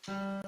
Faithful.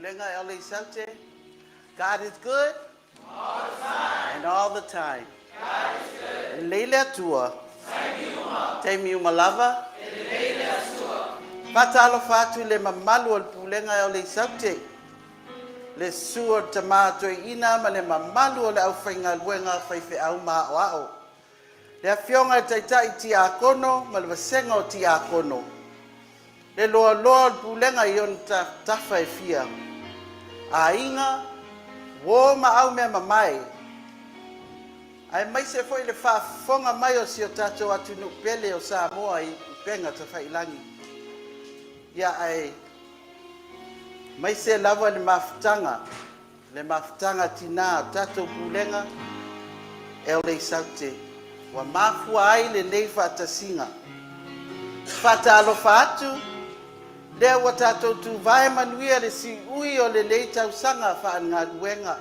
Pulega LA Saute. God is good all the time. And all the time. God is good. Lelei le Atua. Taimi uma lava. E lelei le Atua. Faatalofa atu i le mamalu o le Pulega LA Saute. Le susu o le tama toeaina ma le mamalu o le aufaigaluega faifeau ma aoao. Le afioga i le Taitai Tiakono ma le vasega o Tiakono. Le loaloa o le Pulega i ona tafa e fia. Aiga, uo ma aumeamamae, aemaise foi le faafofoga mai o si o tatou atunuu pele o Samoa i upega tafailagi. Ia aemaise lava le mafutaga, le mafutaga tina o tatou Pulega LA Saute ua mafua ai lenei faatasiga. Faatalofa atu, lea ua tatou tuvae manuia le siui o lenei tausaga faalegaluega.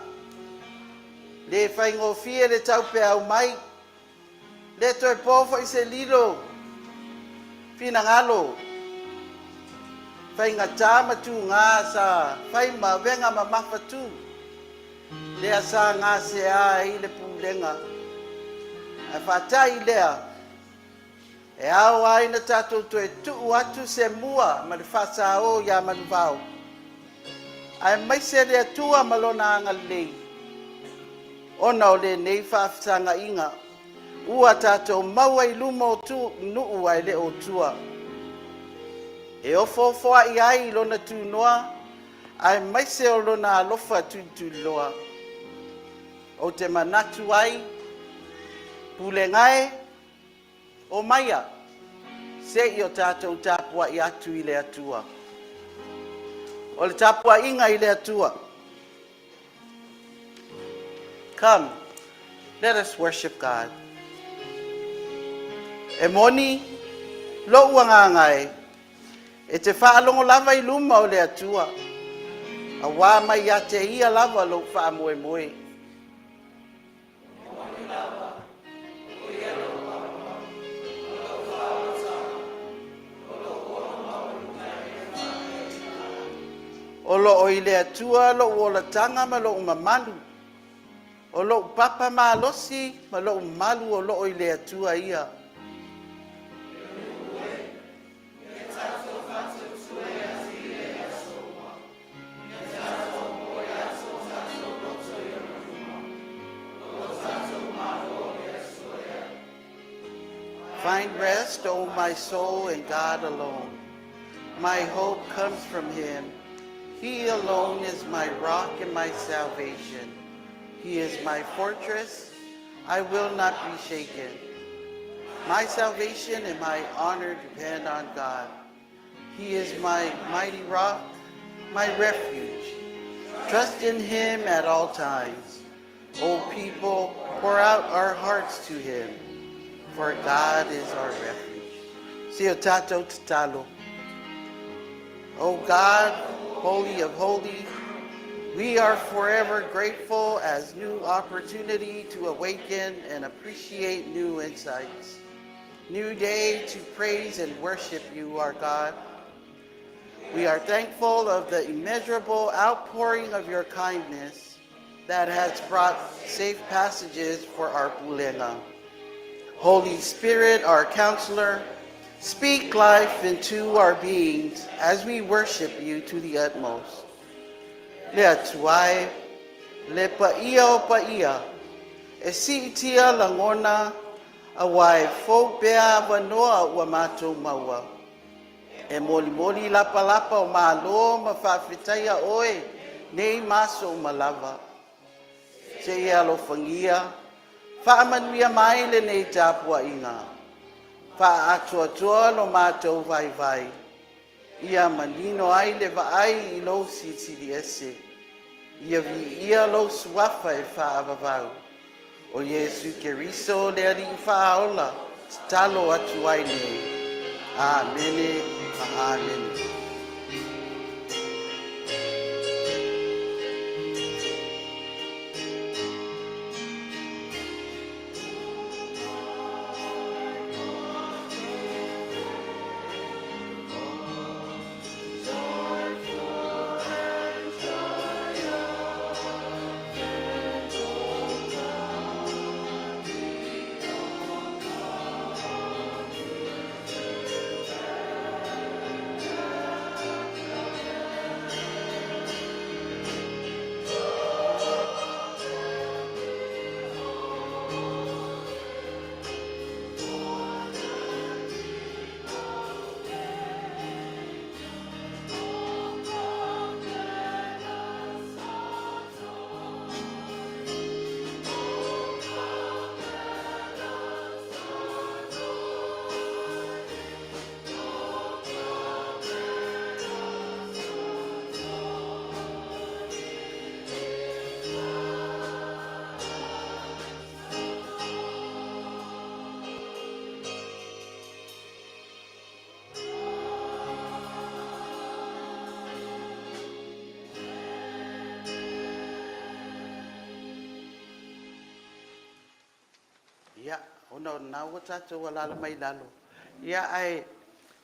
Le faigofie le taupeau mai, le toe po foi se lilo, finagalo, faigata ma tuga sa fai ma avega mamafatu, lea sa gasea ai le Pulega. Ae faata'i lea, e ao ai na tatou toe tuu atu se mua ma le faasao ia Manuvao, aemaise le Atua ma Lona agalelei, ona o lenei faafesagaiga ua tatou maua i luma o tu nuu ae le o tua. E ofoofoai ai i lona tunoa, aemaise o lona alofa tulituliloa. Ou te manatu ai, Pulega e, omaia, se i o tatou tapuai atu i le Atua. O le tapuaiga i le Atua. Come, let us worship God. E moni, lou agaga e, e te faalogo lava i luma o le Atua, auā mai ia te ia lava lou faamoemoe. O loo i le Atua lou olataga ma lou mamalu, o lou papa malosi ma lou malu o loo i le Atua ia. Find rest, O my soul, in God alone. My hope comes from him. He alone is my rock and my salvation. He is my fortress. I will not be shaken. My salvation and my honor depend on God. He is my mighty rock, my refuge. Trust in him at all times. O people, pour out our hearts to him, for God is our refuge. Si o tatou tatalo. O God, holy of holy, we are forever grateful as new opportunity to awaken and appreciate new insights. New day to praise and worship you, our God. We are thankful of the immeasurable outpouring of your kindness that has brought safe passages for our Pulega. Holy Spirit, our counselor, speak life into our beings as we worship you to the utmost. Le Atua e, le paia o paia, e siitia lagona, auā e fou pea avanoa ua matou maua. E molimoli lapalapa o malo ma faafetaia oe nei ma aso uma lava. Se i alofagia, faamanuia mai lenei tapuaiga. Faaatoatoa lo matou vaivai, ia manino ai le vaai i lou silisili ese. Ia viia lou suafa e faavavau. O Iesu Keriso le Alii faaola, tatalo atu ai nei. Amene ma amene. Ona o lena ua tatou alaala mai lalo, ia ae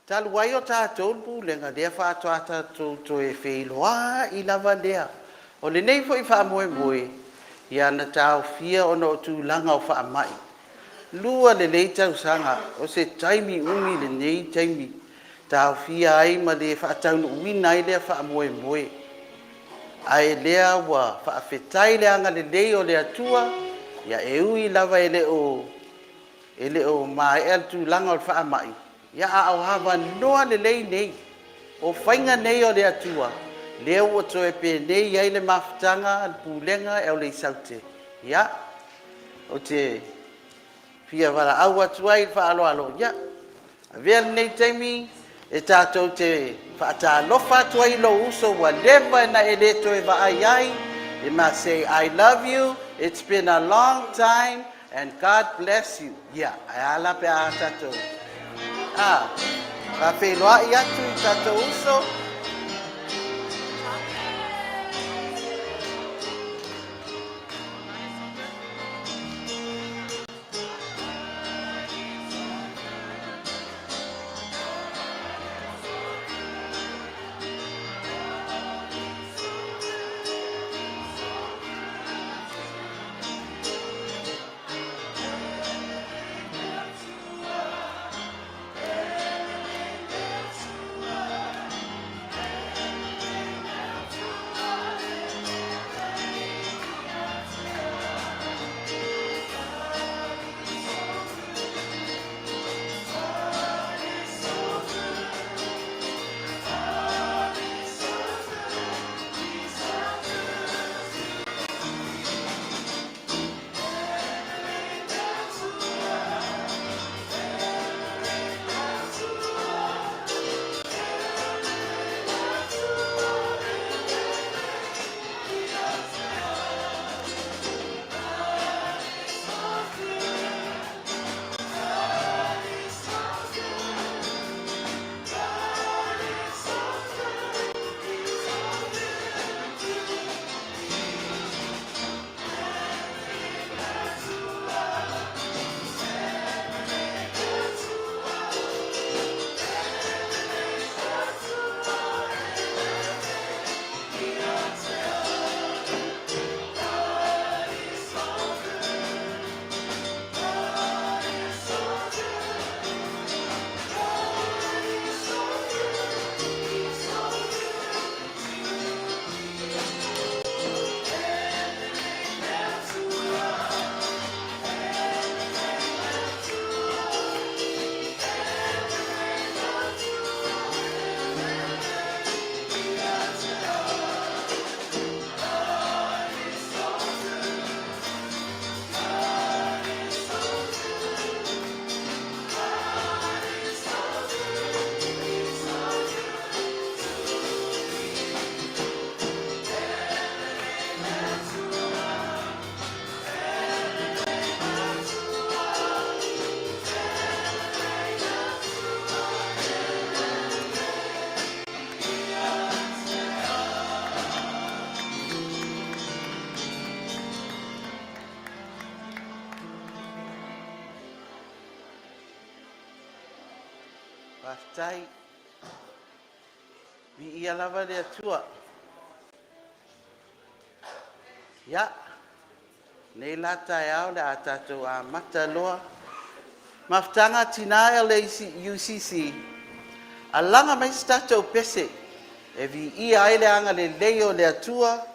talu ai o tatou le Pulega, lea faatoa tatou toe feiloai lava lea. O lenei foi faamoemoe, ia na taofia ona o tulaga o faamai. 2 lelei tausaga, o se taimi umi lenei taimi taofia ai ma le faataunuuina ai lea faamoemoe. Ae o lea ua faafetai i le agalelei o le Atua, ia e ui lava e le o maea le tulaga o le faamai, a o avanoa lelei nei. O faiga nei a le Atua lea ua toe penei ai le mafutaga a le Pulega LA Saute. Ia, ou te fia valaau atu ai i le faaaloalo, ia, avea lenei taimi e tatou te faatalofa atu ai i lou uso ua leva ona e le toe vaai ai. E say I love you, it's been a long time and God bless you. Ia, ae a la pe a tatou faafeiloai atu i tatou uso. Faafetai. Viia lava le Atua. Ia, lenei la taeao o le a tatou amata loa. Mafutaga a Tina LAUCC, alaga mai se tatou pese e viia ai le agalelei o le Atua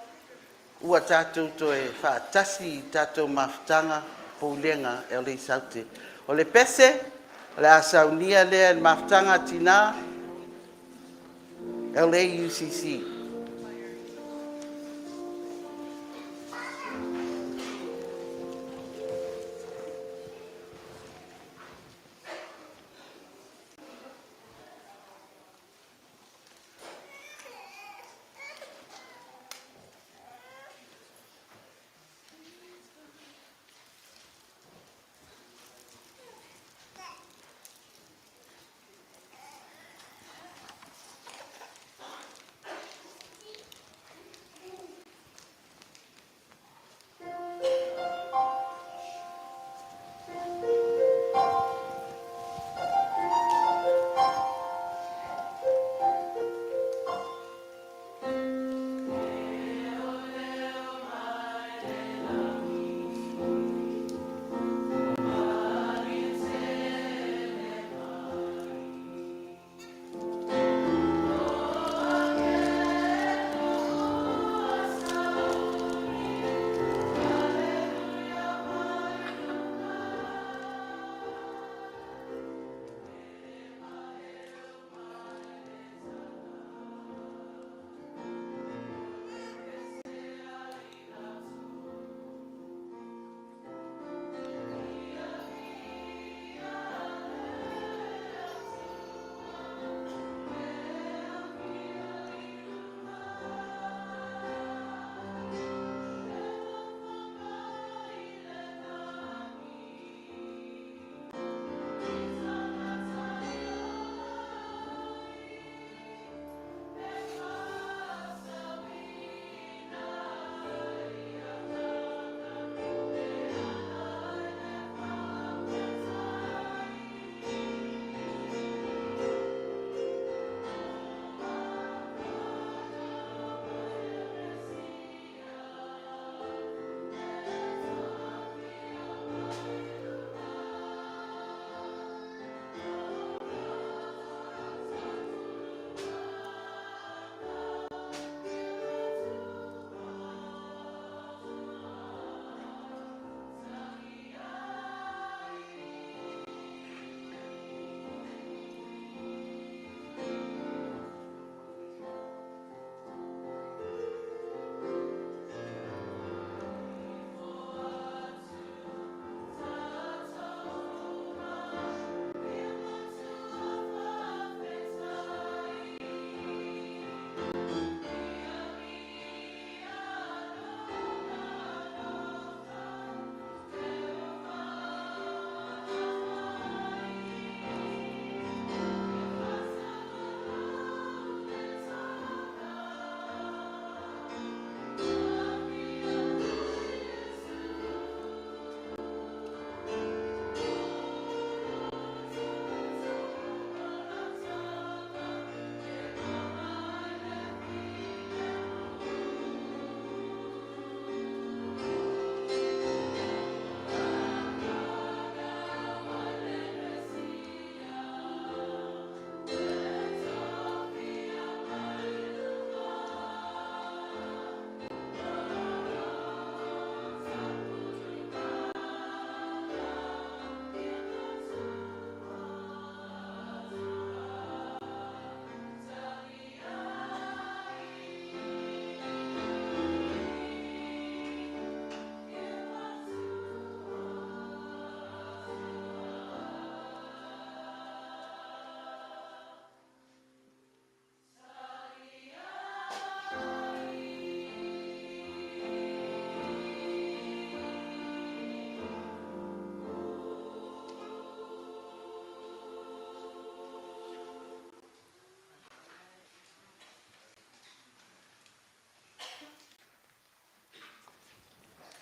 ua tatou toe faatasi i tatou mafutaga Pulega LA Saute. O le pese o le a saunia lea e le Mafutaga a Tina LAUCC.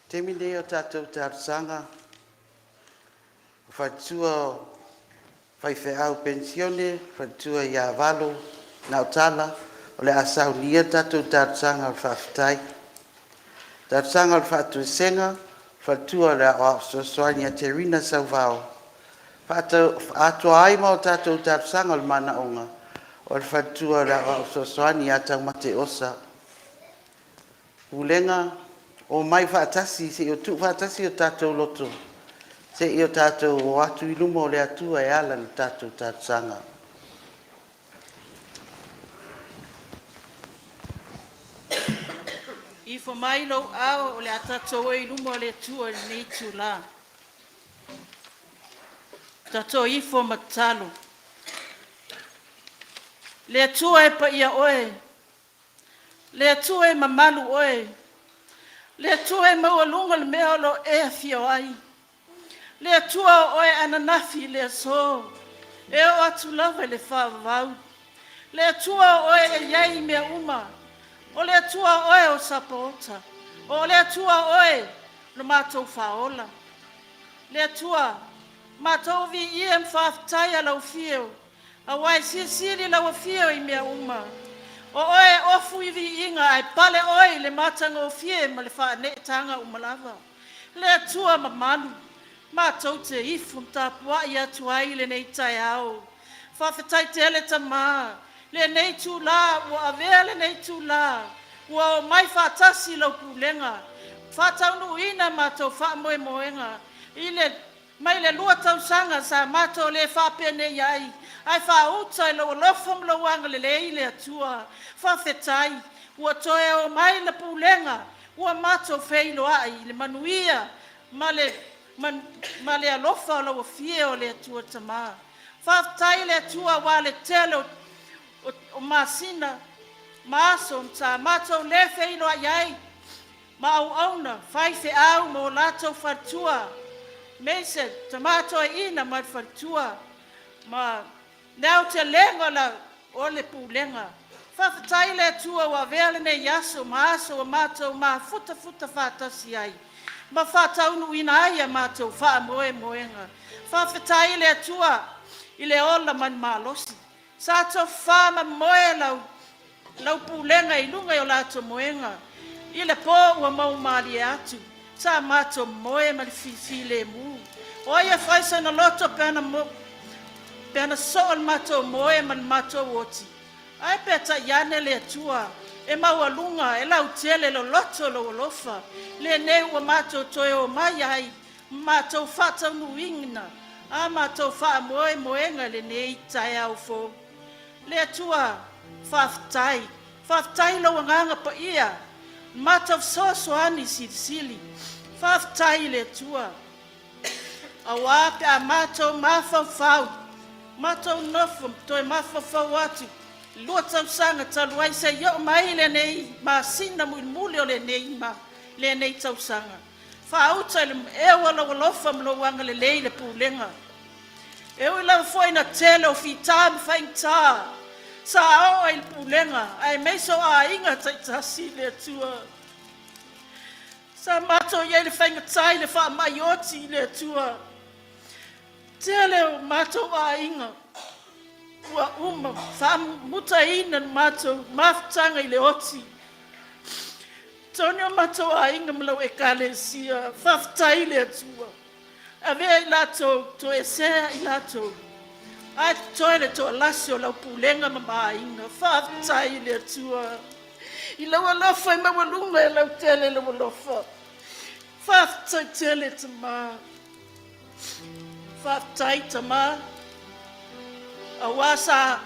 Taimi nei o tatou talosaga, o faletua o faifeau penisione, faletua ia Valo Nautala, o le a saunia le tatou talosaga o le faafetai. Talosaga o le faatoesega, faletua o le Aoao Fesoasoani ia Terina Sauvao, atoa ai ma tatou talosaga o manaoga o le faletua o le Aoao Fesoasoani ia Taumate Osa. Pulega, omai faatasi se i tuufaatasi o tatou loto se i o tatou o atu i luma o le Atua e ala i le tatou talosaga. Ifo mai lou ao o le a tatou o i luma o le Atua i lenei itula. Tatou ifo ma tatalo. Le Atua e paia oe, le Atua e mamalu oe, le Atua e maualuga le mea o lo o e afio ai. Le Atua o oe ananafi, le aso, e oo atu lava i le faavavau. Le Atua o oe e i ai i mea uma. O le Atua o oe o Sapaota. O le Atua o oe lo matou faaola. Le Atua, matou viia ma faafetai a lau Afio, aua e silisili lau Afio i mea uma. O oe e ofu i viiga ae pale oe i le matagofie ma le faaneetaga uma lava. Le Atua mamalu, matou te ifo ma tapuai atu ai i lenei taeao. Faafetai tele Tama, lenei itula ua avea lenei itula, ua omai faatasi lau pulega, faataunuuina matou faamoemoega i le mai le 2 tausaga sa matou le faapenei ai, ae faauta i lou alofa ma lou agalelei le Atua. Faafetai ua toe omai le pulega, ua matou feiloai i le manuia ma le alofa o lau Afio o le Atua Tama. Faafetai le Atua aua le tele o masina ma aso sa matou le feiloai ai ma auauna faifeau ma o latou faletua, Mason, tama toeaina ma le faletua, ma le aotelega o le pulega. Faafetai le Atua ua avea lenei aso ma aso ua matou mafutafuta faatasi ai ma faataunuuina ai a matou faamoemoega. Faafetai le Atua i le ola ma le malosi. Sa tofa ma moe lau pulega i luga i o latou moega. I le po ua maumalie atu, sa matou moe ma le fifilemu. O ai e fai sana loto pe ana soo le matou moe ma le matou oti, ae peitai ane le Atua e maualuga e lautele loloto lou alofa, lenei ua matou toe o mai ai, matou faataunuuina a matou faamoemoega i lenei taeao fou. Le Atua, faafetai, faafetai lou agaga paia, matou fesoasoani silisili. Faafetai i le Atua, aua pe a matou mafaufau, matou nofo toe mafaufau atu 2 tausaga talu ai seia oo mai lenei masina mulimuli o lenei tausaga. Faauta i le eo o lou alofa ma lou agalelei le pulega. E ui lava foi na tele o fita ma faigata sa oo ai le pulega, aemaise o aiga taitasi le Atua. Sa matou i ai le faigata i le faamai oti i le Atua. Tele o matou aiga ua uma faamutaina le matou mafutaga i le oti. Tonu o matou aiga ma lau ekalesia, faafetai le Atua. Avea i latou, toesea i latou, ae totoe le toalasi o lau pulega ma maaiga. Faafetai le Atua. I lau alofa e maualuga e lau tele lau alofa. Faafetai tele Tama. Faafetai Tama. Aua sa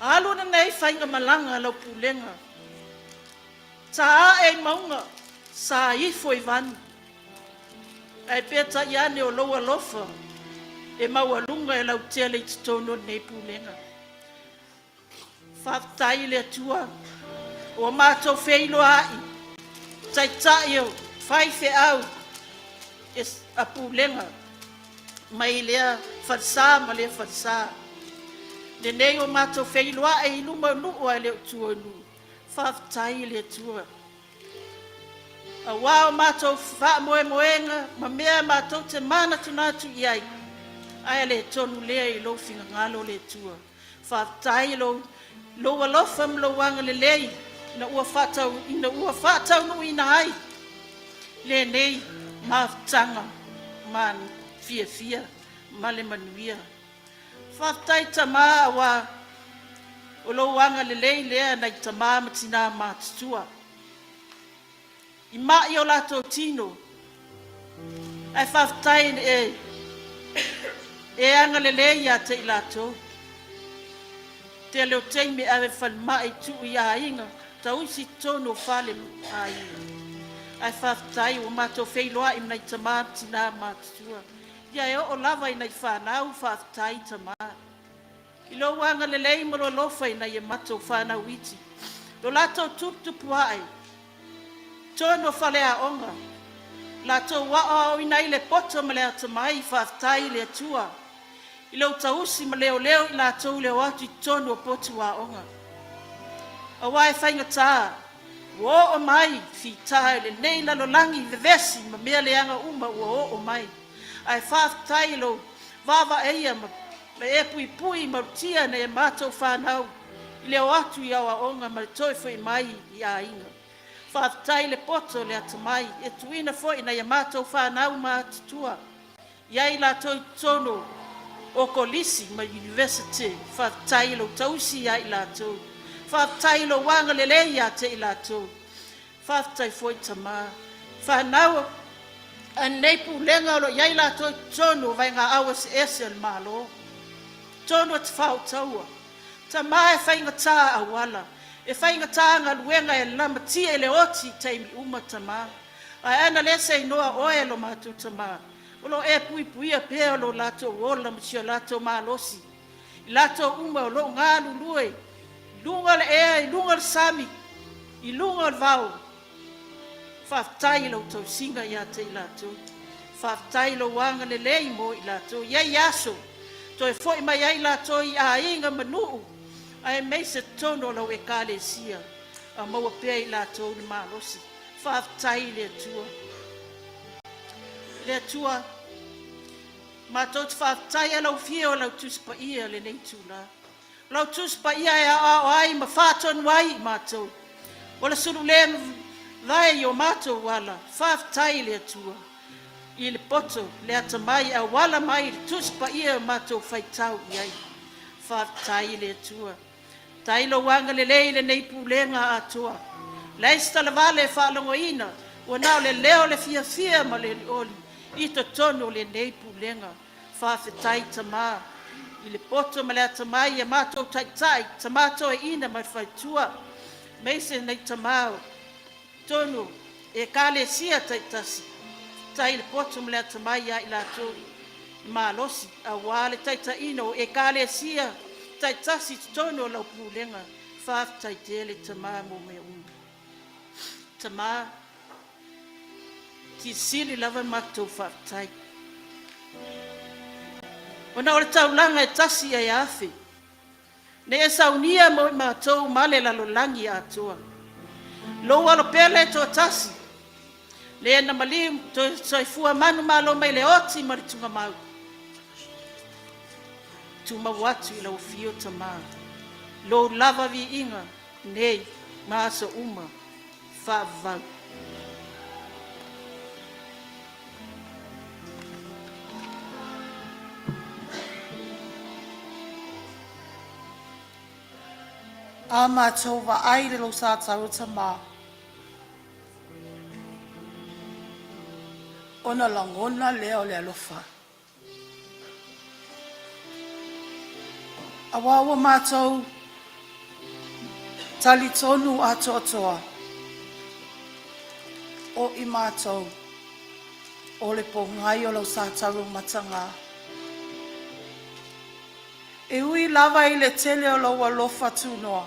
alu lenei faigamalaga lau pulega. Sa ae i mauga, sa ifo i vanu. Ae peitai ane o lou alofa e maualuga e lautele i totonu o lenei pulega. Faafetai i le Atua ua matou feiloai taitai o faifeau a pulega mai lea falesa ma lea falesa. Lenei ua matou feiloai i luma o nuu ae le o tua o nuu. Faafetai i le Atua. Auā o matou faamoemoega ma mea matou te manatunatu i ai, ae le tonu lea i lou finagalo le Atua. Faafetai i lou, lou alofa ma lou agalelei ina ua faatau, ina ua faataunuuina ai lenei mafutaga ma fiafia ma le manuia. Faafetai Tamā auā o lou agalelei lea nai tamā ma tinā matutua i ma'i o latou tino, ae faafetai i e, e agalelei ia te i latou. Tele o taimi e ave falemai tuu i aiga, tausi i totonu o fale aiga. Ae faafetai ua matou feiloai ma nai tamā ma tinā matutua. Ia e oo lava i nai fanau, faafetai tamā. I lou agalelei ma lou alofa i nai a matou fanau iti, lo latou tuputupu ae, totonu o faleaoga, latou aoaoina ai le poto ma le atamai, faafetai i le Atua i lou tausi ma leoleo i latou i le o atu i totonu o potu aoga. Aua e faigata, ua oo mai fita i lenei lalolagi vevesi ma mea leaga uma ua oo mai. Ae faafetai i lou vaavaaia ma e puipui malutia nai a matou fanau i le o atu i aoaoga ma le toe foi mai i aiga. Faafetai i le poto, le atamai e tuuina foi nai a matou fanau matutua i ai latou i totonu o kolisi ma university. Faafetai i lou tausi ia i latou. Faafetai i lou agalelei ia te i latou. Faafetai foi Tamā. Fanau a lenei pulega o lo o i ai latou i totonu o vaegaau eseese o le Malo, totonu o Tafaotaua. Tamā e faigata auala, e faigata galuega e lamatia i le oti i taimi uma Tamā. Ae ana le seinoa oe lo matou Tamā, o lo o e puipuia pea lo latou ola ma si o latou malosi, i latou uma o lo o galulue i luga o le ea, i luga o le sami, i luga o le vao. Faafetai i lau tausiga ia te i latou. Faafetai i lou agalelei mo i latou. I ai aso, toe foi mai ai latou i aiga ma nuu, aemaise totonu o lau Ekalesia, a maua pea i latou le malosi. Faafetai i le Atua. Le Atua, matou te faafetai a lau fia o lau Tusi Paia lenei itula. O lau Tusi Paia e aoao ai ma faatonu ai i matou. O le sulu le vae i o matou ala. Faafetai i le Atua i le poto, le atamai e auala mai i le Tusi Paia o matou faitau i ai. Faafetai i le Atua. Tai lou agalelei i lenei pulega atoa. Leai se talavale e faalogoina, ua na o le leo o le fiafia ma le olioli i totonu o lenei pulega. Faafetai Tamā i le poto ma le atamai i a matou taitai, Tamā toeaina ma le faletua, aemaise nei Tamā o totonu o Ekalesia taitasi. Faafetai i le poto ma le atamai ia i latou i malosi auā le taitaiina o Ekalesia taitasi i totonu o lau pulega. Faafetai tele Tamā mo mea uma. Tamā, silisili lava matou faafetai. Ona o le taulaga e tasi e afe, Ne e saunia mo i matou ma le lalolagi atoa. Lou alo pele e toatasi, le na maliu toe soifua manumalo mai le oti ma le tugamau. Tumau atu i lau afio Tamā, lou lava viiga nei ma aso uma faavavau. A matou vaai i le lou sa tau Tamā, ona lagona lea o le alofa. Auā ua matou talitonu atoatoa o i matou o le pōgai o lau sa taumatagā. E ui lava i le tele o lou alofa tunoa,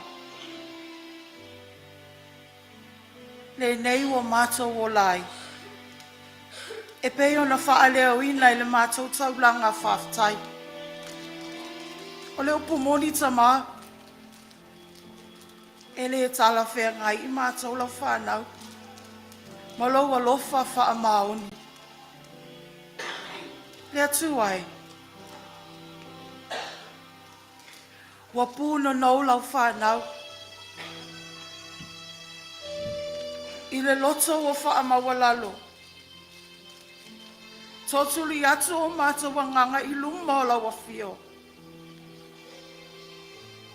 lenei ua matou ola ai, e pei ona faaleoina i le matou taulaga faafetai. O le upu moni Tamā, e le talafeagai i matou lau fanau. Ma lou alofa faamaoni. Le Atua e, ua punonou lau fanau i le loto ua faamaualalo. Tootuli atu o matou agaga i luma o lau afio.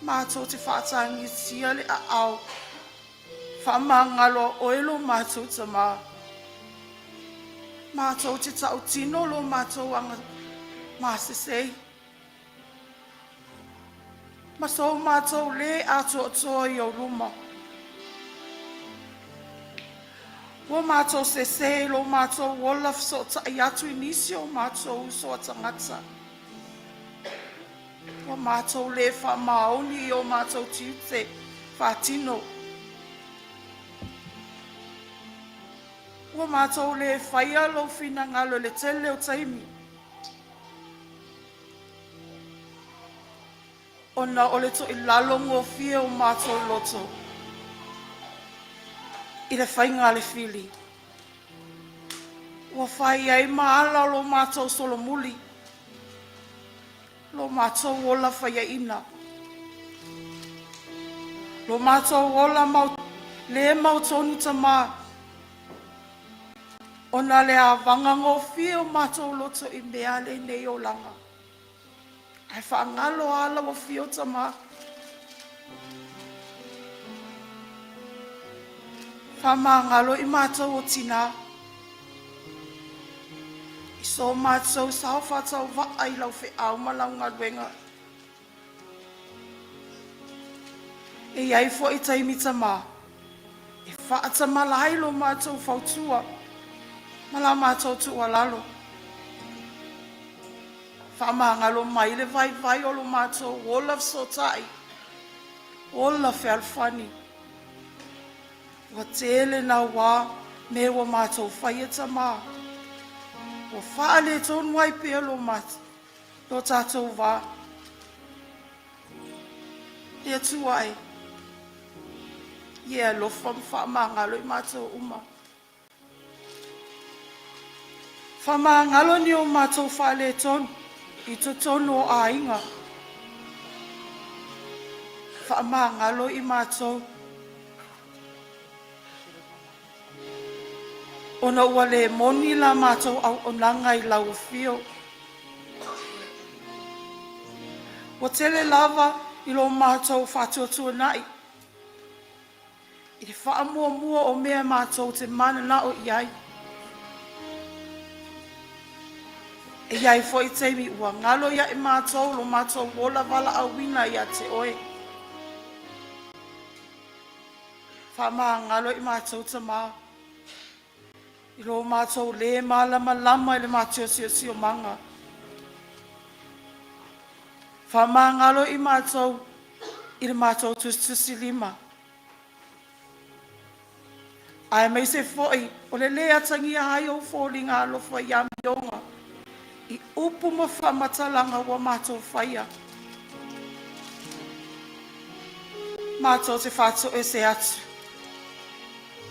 Matou te faatagisia le aao faamagalo a oe lo matou tamā. Matou te tautino lo matou aga masesei. Ma so matou le atoatoa i ou luma. Ua matou sese i lo matou ola fesootai atu i nisi o matou uso a tagata. Ua matou le faamaoni i o matou tiute faatino. Ua matou le faia lou finagalo i le tele o taimi. Ona o le toilalo gofie o matou loto i le faiga a le fili. Ua fai ai ma ala o lo matou solomuli, lo matou ola faiaina. Lo matou ola mau, le mautonu tamā, ona le avaga gofie o matou loto i mea lenei olaga. Ae faagalo a lau afio tamā. Faamagalo i matou o tinā. I so matou sao faatauvaa i lau feau ma lau galuega. E iai foi taimi tamā e faatamala ai lo matou fautua ma la matou tuualalo. Faamagalo mai le vaivai o lo matou ola fesootai, ola fealofani. Ua tele nauā me ua matou faia tamā. Ua faaletonu ai pea lo, lo tatou vā. Le Atua e, ia e alofa ma faamagalo i matou uma. Faamagalo ni o matou faaletonu i totonu o aiga. Faamagalo i matou ona ua le moni la matou auaunaga i lau afio. Ua tele lava i lo matou faatuatuanai i le faamuamua o mea matou te mananao i ai. E iai foi taimi ua galo ia i matou lo matou ola valaauina ia te oe. Faamagalo i matou tamā i lo matou le malamalama i le masiosiosiomaga. Faamagalo i matou i le matou tusitusilima. Aemaise foi o le le atagia ai ou foliga alofa i amioga i upu ma faamatalaga ua matou faia. Matou te faatoese atu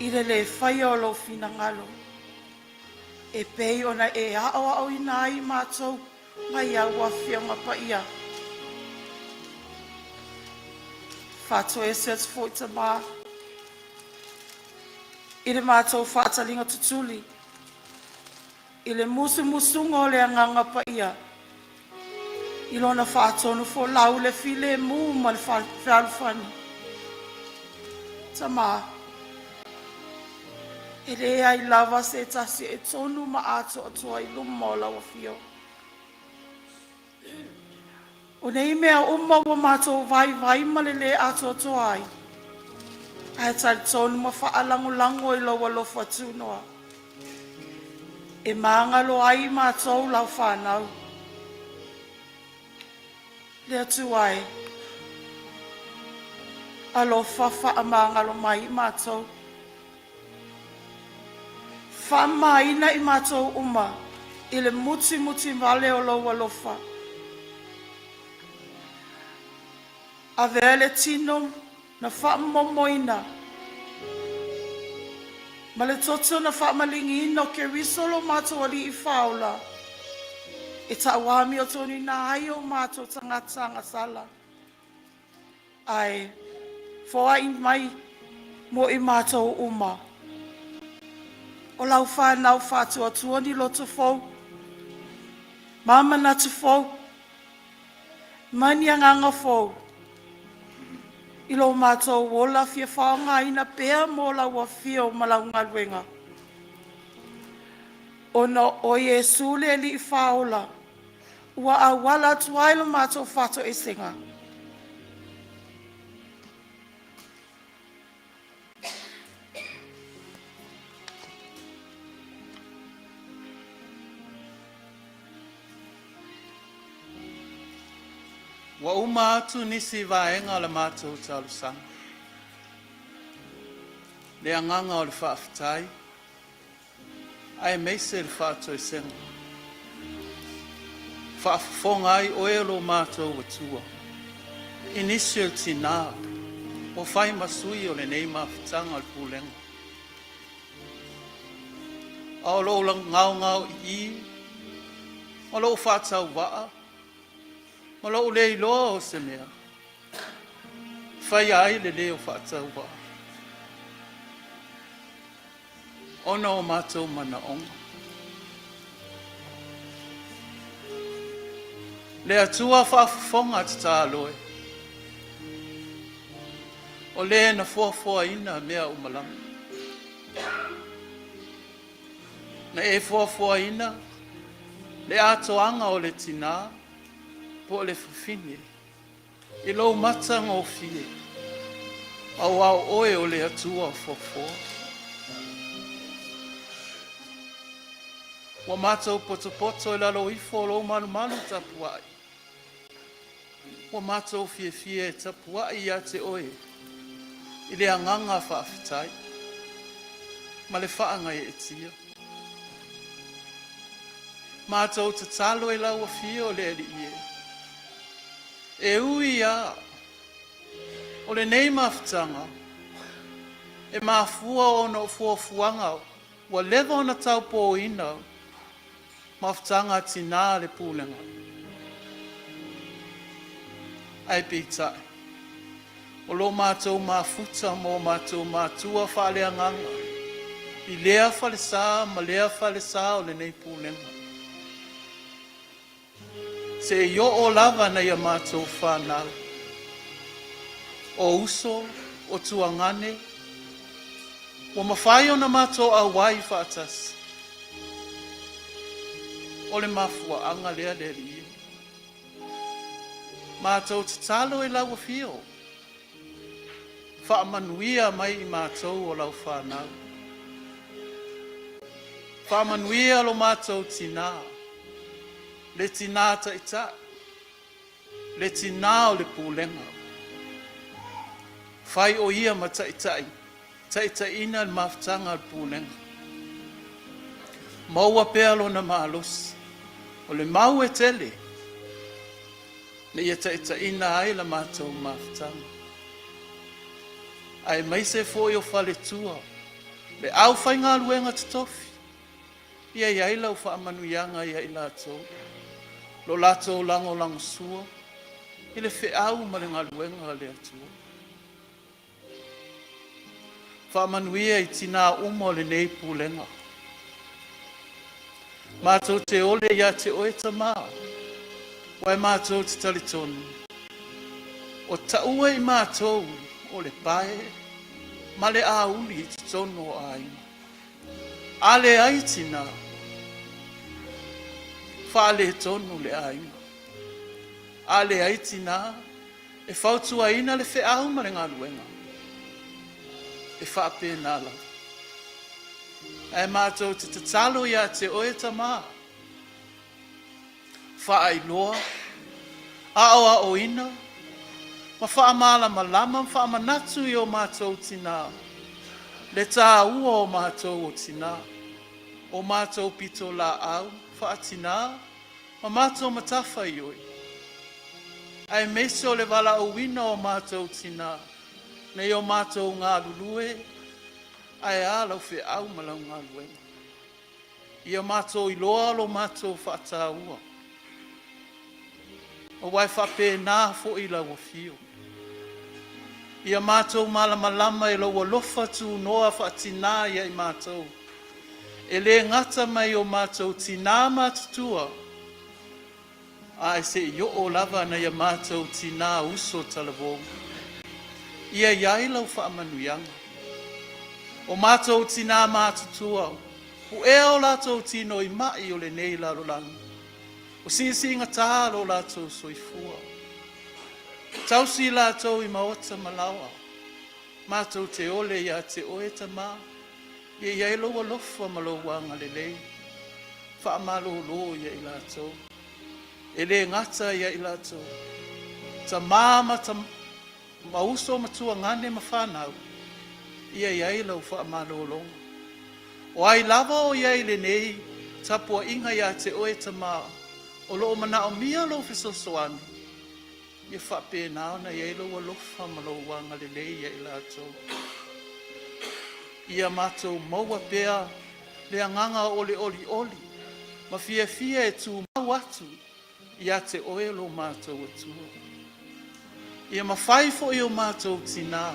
i le le faia o lou finagalo e pei ona e aoaoina ai matou mai au afioga paia. Faatoese atu foi tamā i le matou faataliga tutuli i le musumusuga o le agaga paia i lona faatonu folau le filemu ma le fealofani. Tamā, e leai lava se tasi e tonu ma atoatoa i luma o lau afio. O nei mea uma ua matou vaivai ma le le atoatoa ai, ae talitonu ma faalagolago i lou alofa tunoa. E magalo ai matou lau fanau. Le Atua e, alofa faamagalo mai i matou. Faamamaina i matou uma i le mutimuti vale o lou alofa. Avea le tino na faamomoina. Ma le toto na faamaligiina o Keriso lo matou Alii Faaola, e tauamiotonuina ai o matou tagata agasala, ae foai mai mo i matou uma. O lau fanau faatuatua ni loto fou, ma manatu fou, ma ni agaga fou, i lo matou ola fia faaaogaina pea mo lau afio ma lau galuega. Ona o Iesu le Alii Faaola ua auala atu ai lo matou faatoesega. Ua uma atu nisi vaega o le matou talosaga, le agaga o le faafetai aemaise le faatoesega. Faafofoga ai oe lo matou Atua i nisi o tinā ua fai ma sui o lenei mafutaga o le Pulega, a o lou gaogaoi'i ma lou faatauvaa ma lou le iloa o se mea, e faia ai le leo faatauvaa ona o matou manaoga. Le Atua faafofoga tatalo e, o le na foafoaina mea uma lava. Na e foafoaina le atoaga o le tinā po o le fafine i lou matagofie, aua o oe o le Atua foafoa. Ua matou potopoto i lalo ifo o lou malumalu tapuai, Ua matou fiafia e tapuai ia te Oe i le agaga faafetai ma le faagaeetia. Matou tatalo i lau Afio le Alii e, e ui lava o lenei mafutaga e mafua ona o fuafuaga ua leva ona taupoina mafutaga a tinā a le Pulega. Ae peitai, o lo matou mafuta ma o matou matua faaleagaga i lea falesa ma lea falesa o lenei Pulega, seia oo lava nai a matou fanau, o uso, o tuagane, ua mafai ona matou auai faatasi. O le mafuaaga lea le Alii e. Matou tatalo i lau Afio, faamanuia mai i matou o lau fanau. Faamanuia lo matou tinā, le tinā taitai, le tinā o le pulega. Fai o ia ma taitai, taitaiina le mafutaga a le pulega. Maua pea lona malosi, o le mau e tele, na ia taitaiina ai la matou mafutaga. Aemaise foi o faletua, le aufaigaluega totofi, Ia i ai lau faamanuiaga ia i latou, lo latou lagolagosua i le feau ma le galuega a le Atua. Faamanuia i tinā uma o lenei Pulega. Matou te ole ia te oe Tamā, aua e matou te talitonu, o taua i matou o le pae ma le auli i totonu o aiga. A leai tinā, faaletonu le aiga. A leai tinā e fautuaina le feau ma le galuega, e faapena lava. Ae matou te tatalo ia te oe Tamā, faailoa, aoaoina, ma faamalamalama ma faamanatu i o matou tinā le tāua o matou o tinā, o matou pitolaau faatinā ma matou matafaioi, aemaise o le valaauina o matou tinā nei o matou galulue. Ae a lau feau ma lau galuega. Ia matou iloa lo matou faataua, aua e faapena foi lau afio. Ia matou malamalama i lou alofa tunoa faatinā ia i matou, e le gata mai o matou tinā matutua, Ae se i oo lava nai a matou tinā uso talavou, ia i ai lau faamanuiaga. O matou tinā matutua, puea o latou tino i ma'i o lenei lalolagi, o siisiigatā lo latou soifua. Tausi latou i maota ma laoa, matou te ole ia te oe Tamā, ia i ai lou alofa ma lou agalelei. Faamalolo ia i latou. E le gata ia i latou, tamā ma, ma uso ma tuagane ma fanau, ia i ai lau faamalologa. O ai lava o i ai i lenei tapuaiga ia te oe tamā, o lo o manaomia lou fesoasoani, Ia faapena ona i ai lou alofa ma lou agalelei ia i latou. Ia matou maua pea le agaga o le olioli ma fiafia e tumau atu ia te oe lo matou Atua. Ia mafai foi o matou tinā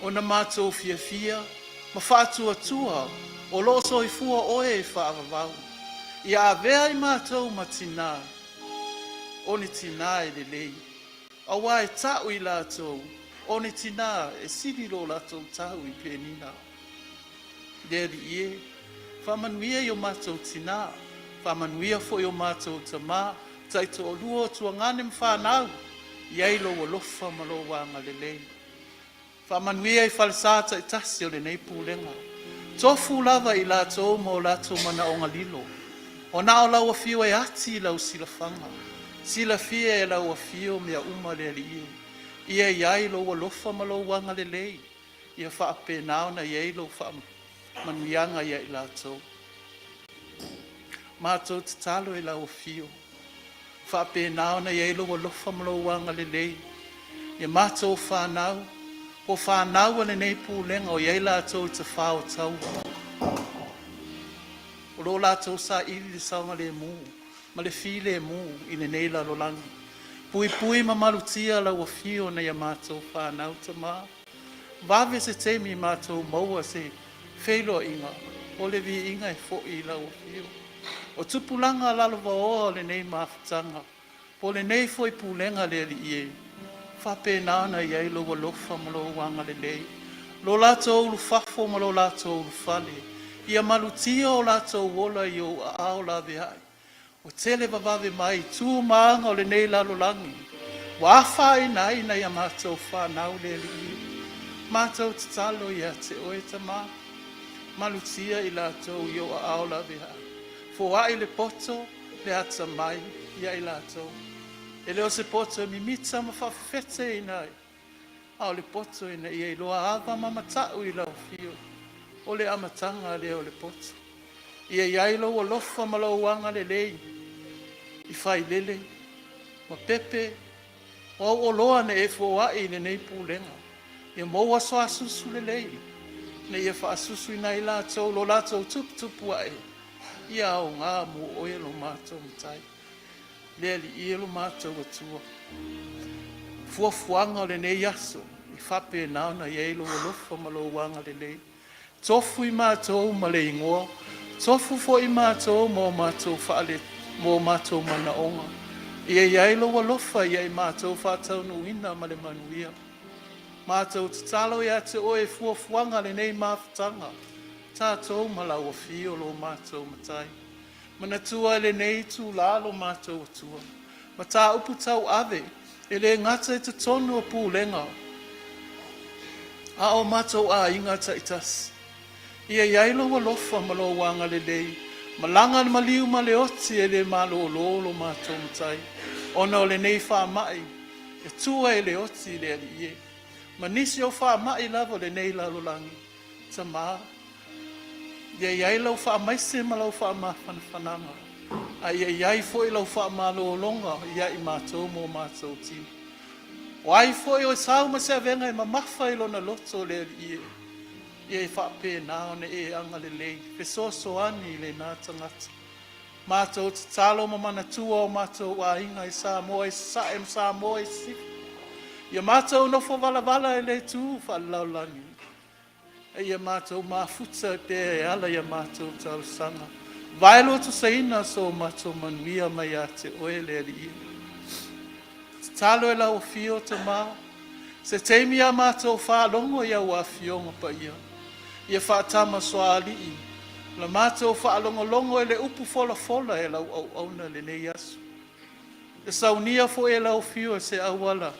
ona matou fiafia ma faatuatua o lo o soifua oe e faavavau. Ia avea i matou ma tinā O ni tinā e lelei, aua e ta'u i latou, o ni tinā e sili lo latou tau i Penina. Le Alii e, faamanuia i o matou tinā, faamanuia foi o matou tamā, taitoalua o tuagane ma fanau, i ai lou alofa ma lou agalelei. Faamanuia i falesa taitasi o lenei Pulega. Tofu lava i latou ma o latou manaoga lilo. Ua na o lau Afio e ati i lau silafaga. Silafia e lau Afio mea uma le Alii e. Ia i ai lou alofa ma lou agalelei, ia faapena ona i ai lou faamanuiaga ia i latou. Matou tatalo i lau Afio. Faapena ona i ai lou alofa ma lou agalelei i a matou fanau, po o fanau a lenei Pulega o i ai latou i tafao taua. O lo o latou saili le saogalemu ma le filemu i lenei lalolagi. Puipui ma malutia lau Afio nai a matou fanau tama. Vave se taimi matou maua se feiloaiga o le viiga e foi i lau Afio. O tupulaga lalovaoa o lenei mafutaga, po o lenei foi pulega le Alii e, faapena ona i ai lou alofa ma lou agalelei, lo latou ulufafo ma lo latou ulufale, ia malutia o latou ola i ou aao laveai. Ua tele vavave mai tu ma aga o lenei lalolagi, ua afaina ai nai a matou fanau le Alii e. Matou tatalo ia te oe Tama. Malutia i latou i ou aao laveai. Foai le poto, le atamai ia i latou. E le o se poto e mimita ma faafefeteina ai, a o le poto ina ia iloa ava ma mata'u i lau afio. O le amataga lea o le poto. Ia i ai lou alofa ma lou agalelei i failele ma pepe o au oloa na e foai i lenei pulega. Ia maua soasusu lelei, ina ia faasusuina ai latou lo latou tuputupu ae, ia aoga mo oe lo matou Matai, le Alii e lo matou Atua. Fuafuaga o lenei aso, e faapena ona i ai lou alofa ma lou agalelei. Tofu i matou ma le igoa, tofu foi matou ma o matou faale, ma o matou manaoga. Ia i ai lou alofa ia i matou faataunuuina ma le manuia. Matou tatalo ia te oe i fuafuaga lenei mafutaga, tatou ma lau Afio lo matou Matai. Manatua i lenei itulā lo matou Atua, mataupu tauave e le gata i totonu o pulega a o matou aiga taitasi. Ia i ai lou alofa ma lou agalelei, malaga le maliu ma le oti e le malōlō lo matou Matai, ona o lenei faamai e tua i le oti i le Alii e, ma nisi o faamai lava o lenei lalolagi. Tamā, ia i ai lau faamaise ma lau faamafanafanaga, a ia i ai foi lau faamalologa ia i matou ma o matou tino. O ai foi o sau ma se avega e mamafa i lona loto le Alii e? Ia e faapena ona e agalelei, fesoasoani i lena tagata. Matou tatalo ma manatua o matou aiga i Samoa i Sasae ma Samoa i Sisifo. Ia matou nofo valavala i le itu faale-lalolagi, a ia matou mafuta pea e ala i a matou talosaga. Vaeluatusaina so matou manuia mai ia te Oe le Alii. Tatalo i lau Afio Tama, se taimi a matou faalogo i au Afioga Paia, ia faatamasoalii la matou faalogologo i le upu folafola e lau auauna i lenei aso. E saunia foi e lau Afio se auala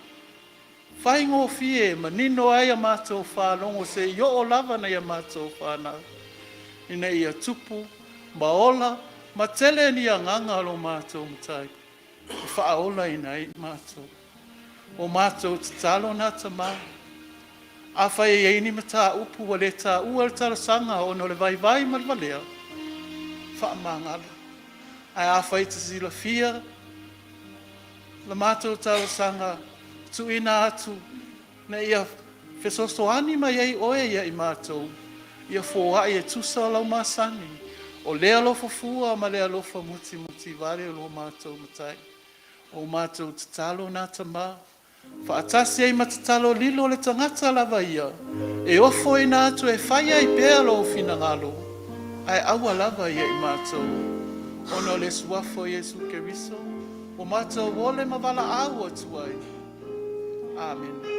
faigofie e manino ai a matou faalogo seia oo lava ina ia matou fanau, ina ia tupu ma ola ma tele ni agaga o lo matou Matai e faaolaina ai i matou. O matou tatalo na Tama, afai e i ai ni mataupu ua le taua i le talosaga ona o le vaivai ma le valea, faamagalo. Ae afai e te silafia la matou talosaga tuuina atu ina ia fesoasoani mai ai Oe ia i matou, ia foai e tusa o lau masani, o le alofa fua ma le alofa mutimutivale o lo matou Matai. O matou tatalo na Tama, faatasi ai ma tatalo lilo le tagata lava ia e ofoina atu e fai ai pea lou finagalo, ae aua lava ia i matou, ona o le Suafa o Iesu Keriso ua matou ole ma valaau atu ai. Amene.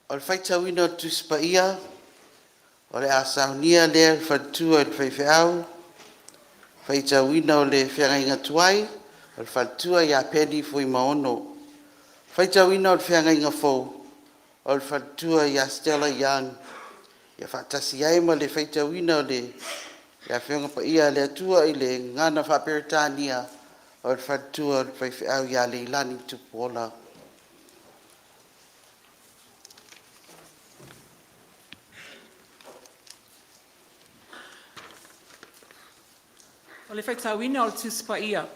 O le faitauina o le Tusi Paia, o le a saunia lea e le faletua i le faifeau, faitauina o le feagaiga tuai, o le faletua ia Penny Fuimaono. Faitauina o le feagaiga fou, o le faletua ia Stella Young. Ia faatasi ai ma le faitauina o le Afioaga Paia a le Atua i le Gagana Faa-Peretania, o le faletua o le faifeau ia Leilani Tupuola. O le faitauina o le Tusi Paia.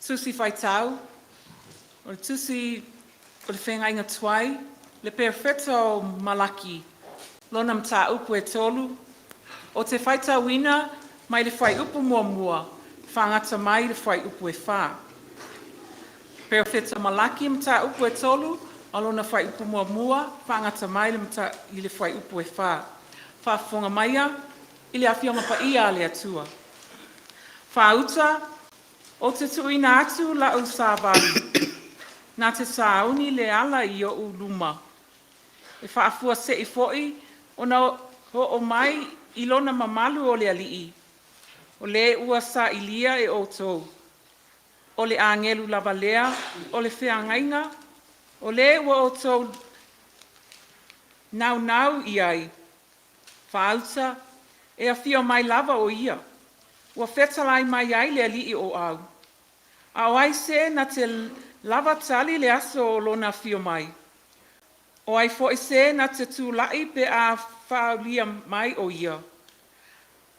Tusi Faitau, o le Tusi o le Feagaiga Tuai, le Perofeta o Malaki, lona mataupu e 3, Ou te faitauina mai le fuaiupu muamua faagata mai le fuaiupu e 4. Perofeta Malaki mataupu e 3 o lona fuaiupu muamua faagata mai le mata, i le fuaiupu e 4. Faafofoga maia i le Afioga Paia a le Atua. Faauta, ou te tuuina atu lau savali, na te sauni le ala i o'u luma. E faafuasei foi ona oo mai i lona mamalu o le Alii, o le ua sailia e outou. O le agelu lava lea o le feagaiga, o le ua outou naunau i ai. Faauta, e afio mai lava o ia, ua fetalai mai ai le Alii o au. A o ai se na te lava tali le aso o lona afio mai? O ai foi se na te tulai pe a faaulia mai o ia?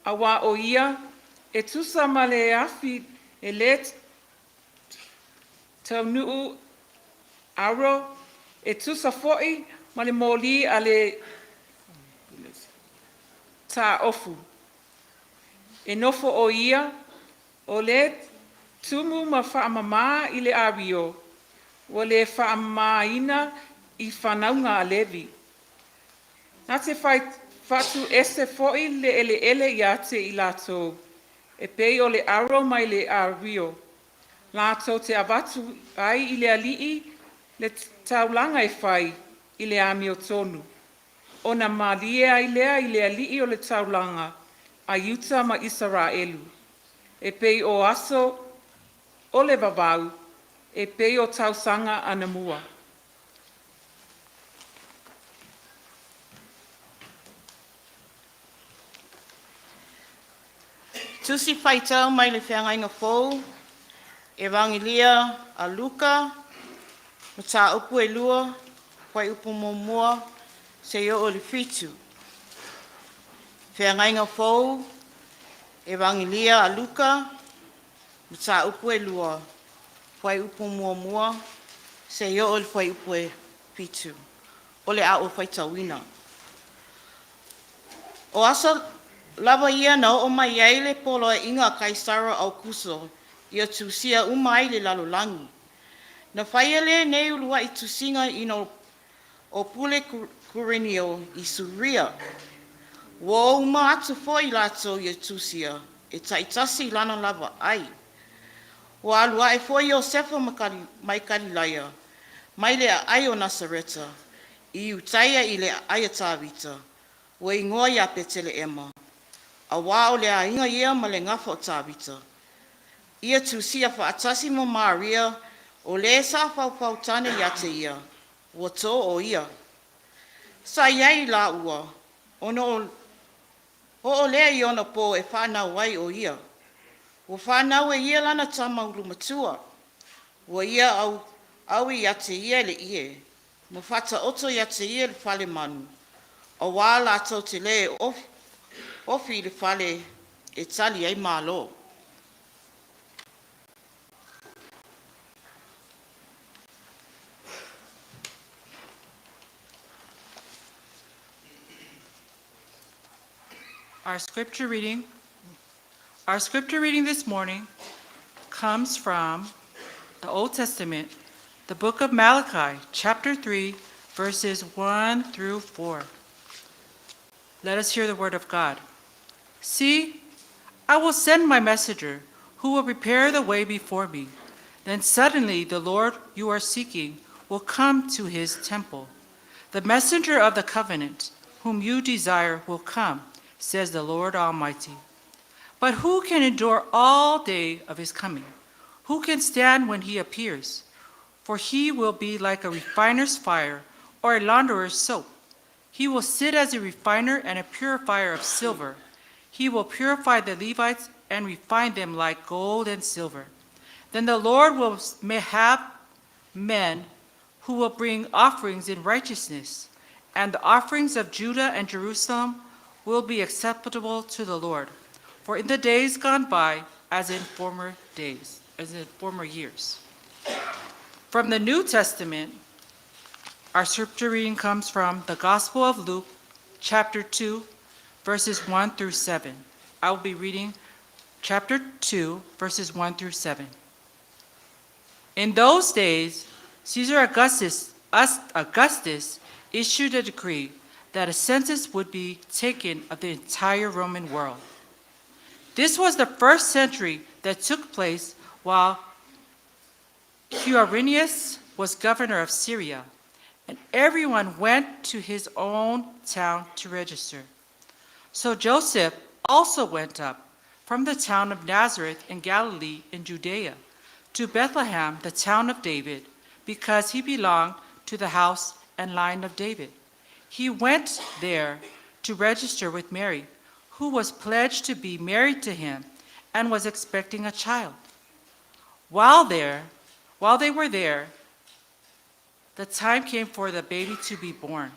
Auā o ia e tusa ma le afi e le taunuu aro, e tusa foi ma le mōlī a le taofu. E nofo o ia, o le tumu ma faamama i le ario, ua le faamamaina i fanauga a Levi. Na te fai faatuese foi le eleele ia te i latou, e pei o le aro mai le ario, latou te avatu ai i le Alii le taulaga e fai i le amiotonu, ona malie ai lea i le Alii o le taulaga a Iuta ma Isaraelu, e pei o aso o le vavau, e pei o tausaga anamua. Tusi Faitau mai le Feagaiga Fou, Evagelia a Luka, Mataupu e 2, Fuaiupu muamua seia oo i le 7. Feagaiga Fou, Evagelia a Luka, Mataupu e 2, Fuaiupu muamua seia oo i le fuaiupu e 7. O le a ou faitauina. O aso lava ia na oo mai ai le poloaiga a Kaisara Aukuso ia tusia uma ai le lalolagi. Na faia lenei uluai tusiga ina o pule Kurinio i Suria. Ua o uma atu foi latou ia tusia e taitasi i lana lava ai. Ua alu ae foi Iosefa mai Kalilaia mai le aai o Nasareta i Iutaia i le aai a Tavita ua igoa ia Petelehema, auā o le aiga ia ma le gafa o Tavita, ia tusia faatasi ma Maria o le sa faufautane ia te ia, ua to o ia. Sa i ai laua ona oo lea i ona po e fanau ai o ia. Ua fanau e ia lana tama ulumatua, ua ia auaui ia te ia i le ie, ma faataoto ia te ia i le falemanu, auā latou te le ofi i le fale e tali ai malo. Our scripture reading, our scripture reading this morning comes from the Old Testament, the book of Malachi, chapter 3, verses 1 through 4. Let us hear the word of God. See, I will send my messenger who will prepare the way before me. Then suddenly the Lord you are seeking will come to his temple. The messenger of the covenant, whom you desire, will come, says the Lord Almighty. But who can endure all day of his coming? Who can stand when he appears? For he will be like a refiner's fire or a launderer's soap. He will sit as a refiner and a purifier of silver. He will purify the Levites and refine them like gold and silver. Then the Lord will may have men who will bring offerings in righteousness, and the offerings of Judah and Jerusalem will be acceptable to the Lord. For in the days gone by, as in former days, as in former years. From the New Testament, our scripture reading comes from the Gospel of Luke, chapter 2, verses 1 through 7. I will be reading chapter 2, verses 1 through 7. In those days, Caesar Augustus, Augustus issued a decree that a census would be taken of the entire Roman world. This was the first century that took place while Quirinius was governor of Syria, and everyone went to his own town to register. So Joseph also went up from the town of Nazareth in Galilee in Judea to Bethlehem, the town of David, because he belonged to the house and line of David. He went there to register with Mary, who was pledged to be married to him and was expecting a child. While there, while they were there, the time came for the baby to be born,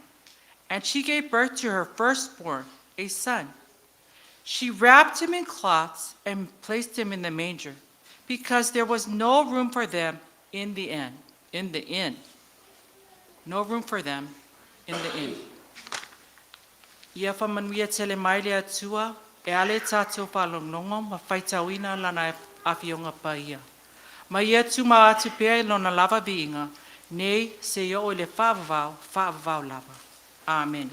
and she gave birth to her firstborn, a son. She wrapped him in cloths and placed him in the manger, because there was no room for them in the inn. In the inn. No room for them in the inn. Ia whamanuia tele mai le atua, e ale tātou whalongongo ma whaitauina lana awhionga paia. Ma ia tūma atu pea i lona lava viinga, nei se i o i le whaavavau, whaavavau lava. Amen.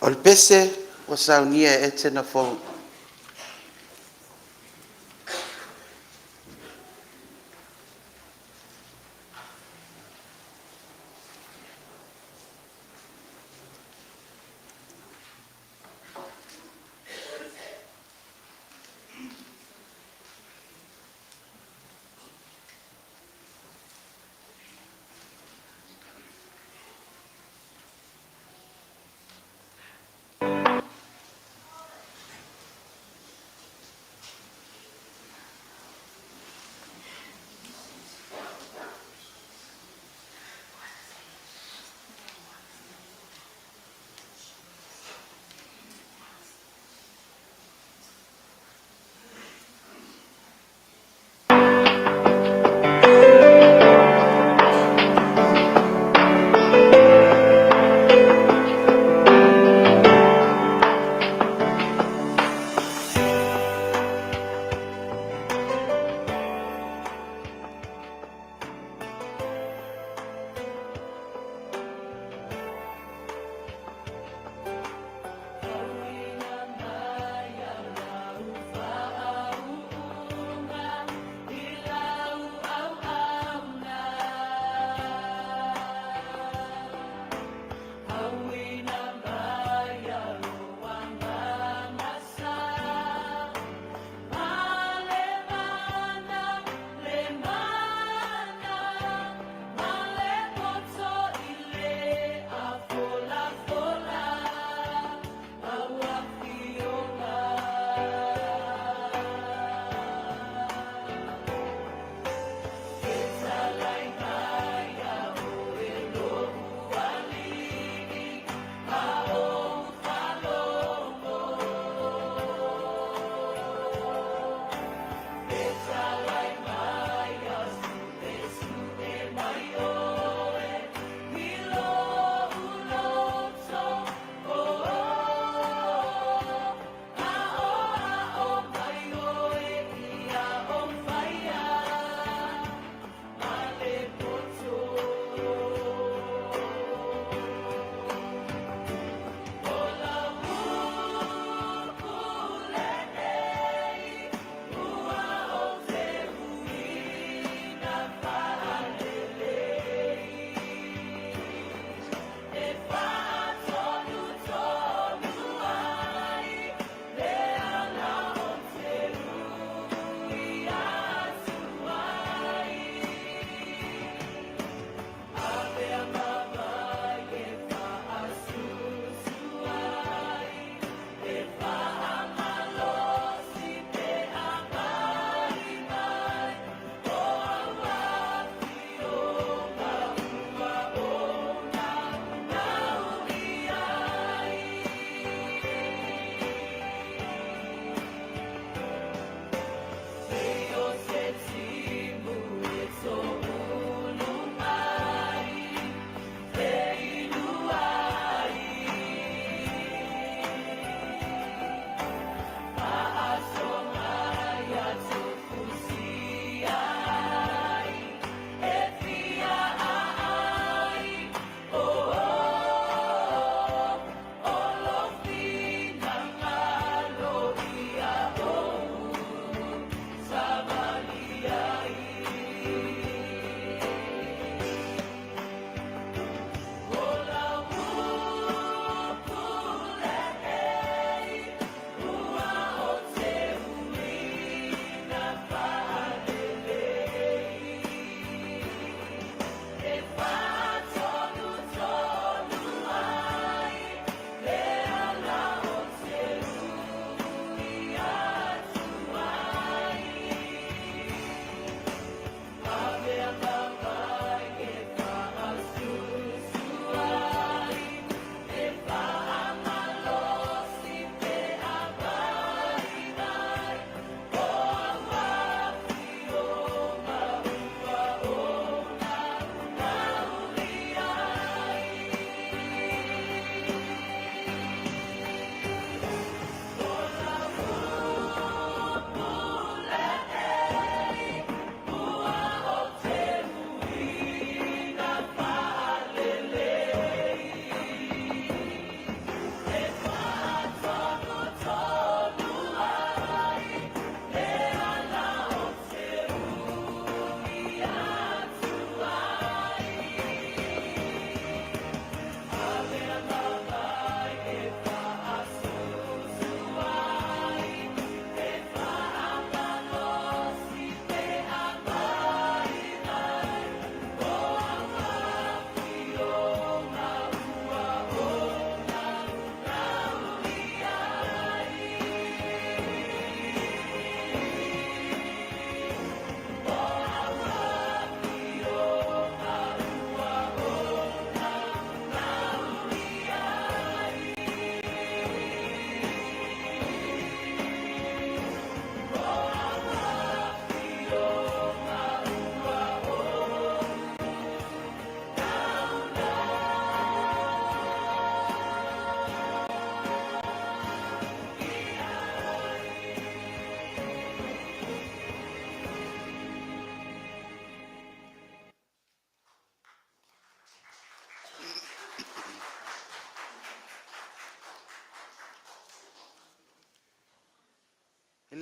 O le pese ua saunia e Etena Fou.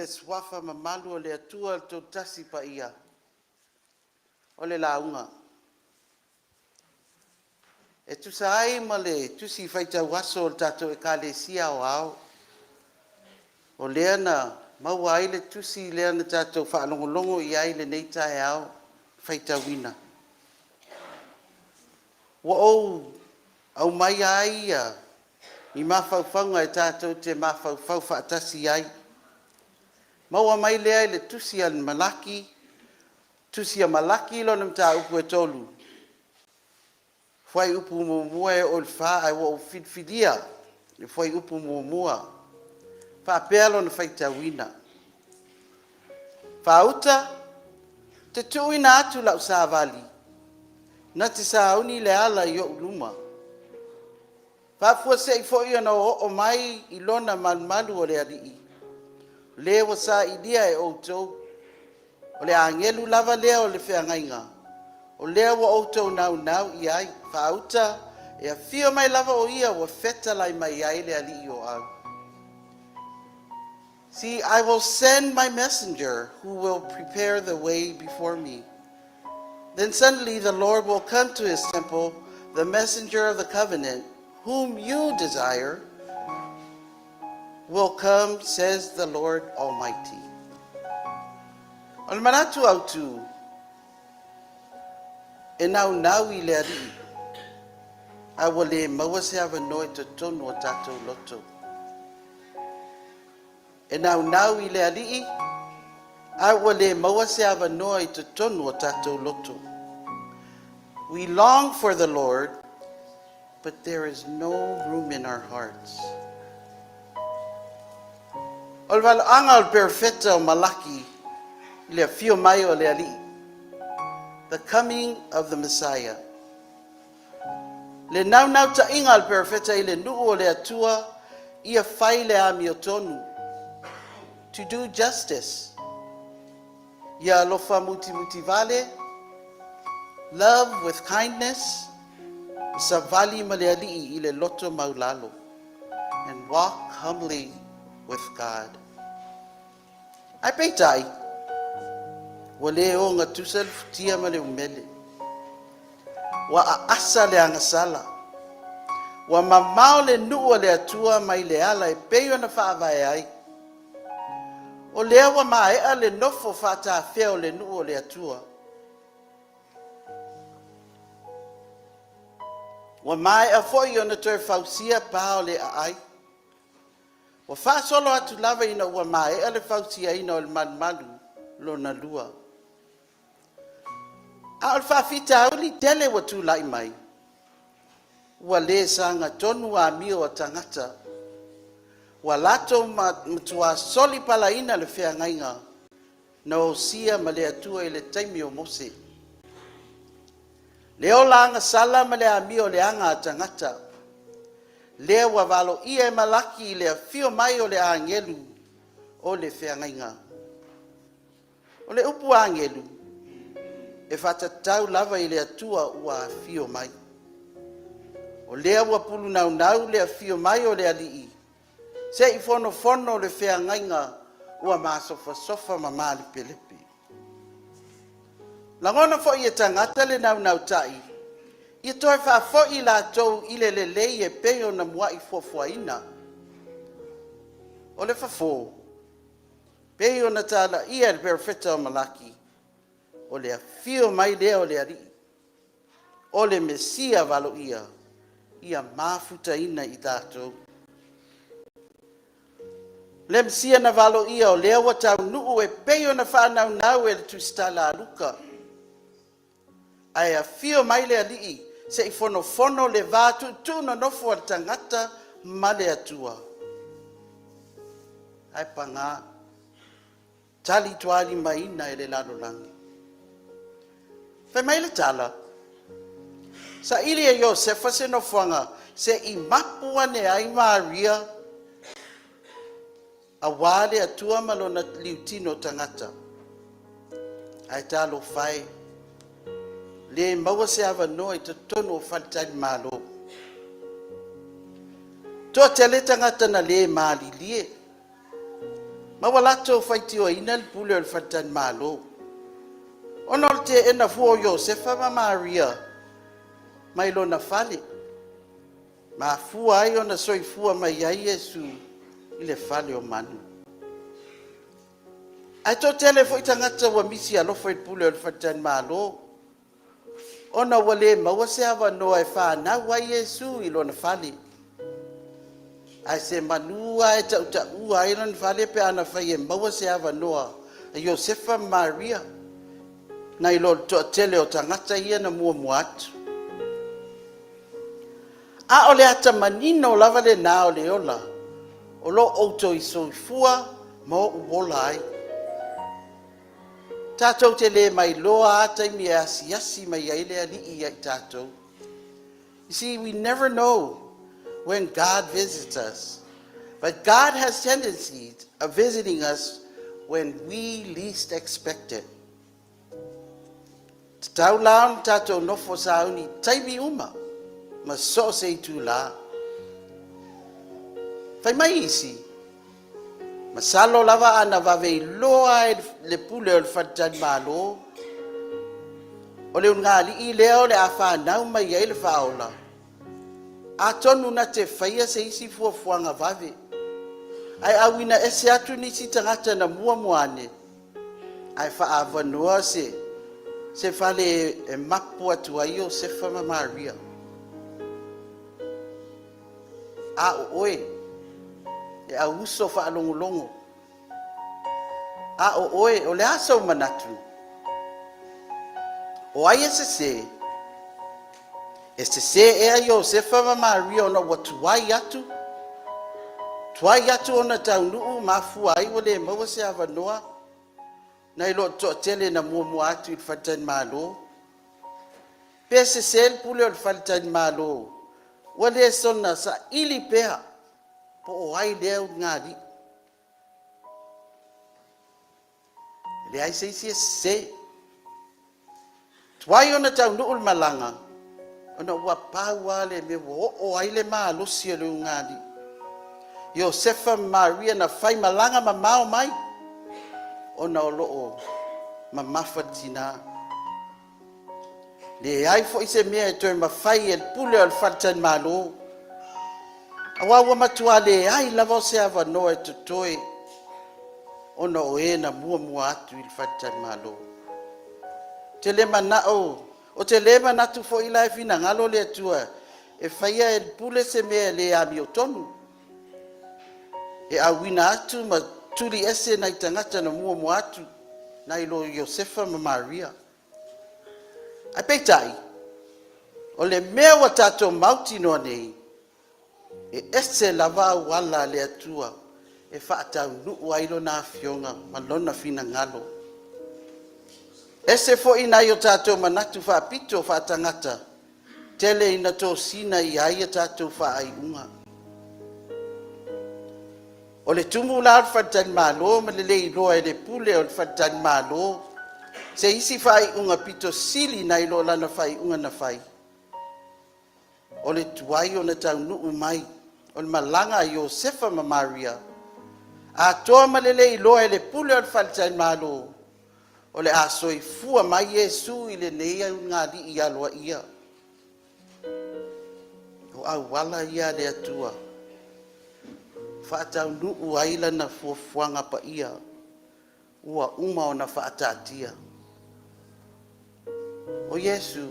le Suafa mamalu o le Atua le Toatasi Paia, o le lauga. E tusa ai ma le tusi faitau aso o le tatou Ekalesia Aoao, o lea na maua ai le tusi lea na tatou faalogologo i ai i lenei taeao faitauina. Ua ou aumaia ai ia ni mafaufauga e tatou te mafaufau faatasi ai. Maua mai lea i le tusi a Malaki, tusi a Malaki lona mataupu e 3, fuaiupu 1 e oo i le 4, ae ua ou filifilia le fuaiupu 1. E faapea lona faitauina; “Faauta, ou te tuuina atu lau savali na te sauni le ala i ou luma, faafuasei foi ona oo mai i lona malumalu o le Alii, le ua sailia e outou. O le agelu lava lea o le feagaiga, o lea ua outou naunau i ai. Faauta, e afio mai lava o ia ua fetalai mai ai le Alii o au. See, I will send my messenger who will prepare the way before me. Then suddenly the Lord will come to his temple, the messenger of the covenant, whom you desire, will come, says the Lord Almighty.” O le manatu autu, e naunau i le Alii, a ua le maua se avanoa i totonu o tatou loto. E naunau i le Alii, a ua le maua se avanoa i totonu o tatou loto. We long for the Lord, but there is no room in our hearts. O le valaauga o le perofeta o Malaki i le afio mai o le Alii. The coming of the Messiah. Le naunautaiga a le perofeta i le nuu o le Atua ia fai le amiotonu. To do justice. Ia alofa mutimuti vale, love with kindness, savali ma le Alii i le loto maulalo, and walk humbly with God. Ae peitai, ua le ogatusa le futia ma le umele. Ua aasa le agasala. Ua mamao le nuu o le Atua mai le ala e pei ona faavae ai. O lea ua maea le nofo faatafea o le nuu o le Atua. Ua maea foi ona toe fausia pa o le aai. Ua faasolo atu lava ina ua maea le fausiaina o le malumalu lona lua. A o le faafitauli tele ua tulai mai, ua le sagatonu amio a tagata. Ua latou matua solipalaina le feagaiga na osia ma le Atua i le taimi o Mose. Le ola agasala ma le amio leaga a tagata. Lea ua valoia e Malaki i le afio mai o le agelu o le feagaiga. O le upu agelu, e faatatau lava i le Atua ua afio mai. O lea ua pulunaunau le afio mai o le Alii, se i fonofono le feagaiga ua masofasofa ma malepelepe. Lagona foi e tagata le naunautai, ia toe faafoi latou i le lelei e pei ona muai fuafuaina. O le fofo, pei ona talaia e le perofeta o Malaki, o le afio mai lea o le Alii, o le Mesia valoia, ia mafutaina i tatou. Le Mesia na valoia o lea ua taunuu e pei ona faanaunau e le tusitala a Luka. Ae afio mai le Alii se i fonofono le va tuutuu nonofo a le tagata ma le Atua. Ae paga, talitualimaina e le lalolagi. Fai mai le tala, saili e Iosefa se nofoaga se i mapu ane ai Maria aua le Atua ma lona liutino tagata. Ae talofa e, le maua se avanoa i totonu o faletalimalo. Toatele tagata na le malilie. Ma ua latou faitioina le pule o le faletalimalo ona o le teena fua o Iosefa ma Maria mai lona fale, mafua ai ona soifua mai ai Iesu i le fale o manu. Ae toatele foi tagata ua misi alofa i le pule o le faletalimalo ona ua le maua se avanoa e fanau ai Iesu i lona fale. Ae semanu lava e tautaua ai lona fale pe ana fai e maua se avanoa a Iosefa ma Maria, nai lo le toatele o tagata ia na muamua atu. A o le ata manino lava lena o le ola o lo o outou soifua ma ou ola ai. Tatou te le mailoa lava taimi e asiasi mai ai le Alii ia i tatou. You see, we never know when God visits us. But God has tendencies of visiting us when we least expect it. Tatau la ona tatou nofo sauni i taimi uma ma so o se itulā. Fai mai isi, masalo lava ana vave iloa e le pule o le faletalimalo o le ulugalii lea o le a fanau mai ai le Faaola, atonu na te faia se isi fuafuaga vave ae auina ese atu nisi tagata na muamua ane ae faaavanoa se fale e mapu atu ai Iosefa ma Maria. A o oe, e au uso faalogologo, a o oe, o le a sou manatu? O ai e sesē? E sesē ea Iosefa ma Maria ona ua tuai atu? Tuai atu ona taunuu mafua ai ua le maua se avanoa nai lo le toatele na muamua atu i le faletalimalo? Pe sesē le pule o le faletalimalo ua le soona saili pea po o ai lea ulugalii? E leai se isi e sesē. Tuai ona taunuu le malaga ona ua pau lava le mea ua oo ai le malosi o le ulugalii. Iosefa ma Maria na faimalaga mamao mai ona o lo o mamafa le tina. Leai foi se mea e toe mafai e le pule o le faletalimalo, aua ua matua leai lava o se avanoa e totoe ona o e na muamua atu i le faletalimalo. Ou te le manao, ou te le manatu foi la e finagalo le Atua e faia e le pule se mea e le amiotonu, e auina atu ma tuli ese nai tagata na muamua atu nai lo Iosefa ma Maria. Ae peitai, o le mea ua tatou mautinoa nei, e ese lava auala a le Atua e faataunuu ai Lona Afioga ma Lona finagalo. Ese foi nai o tatou manatu faapito faatagata, tele ina tosina i ai a tatou faaiuga. O le tumu la o le faletalimalo ma le le iloa e le pule o le faletalimalo se isi faaiuga pito sili nai lo lana faaiuga na fai, o le tuai ona taunuu mai o le malaga a Iosefa ma Maria, atoa ma le le iloa e le pule o le faletalimalo o le a soifua mai Iesu i lenei ulugalii aloaia. O auala ia a le Atua faataunuu ai lana fuafuaga paia ua uma ona faataatia. O Iesu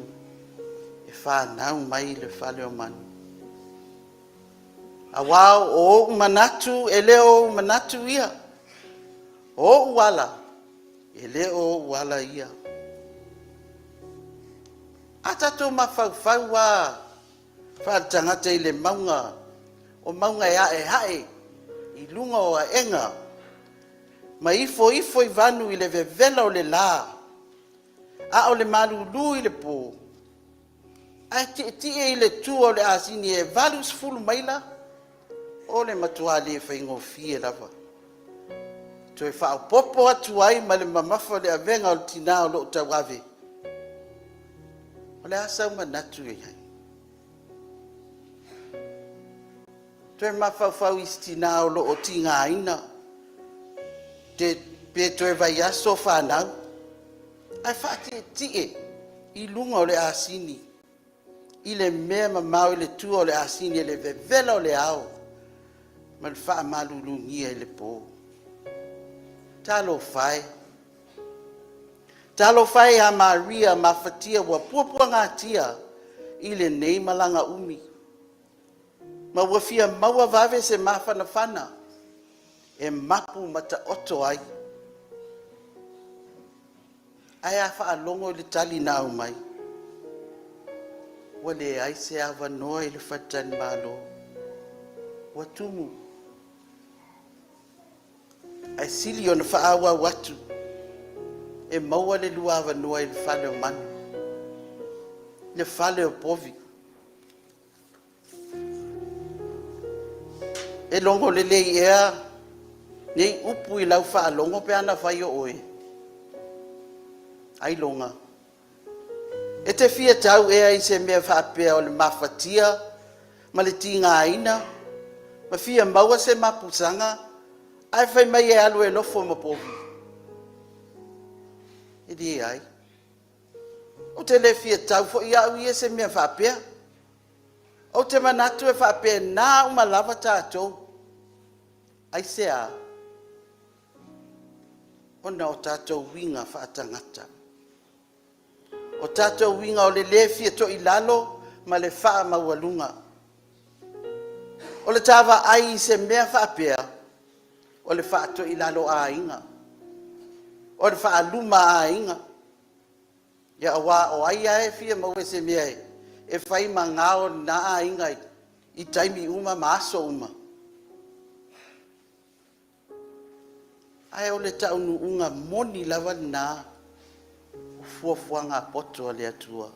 e fanau mai i le fale o manu. Aua o ou manatu e le o ou manatu ia, o ou ala e le o ou ala ia. A tatou mafaufau lava faaletagata i le mauga, o mauga e aeae i luga o aega ma ifoifo i vanu i le vevela o le la, a o le malulu i le po, ae tietie i le tua o le asini e 80 maila, o le matua le faigofie lava. Toe faaopoopo atu ai ma le mamafa o le avega o le tina o lo o tauave. O le a sau manatu i ai? Toe mafaufau i si tina o lo o tigaina. Te, pe toe vaiaso fanau, ae faatietie i luga o le asini, i le mea mamao i le tua o le asini e le vevela o le ao ma le faamalulugia i le po. Talofa e! Talofa e ia Maria mafatia ua puapuagatia i lenei malaga umi, ma ua fia maua vave se mafanafana e mapu ma taoto ai. Ae a faalogo i le tali na aumai, ua leai se avanoa i le faletalimalo, ua tumu. Ae sili ona faaauau atu e maua le lua avanoa i le fale o manu, le fale o povi. E logo lelei ea nei upu i lau faalogo pe ana fai o oe? Ailoga. E te fia tau ea i se mea faapea o le mafatia ma le tigaina ma fia maua se mapusaga ae fai mai e alu e nofo ma povi? E leai. Ou te le fia tau foi au ia i se mea faapea. Ou te manatu e faapena uma lava tatou. Aisea? Ona o tatou uiga faatagata. O tatou uiga o le le fia toilalo ma le faamaualuga. O le ta vaai i se mea faapea, o le faatoilalo aiga, o le faaluma aiga. Ia aua o ai lava e fia maua i se mea e fai ma gao o lena aiga i taimi uma ma aso uma? Ae o le taunuuga moni lava lena o fuafuaga poto a le Atua.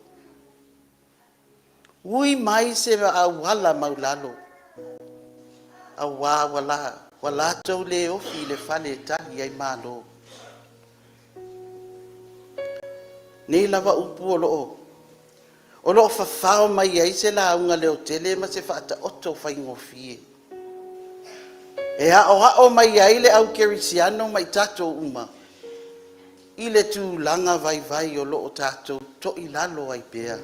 Ui mai se auala maulalo, aua ua latou le ofi i le fale e tali ai malo. Nei lava upu o lo o fafao mai ai se lauga leotele ma se faataoto faigofie e aoao mai ai le au kerisiano ma i tatou uma i le tulaga vaivai o lo o tatou toilalo ai pea.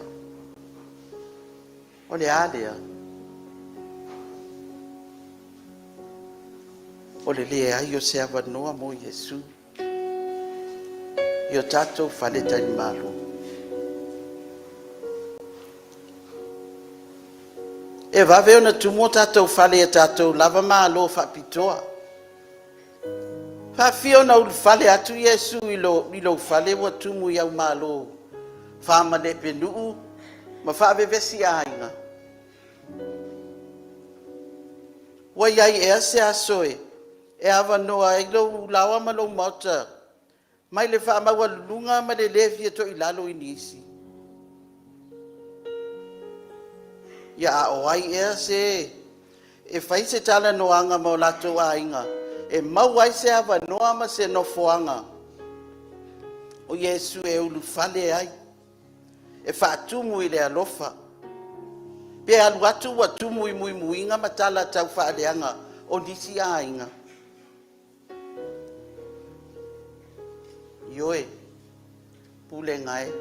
O le a lea? O le leai o se avanoa mo Iesu i o tatou faletalimalo. E vave ona tumu o tatou fale i a tatou lava malo faapitoa. Faafia ona ulufale atu Iesu i lou fale ua tumu i au malo faamalepenuu ma faavevesi aiga? Ua i ai ea se aso e avanoa ai lou laoa ma lou maota mai le faamaualuluga ma le le fia toilalo i nisi? Ia a o ai ea se e fai se talanoaga ma o latou aiga e maua ai se avanoa ma se nofoaga o Iesu e ulufale ai, e faatumu i le alofa, pe alu atu ua tumu i muimuiga ma tala taufaaleaga o nisi aiga? Ioe, Pulega e,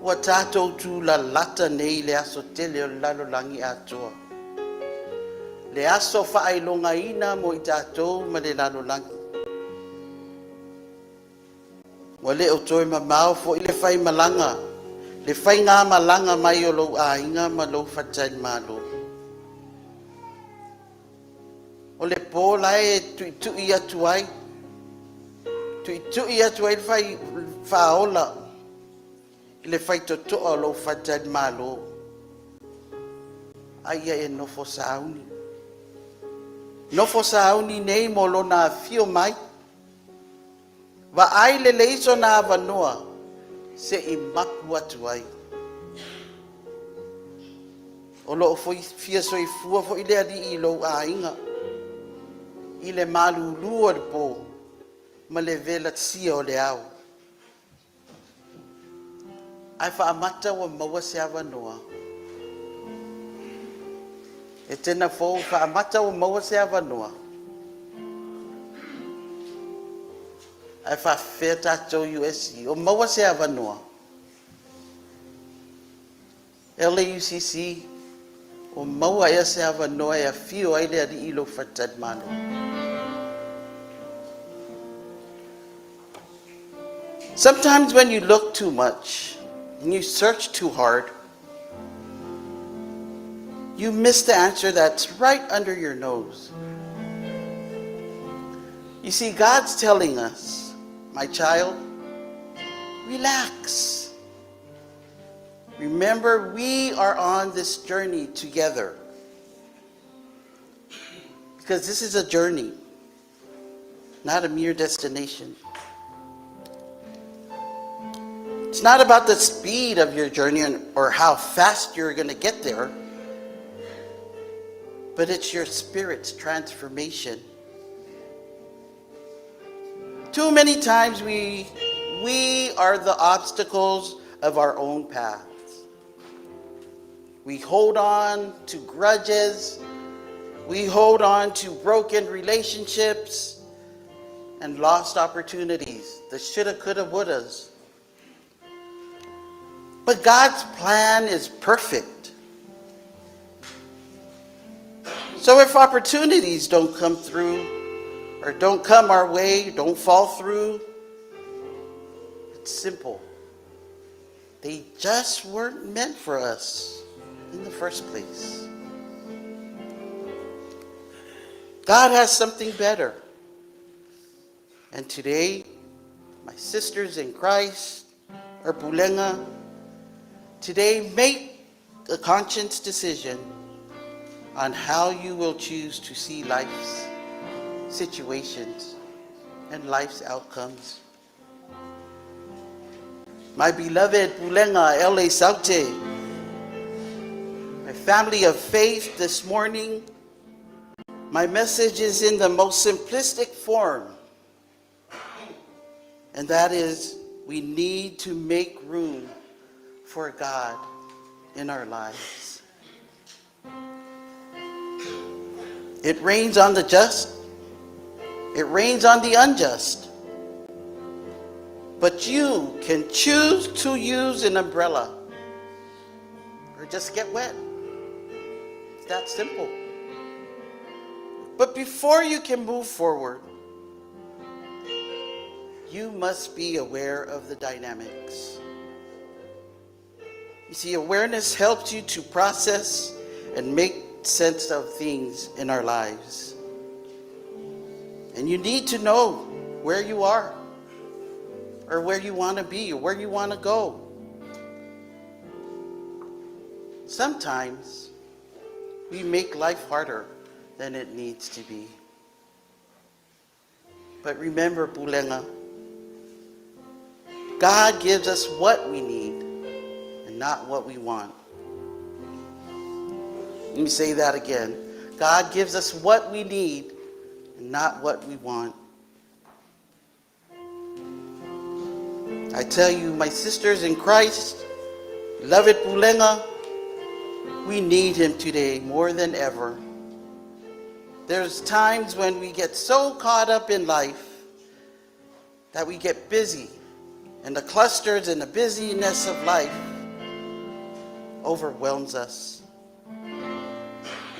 ua tatou tulalata nei i le aso tele o le lalolagi atoa, le aso faailogaina mo i tatou ma le lalolagi. Ua le o toe mamao foi le faimalaga, le faigamalaga mai o lou aiga ma lou faletalimalo. O le po la e tuitui atu ai, tuitui atu ai le fai faaola i le faitotoa o lou faletalimalo, a ia e nofo sauni. Nofo sauni nei mo lona afio mai. Vaai lelei sona avanoa se i mapu atu ai. O lo o fia soifua foi le Alii i lou aiga, i le malulu o le po ma le velasia o le ao. Ae faamata ua maua se avanoa? E tena fou, faamata ua maua se avanoa? Ae faafefea tatou USC o maua se avanoa? LAUCC, o maua ea se avanoa e afio ai le alii i lou faletalimalo? Sometimes when you look too much and you search too hard, you miss the answer that's right under your nose. You see, God's telling us, my child, relax. Remember, we are on this journey together. Because this is a journey, not a mere destination. It's not about the speed of your journey or how fast you're going to get there, but it's your spirit's transformation. Too many times we are the obstacles of our own paths. We hold on to grudges, we hold on to broken relationships and lost opportunities, the shoulda, coulda, wouldas. But God's plan is perfect. So if opportunities don't come through or don't come our way, don't fall through, it's simple. They just weren't meant for us in the first place. God has something better. And today, my sisters in Christ, or Pulega, today make a conscious decision on how you will choose to see life's situations and life's outcomes. My beloved Pulega L.A. Saute, my family of faith this morning, my message is in the most simplistic form, and that is we need to make room for God in our lives. It rains on the just, it rains on the unjust. But you can choose to use an umbrella or just get wet. It's that simple. But before you can move forward, you must be aware of the dynamics. You see, awareness helps you to process and make sense of things in our lives. And you need to know where you are, or where you want to be, or where you want to go. Sometimes we make life harder than it needs to be. But remember, Pulega, God gives us what we need and not what we want. Let me say that again. God gives us what we need and not what we want. I tell you, my sisters in Christ, beloved Pulega, we need him today more than ever. There's times when we get so caught up in life that we get busy, and the clusters and the busyness of life overwhelms us.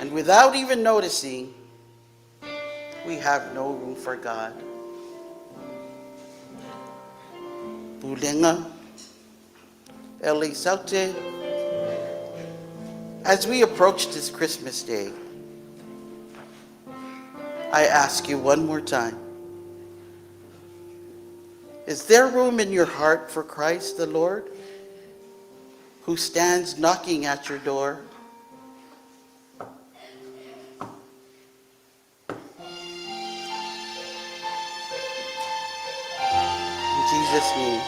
And without even noticing, we have no room for God. Pulega, L.A. Saute, as we approach this Christmas day, I ask you one more time, is there room in your heart for Christ the Lord, who stands knocking at your door? In Jesus' name.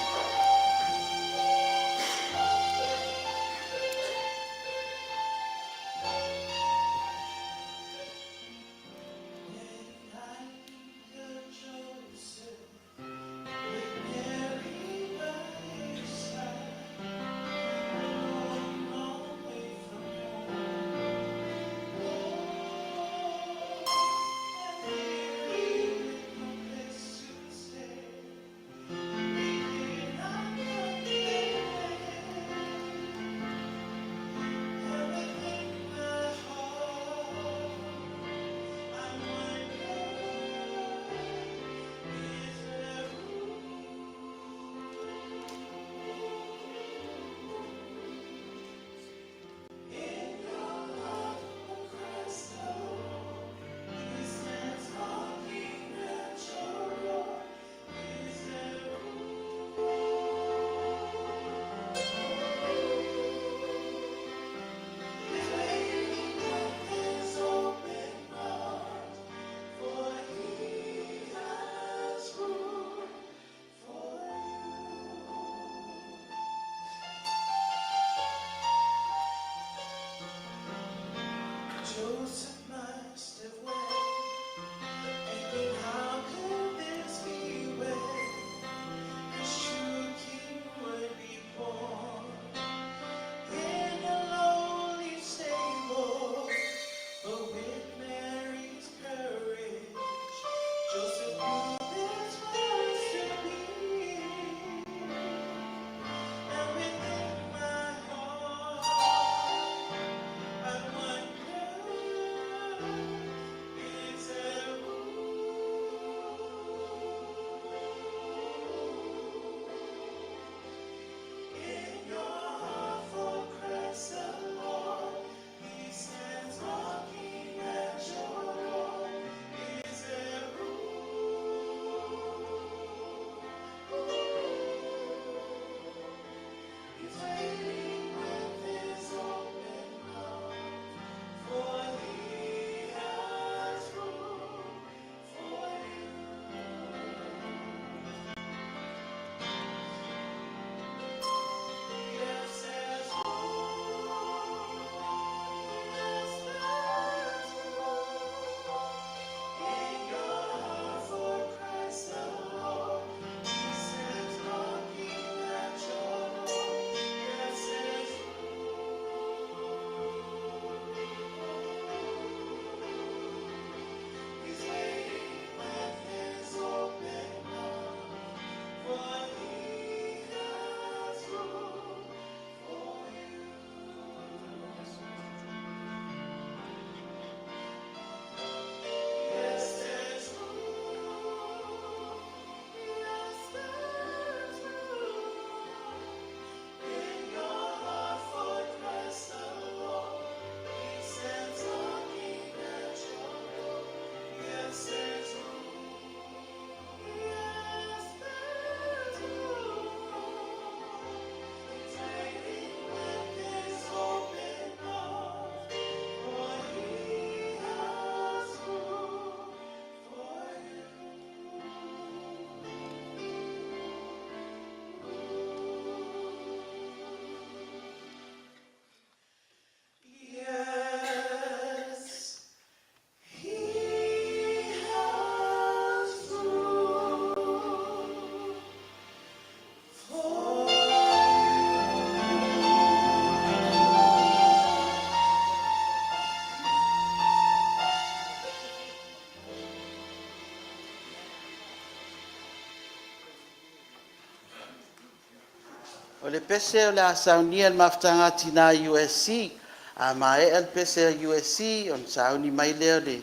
O le pese o le a saunia e le Mafutaga a Tina USC. A maea le pese a USC, ona sauni mai lea o le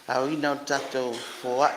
aoina o le tatou foai.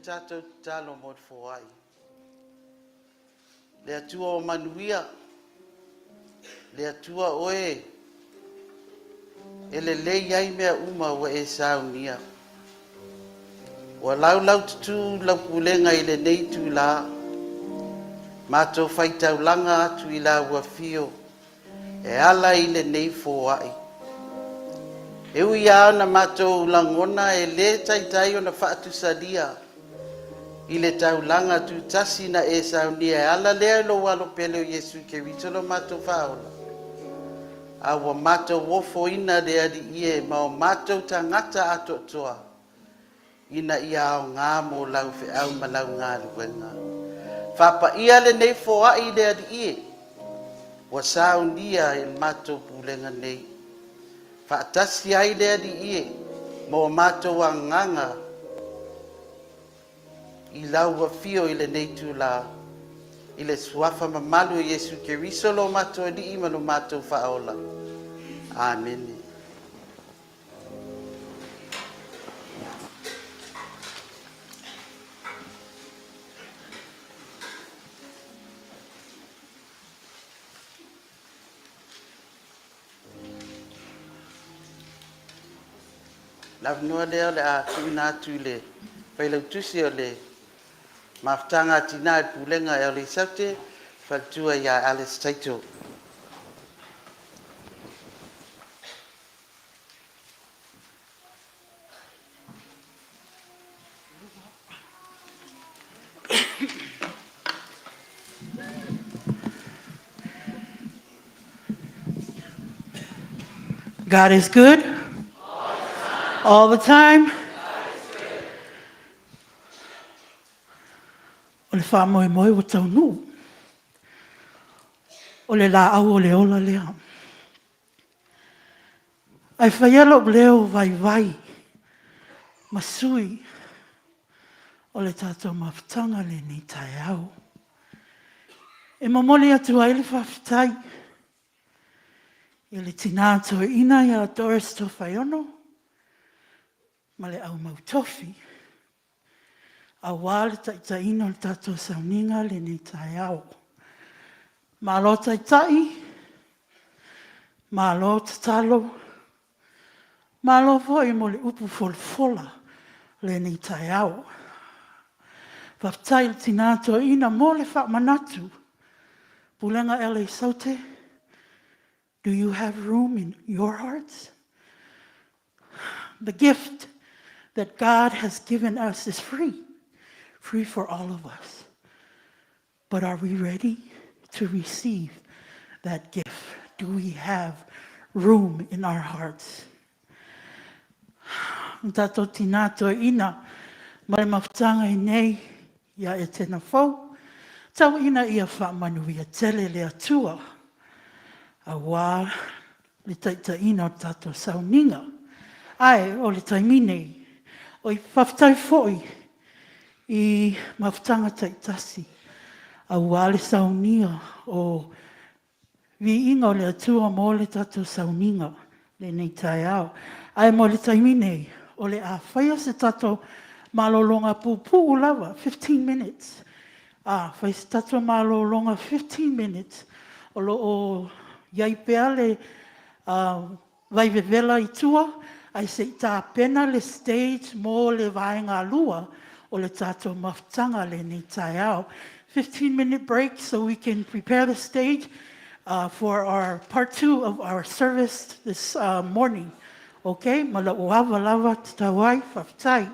tatou tatalo mo le foai. Le Atua o manuia, le Atua oe e lelei ai mea uma ua e saunia. Ua laulaututu lau pulega i lenei itulā, matou faitaulaga atu i lau Afio e ala i lenei foai. E ui lava ona matou lagona e le taitai ona faatusalia i le taulaga tutasi na e saunia e ala lea i lou Alo pele o Iesu Keriso lo matou Faaola, a ua matou ofoina le Alii e ma o matou tagata atoatoa ina ia aoga mo lau feau ma lau galuega. Faapaia lenei foai i le Alii e, ua saunia e le matou pulega nei. Faatasi ai le Alii e ma o matou agaga i lau afio i lenei itulā, i le suafa mamalu o Iesu Keriso lo matou Alii ma lo matou Faaola. Amene. Le avanoa lea o le a tuuina atu i le Failautusi o le Mafutaga a Tina i le Pulega a LA Saute, le faletua ia Alice Taito. God is good. All the time. O le faamoemoe ua taunuu. O le laau o le ola lea. Ae faia lou leo vaivai ma sui o le tatou mafutaga i lenei taeao. E momoli atu ai le faafetai i le tina toeaina ia Doris Tofaeono ma le au mautofi aua le taitaiina o le tatou sauniga lenei taeao. Malo taitai, malo tatalo, malo foi mo le upu folafola i lenei taeao. Faafetai i le tina toeaina mo le faamanatu. Pulega LA Saute, do you have room in your hearts? The gift that God has given us is free, free for all of us. But are we ready to receive that gift? Do we have room in our hearts? Tatou tina toeaina ma le mafutaga i nei ia Etena fou, tau ina ia faamanuia tele le Atua aua le taitaiina o le tatou sauniga. Ae o le taimi nei, oi faafetai foi i mafutaga taitasi aua le saunia o viiga o le Atua mo le tatou sauniga i lenei taeao. Ae mo le taimi nei, o le a faia se tatou malologa puupuu lava, 15 minutes. A fai se tatou malologa 15 minutes, o lo o i ai pea le vaivevela i tua, ae se i tapena le stage mo le vaega lua o le tatou mafutaga i lenei taeao. 15-minute break so we can prepare the stage for our part 2 of our service this morning. Okay, ma lou ava lava tatau ai, faafetai.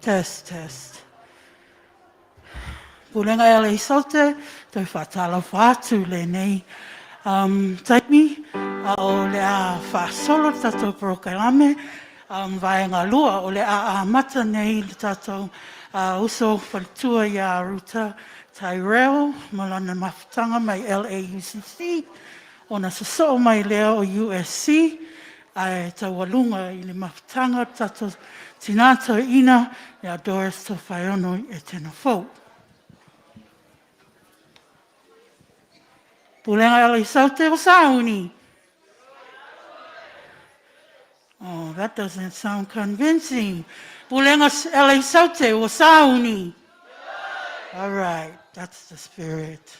Test, test. Pulega e ala i Saute, toe whātālauwha atu le nei um, taimi, a o le a whaasolo le tātou porokalame, um, vaenga lua o le a amata nei le tātou uh, uso whalitua i a Ruta Tyrell, ma lana mafutanga mai LAUCC, ona sosoo mai lea o USC, ae taualuga i le mafutaga o le tatou tinā toeaina ia Doris Tofaeono i Etena Fou. Pulega e ala i Saute o Sauni. Oh, that doesn't sound convincing. Pulega ala i Saute o Sauni. All right, that's the spirit.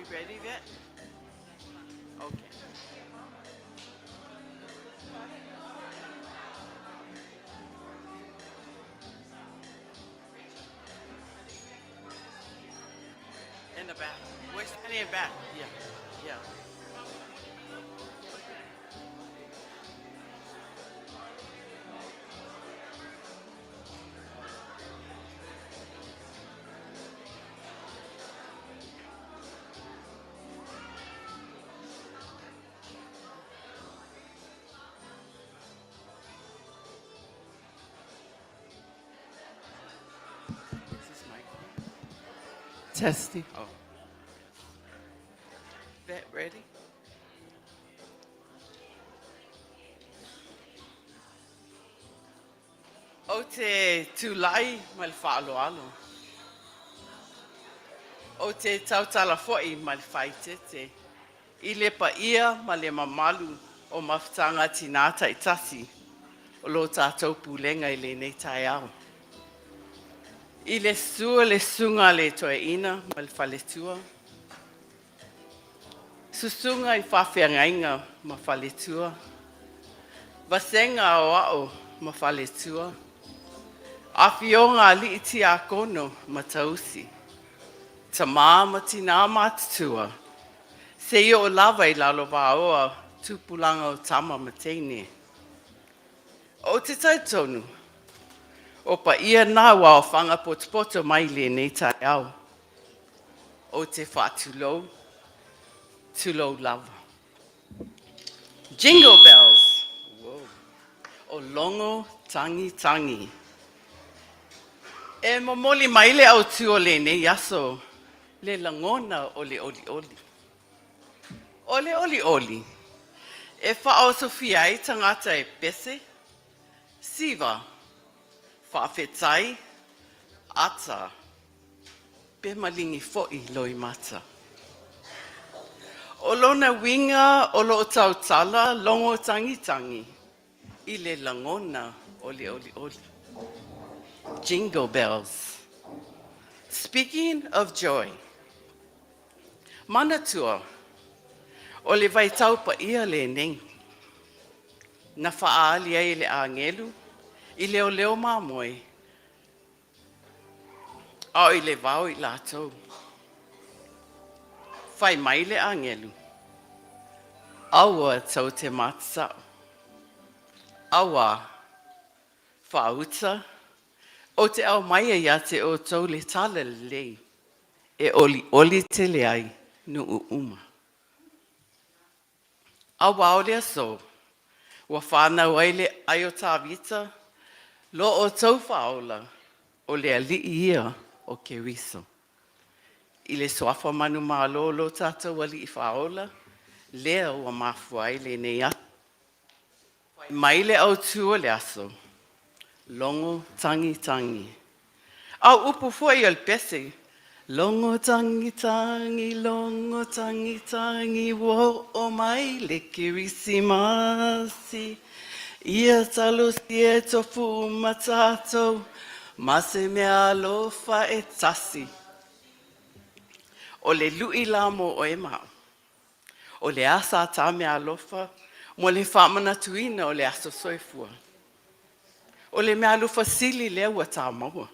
We ready yet? Okay. In the back. We're standing in back. Yeah, yeah. Is this mic on? Testing. Oh. Vet ready? O te tulai ma le faaaloalo. O te tautala foi ma le faaeteete i le paia ma le mamalu o Mafutaga Tinā Taitasi o lo tatou pulega i lenei taeao. I le susu o le susuga a le toeaina ma le faletua, susuga i faafeagaiga ma faletua, vasega aoao ma faletua, afioga alii tiakono ma tausi, tamā ma tinā matutua. Seia oo lava i lalovaoa tupulaga o tama ma teine. Ou te talitonu o paia na ua aofaga potopoto mai lenei taeao. Ou te faatulou, tulou lava. Jingle bells, o logo tagitagi. E momoli mai le autū o lenei aso, le lagona o le olioli. O le olioli, e faaosofia ai tagata e pese, siva, faafetai, ata, pe maligi foi loimata. O lona uiga o loo tautala logo tagitagi i le lagona o le olioli. Jingle bells. Speaking of joy, manatua o le vaitau paia lenei na faaali ai e le agelu i leoleo mamoe a o i le vao i latou. Fai mai le agelu, aua tou te matatao, auā faauta ou te aumaia ia te outou le talalelei e olioli tele ai nuu uma. Auā o le aso ua whānau ai le ai o Tavita, lo outou faaola o le alii ia o Keriso. I le suafa manumalo o lo tatou alii faaola, lea ua mafua ai lenei aso. Mai le autū o le aso, logo tagitagi. A o upu foi o le pese, logo tagitagi, logo tagitagi, ua oo mai le Kerisimasi. Ia talosia e tofu uma tatou, ma se meaalofa e tasi. O le lui la mo oe ma au, o le a sa tā meaalofa mo le faamanatuina o le aso soifua. O le meaalofa sili lea ua tā maua.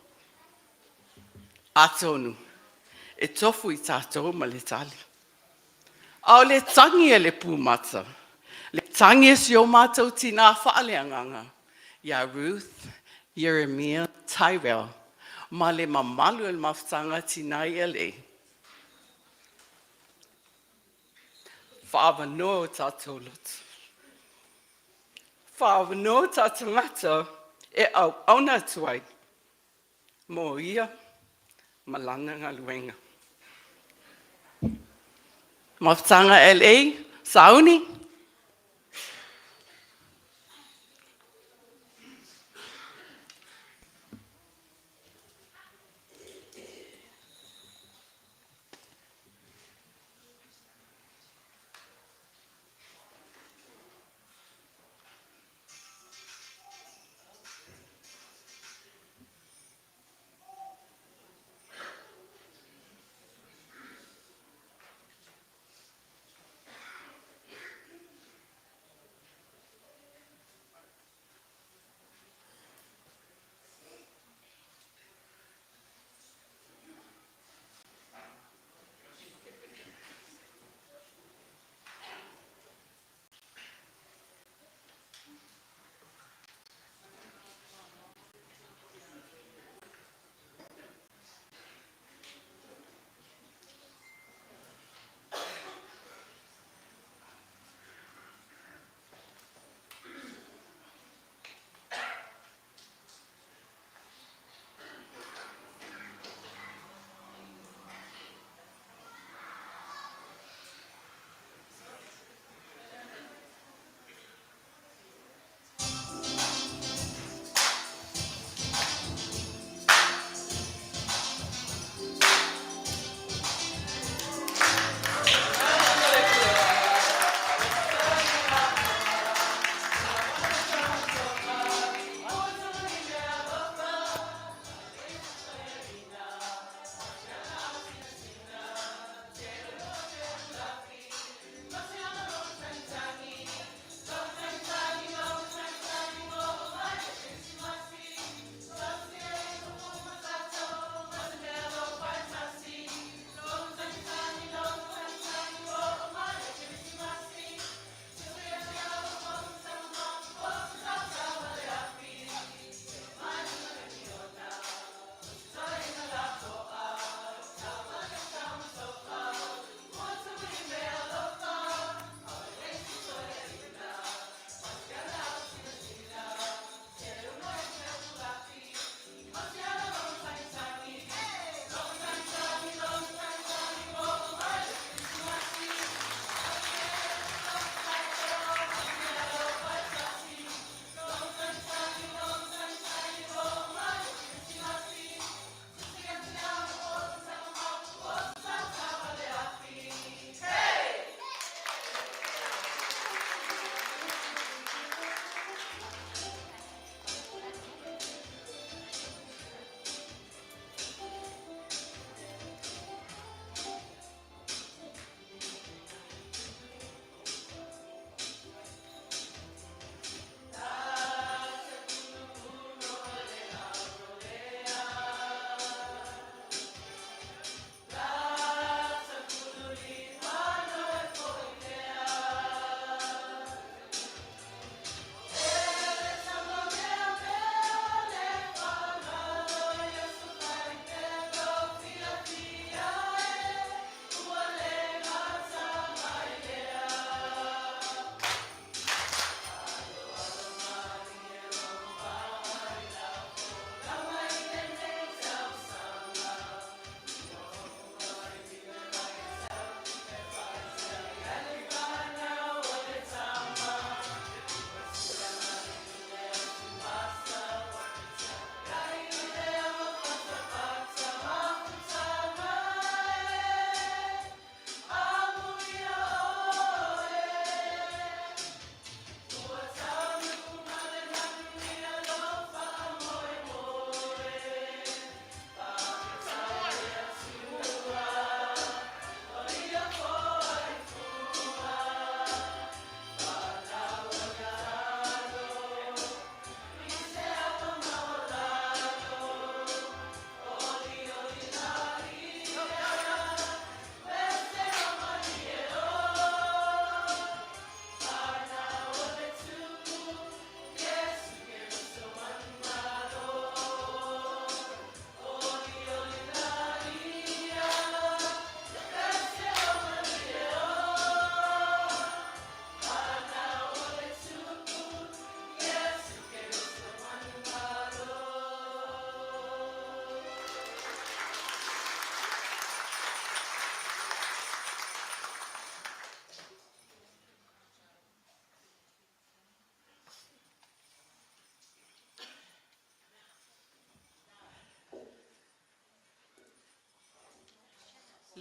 Atonu e tofu i tatou ma le tali. A o le tagi a le pumata, le tagi a si o matou tinā faaleagaga ia Ruth Ieremia Tyrell ma le mamalu o le mafutaga Tinai LA. Faaavanoa o tatou loto, faaavanoa o tatou tagata e auauna atu ai mo ia ma lana galuega. Mafutaga LA, sauni.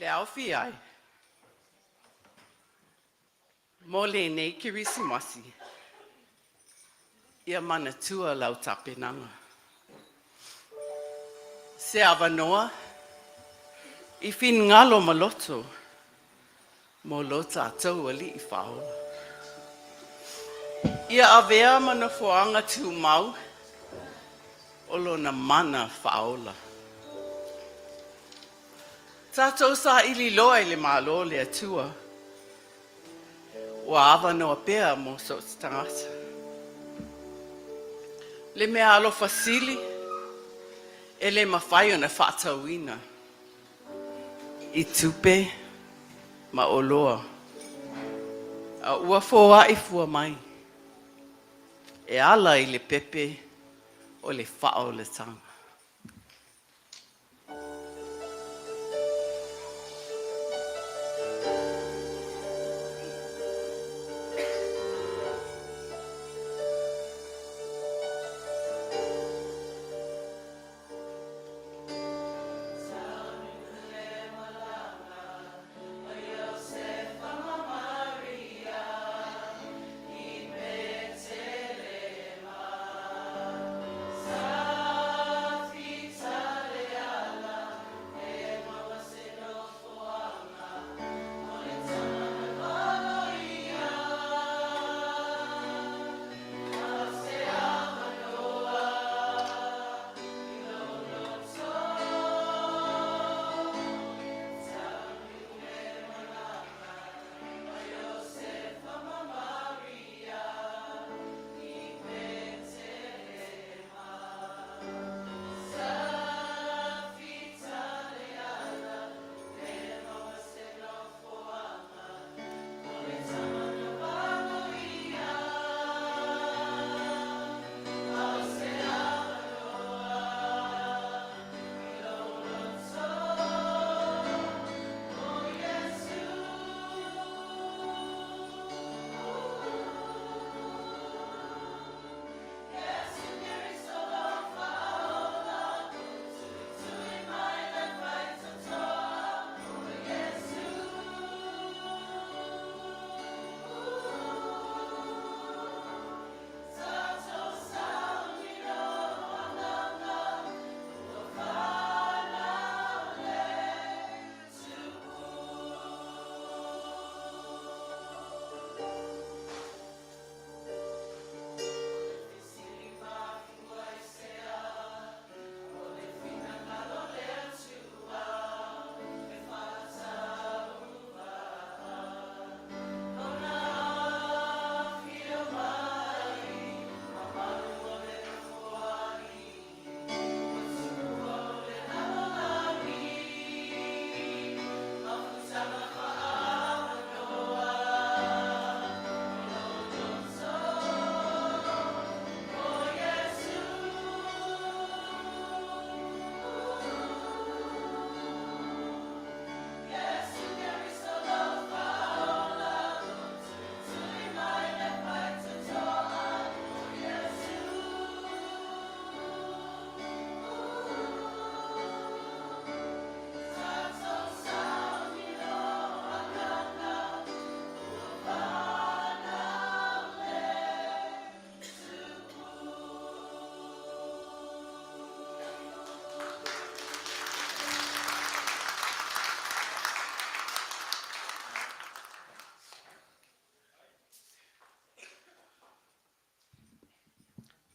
Le aofia ai mo lenei Kerisimasi, ia manatua lau tapenaga. Se avanoa i finagalo ma loto mo lo tatou Alii Faaola. Ia avea ma nofoaga tumau o Lona mana faaola. Tatou saili loa i le Malo o le Atua, ua avanoa pea mo so o se tagata. Le meaalofa sili e le mafai ona faatauina i tupe ma oloa, a ua foai fua mai e ala i le pepe o le faaolataga.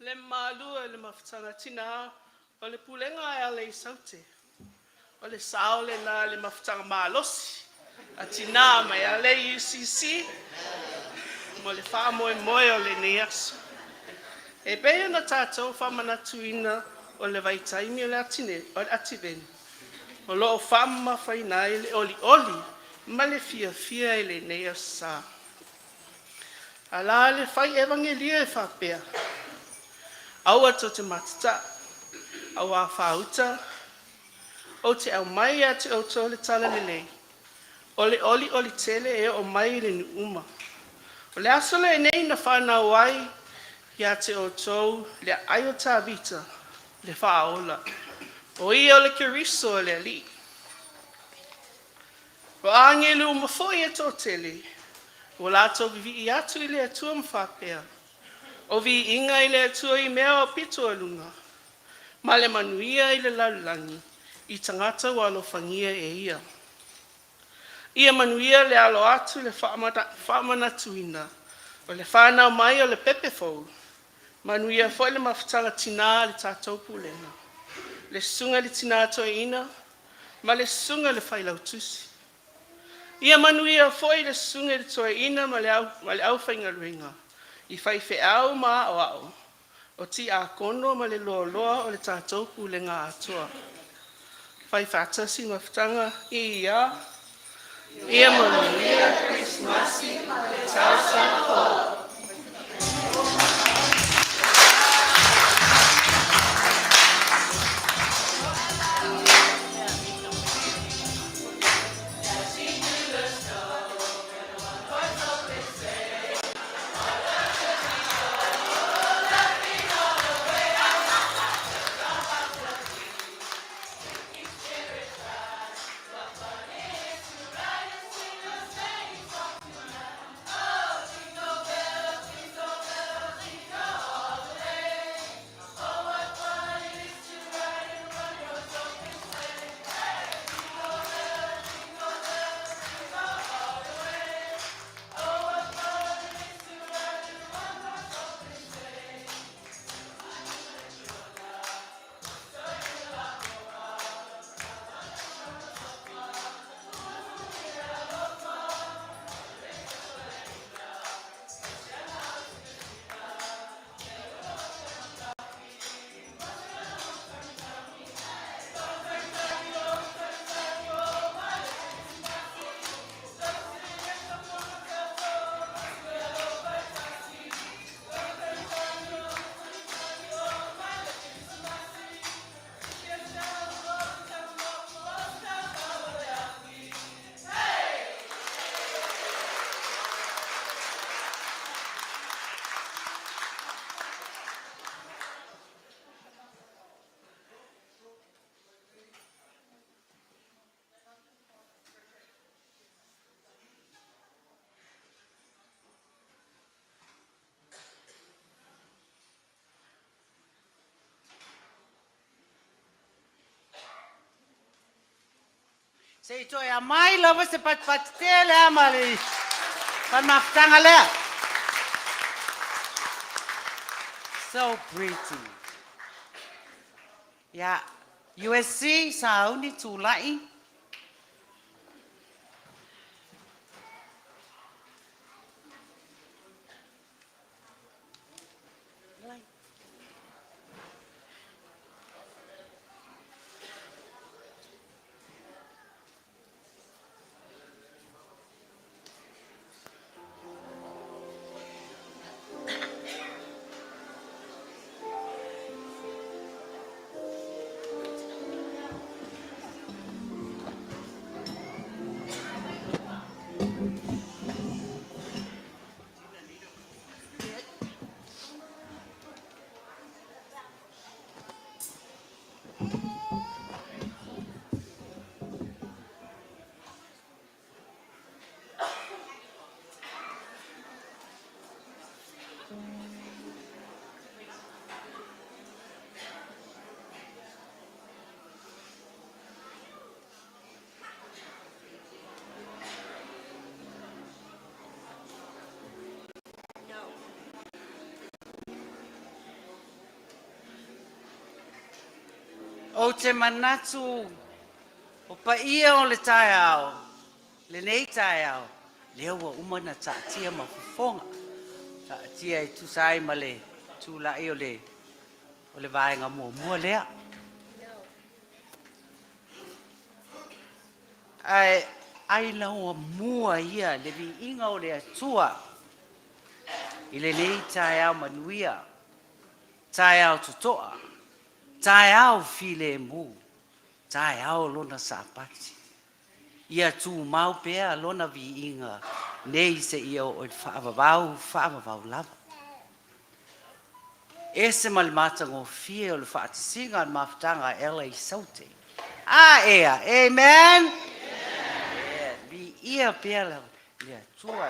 Le mamalu e o le Mafutaga Tinā o le Pulega a Alei Saute, o le sao lena i le mafutaga malosi a Tinā mai Alei UCC mo le faamoemoe o lenei aso. E pei ona tatou faamanatuina o le vaitaimi o le Ativeni, o lo o faamamafaina ai le olioli ma le fiafia i lenei Aso Sa. Alā le fai evagelia e faapea, Aua tou te matatā, auā fāuta ou te aumai ia te outou le talalelei, o le olioli tele e oo mai i le nuu uma. O le aso lenei na whanau ai ia te outou le aai o Tavita, le Faaola. O ia o le Keriso o le Alii. O agelu uma foi e toatele, ua latou vivii atu i le Atua ma faapea, O viiga i le Atua i mea aupito i luga, ma le manuia i le lalolagi i tagata ua alofagia e Ia. Ia manuia le alo atu i le faamanatuina o le whānau mai o le pepe fou, manuia foi le mafutaga tinā a le tatou pulega, le susuga i le tinā toeaina ma le susuga i le failautusi. Ia manuia foi le susuga i le toeaina ma le aufaigaluega i faifeau ma aoao, o tiakono ma le loaloa o le tatou pulega atoa. Fai faatasi mafutaga ia, ia manuia le Kerisimasi ma le Tausaga Fou. Se i toe aumai lava se patipati tele lava ma le faamafutaga lea. So pretty. Yeah. USC, sauni, tulai. Ou te manatu o paia o le taeao, lenei taeao, lea ua uma na taatia ma fofoga, taatia e tusa ai ma le tulai o le, o le vaega muamua lea. Ae ai lauamua ia le viiga o le Atua i lenei taeao manuia, taeao totoa, taeao filemu, taeao lona Sapati. Ia tumau pea lona viiga nei seia oo i le faavavau, faavavau lava. Ese ma le matagofie o le faatasiga o le mafutaga a Ella i Saute. A ea, amen? Amen. Viia pea le Atua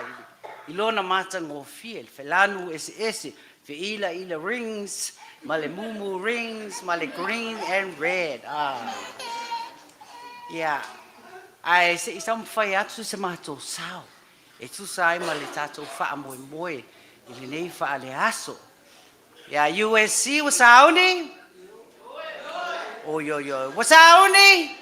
i Lona matagofie, le felanu eseese, feilaila rings, ma le mumu rings, ma le green and red. Ah. Ia, ae se i taumafai atu se matou sao e tusa ai ma le tatou faamoemoe i lenei faaleaso. Ia, USC ua sauni? Oi, oi, oi. Ua sauni?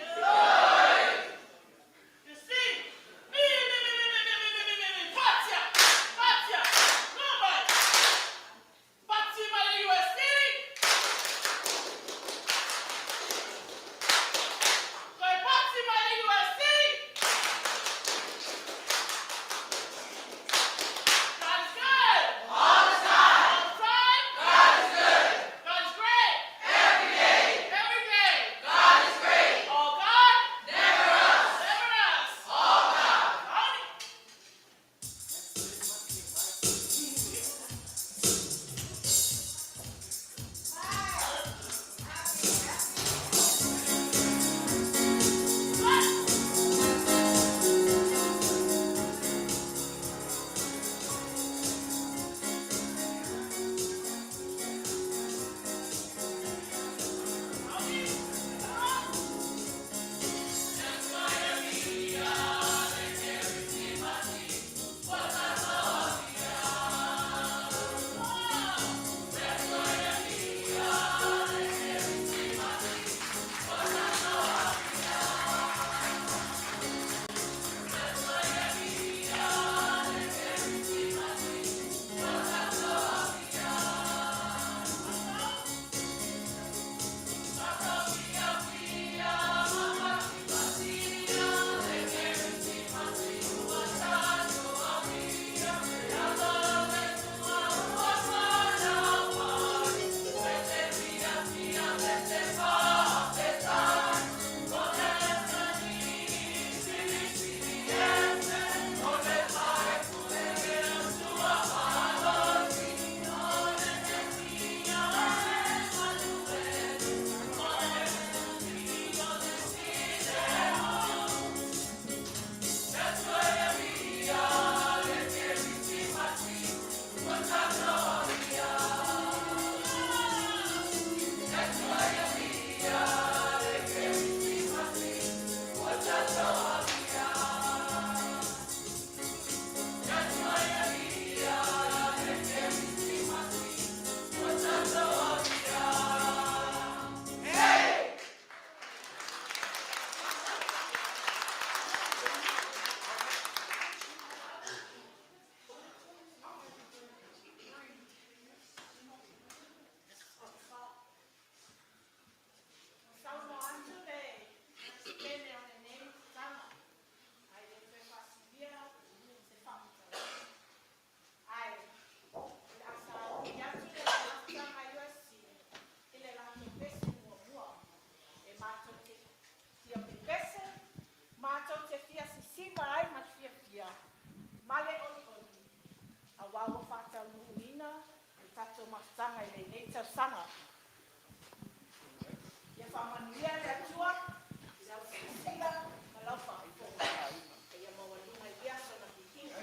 Saunoa atu le Peresetene o lenei tausaga, ae le toe faasilia se faamatalaga. Ae o le a sauni atu le mafutaga USC i le latou pese muamua. E matou te fia pepese, matou te fia sisiva ai ma le fiafia ma le olioli, aua ua faataunuuina le tatou mafutaga i lenei tausaga. Ia faamanuia le Atua i lau silasila ma lau faafofoga, a ia maualuga ai pea sona viiga.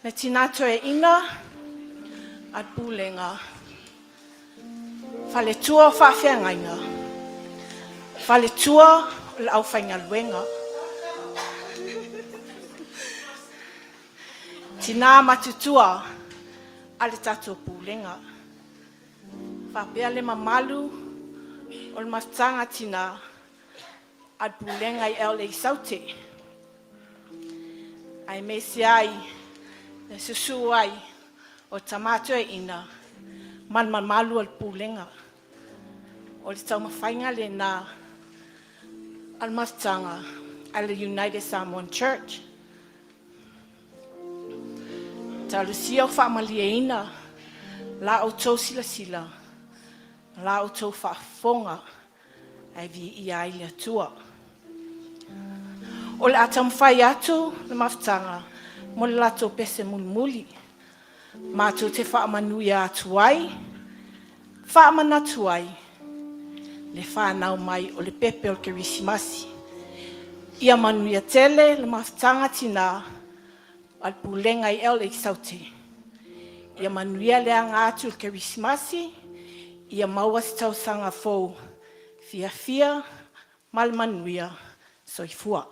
Le tinā toeaina a le pulega, faletua o faafeagaiga, faletua o le aufaigaluega, tinā matutua a le tatou pulega. Faapea le mamalu o le mafutaga tinā a le pulega i LA Saute. Aemaise ai le susu ai o tama toeaina ma le mamalu o le pulega. O le taumafaiga lena a le mafutaga a le United Samoan Church. Talosia o faamalieina la outou silasila, la outou faafofoga ae viia ai le Atua. O le a taumafai atu le mafutaga mo le latou pese mulimuli. Matou te faamanuia atu ai, faamanatu ai le fanau mai o le pepe o le Kerisimasi. Ia manuia tele le mafutaga tinā a le Pulega i LA Saute. Ia manuia le aga atu i le Kerisimasi, ia maua se tausaga fou fiafia ma le manuia. Soifua.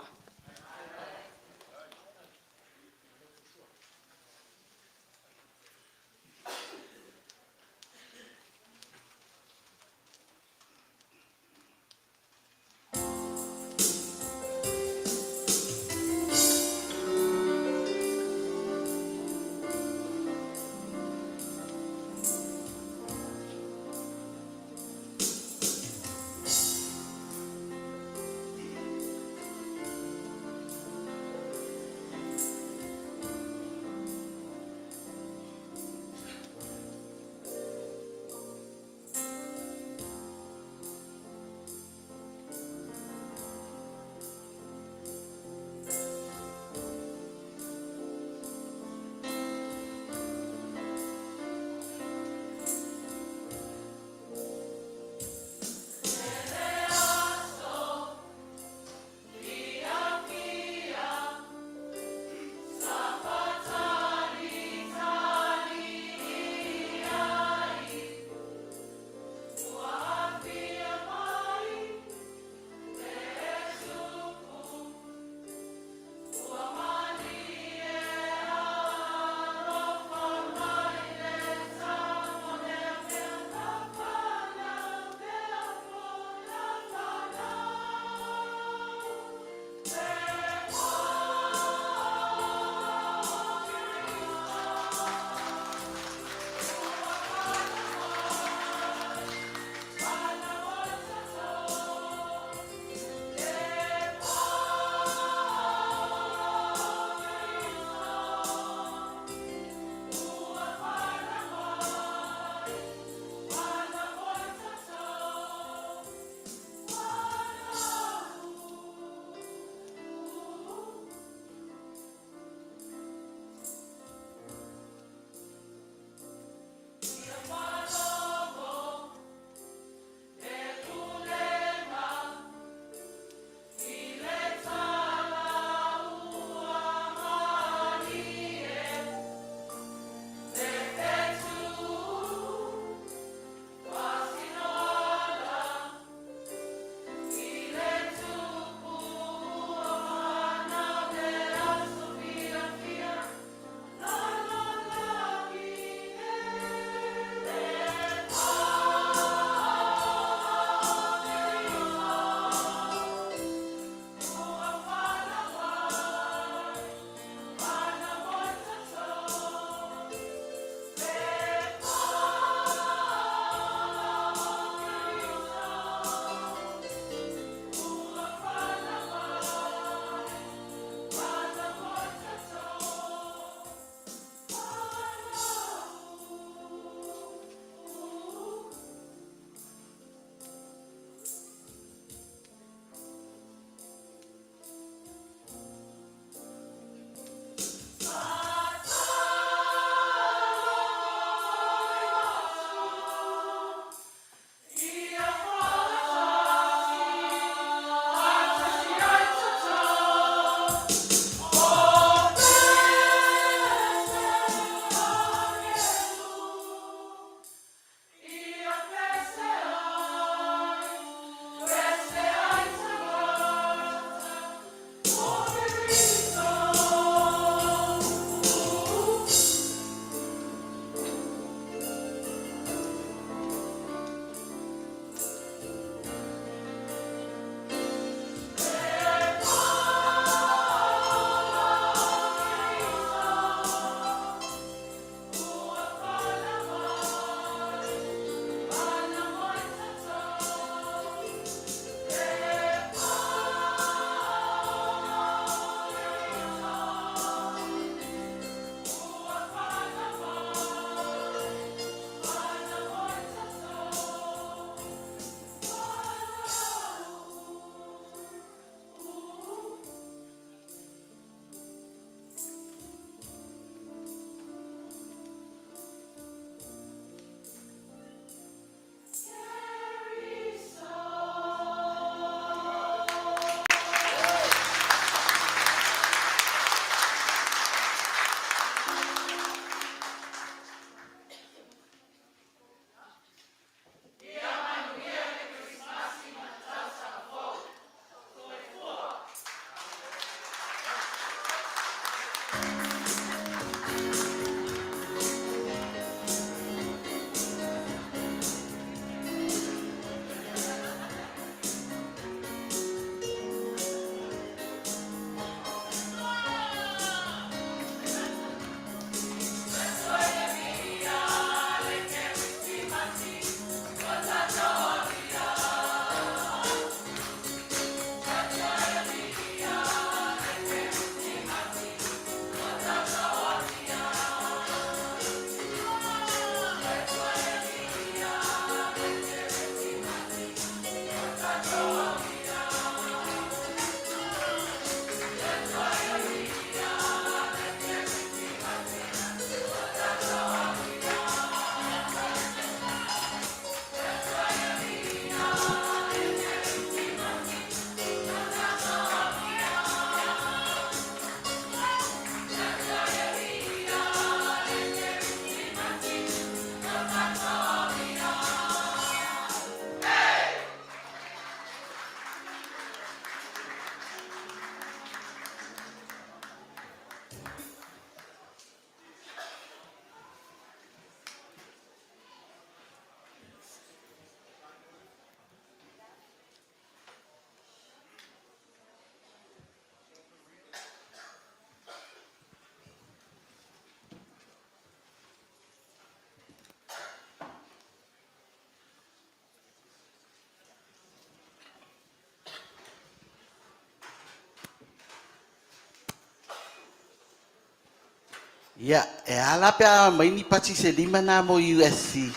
Ia, e a la pe a aumai ni pati se lima na mo USC?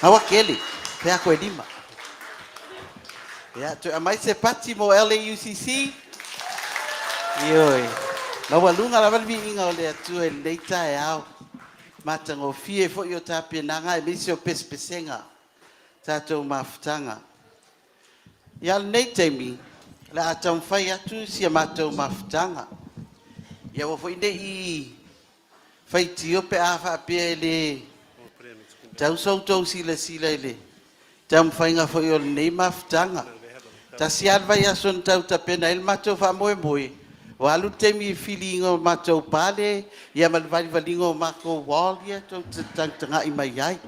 Aua kele, pe a koe lima. Ia, toe aumai se pati mo LAUCC. Ioe, maualuga lava le viiga o le Atua i lenei taeao. Matagofie foi o tapenaga aemaise o pesepesega tatou mafutaga. Ia, o lenei taimi, o le a taumafai atu si a matou mafutaga. Ia aua foi ne i faitio pe a faapea e le tau so outou silasila i le taumafaiga foi o lenei mafutaga. Tasi lava le vaiaso na tau tapena ai le matou faamoemoe, ua alu le taimi i le filiina o matou pale ia ma le valivaliga o matou wall ia tou te tagatagai mai ai.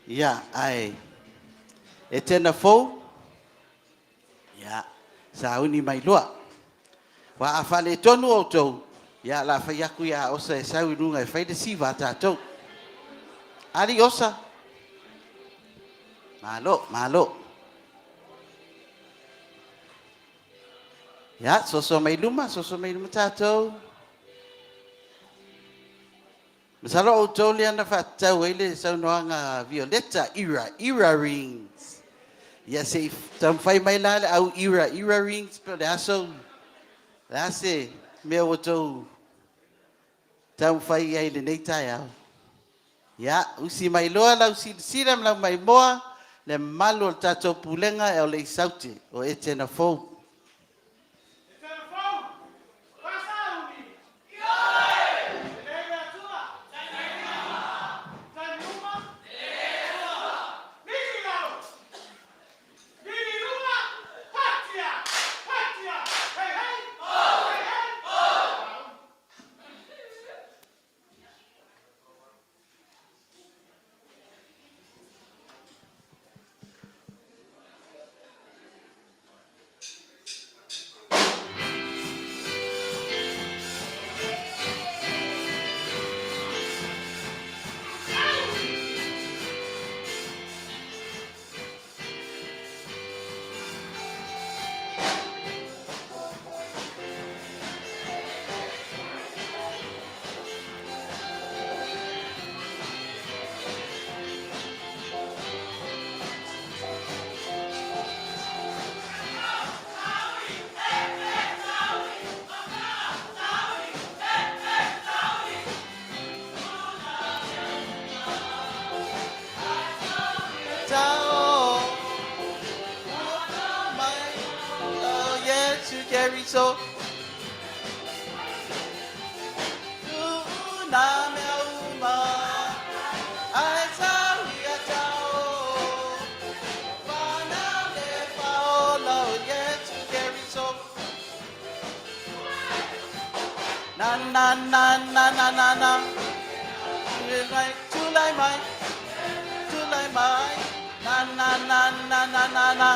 Ia, ae Etena fou, ia, sauni mai loa. Aua a faaletonu outou, ia o le a fai atu ia Osa e sau i luga e fai le siva a tatou. Alii Osa, malo, malo. Ia, soso mai luma, soso mai luma tatou. Masalo o outou lea na faatatau ai le saunoaga a Violeta, Ira, Ira rings. Ia se i taumafai mai la le au Ira, Ira rings po o le a sou, le a se mea ua outou taumafai i ai i lenei taeao. Ia, usi mai loa lau silasila ma lau maimoa le mamalu o le tatou Pulega o le Isaute o Etena Fou. Na na na na na na na. Tulai mai, tulai mai, na na na na na na na.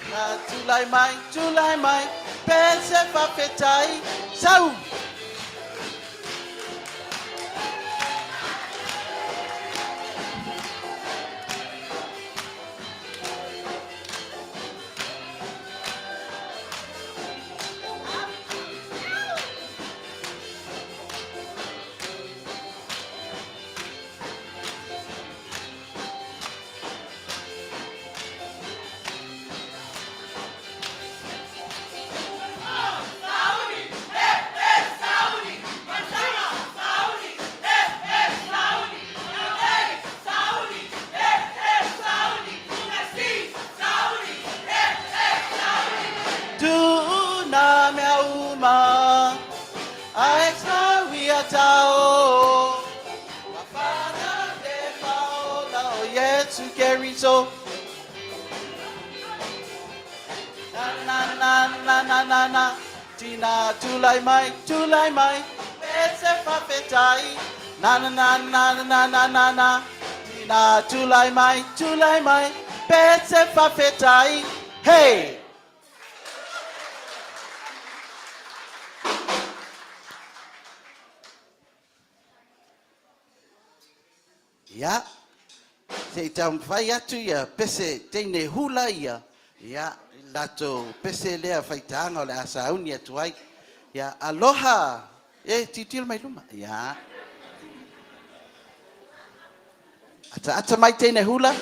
Na tulai mai, tulai mai, pese fafetai, sau. Tuna mea uma, ae sau ia tao. Mafana le paola o Iesu Keriso. Na na na na na na na. Tina tulai mai, tulai mai, pese fafetai. Na na na na na na na na. Tina tulai mai, tulai mai, pese fafetai. Hey! Ia, se i taumafai atu ia pese teine hula ia, ia, latou pese lea faitaga o le a sauni atu ai. Ia, aloha! E, tilotilo mai luma. Ia. Ataata mai teine hula.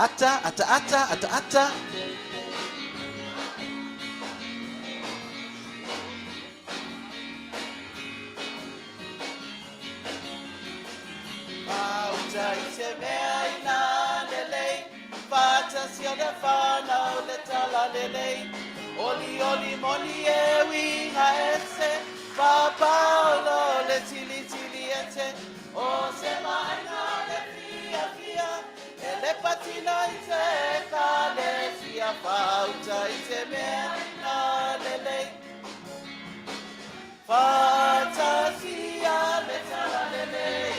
Ata, ata, ata, ata, ata. Pauta i te mea ina lelei, Whātasi o le whānau le tala lelei, Oli oli moni e uiga ese, Whāpaolo le tili tili ete, O se vaaiga le fiafia, E le patino i te ekalesia, Whāuta i te mea ina lelei, Whātasia le tala lelei,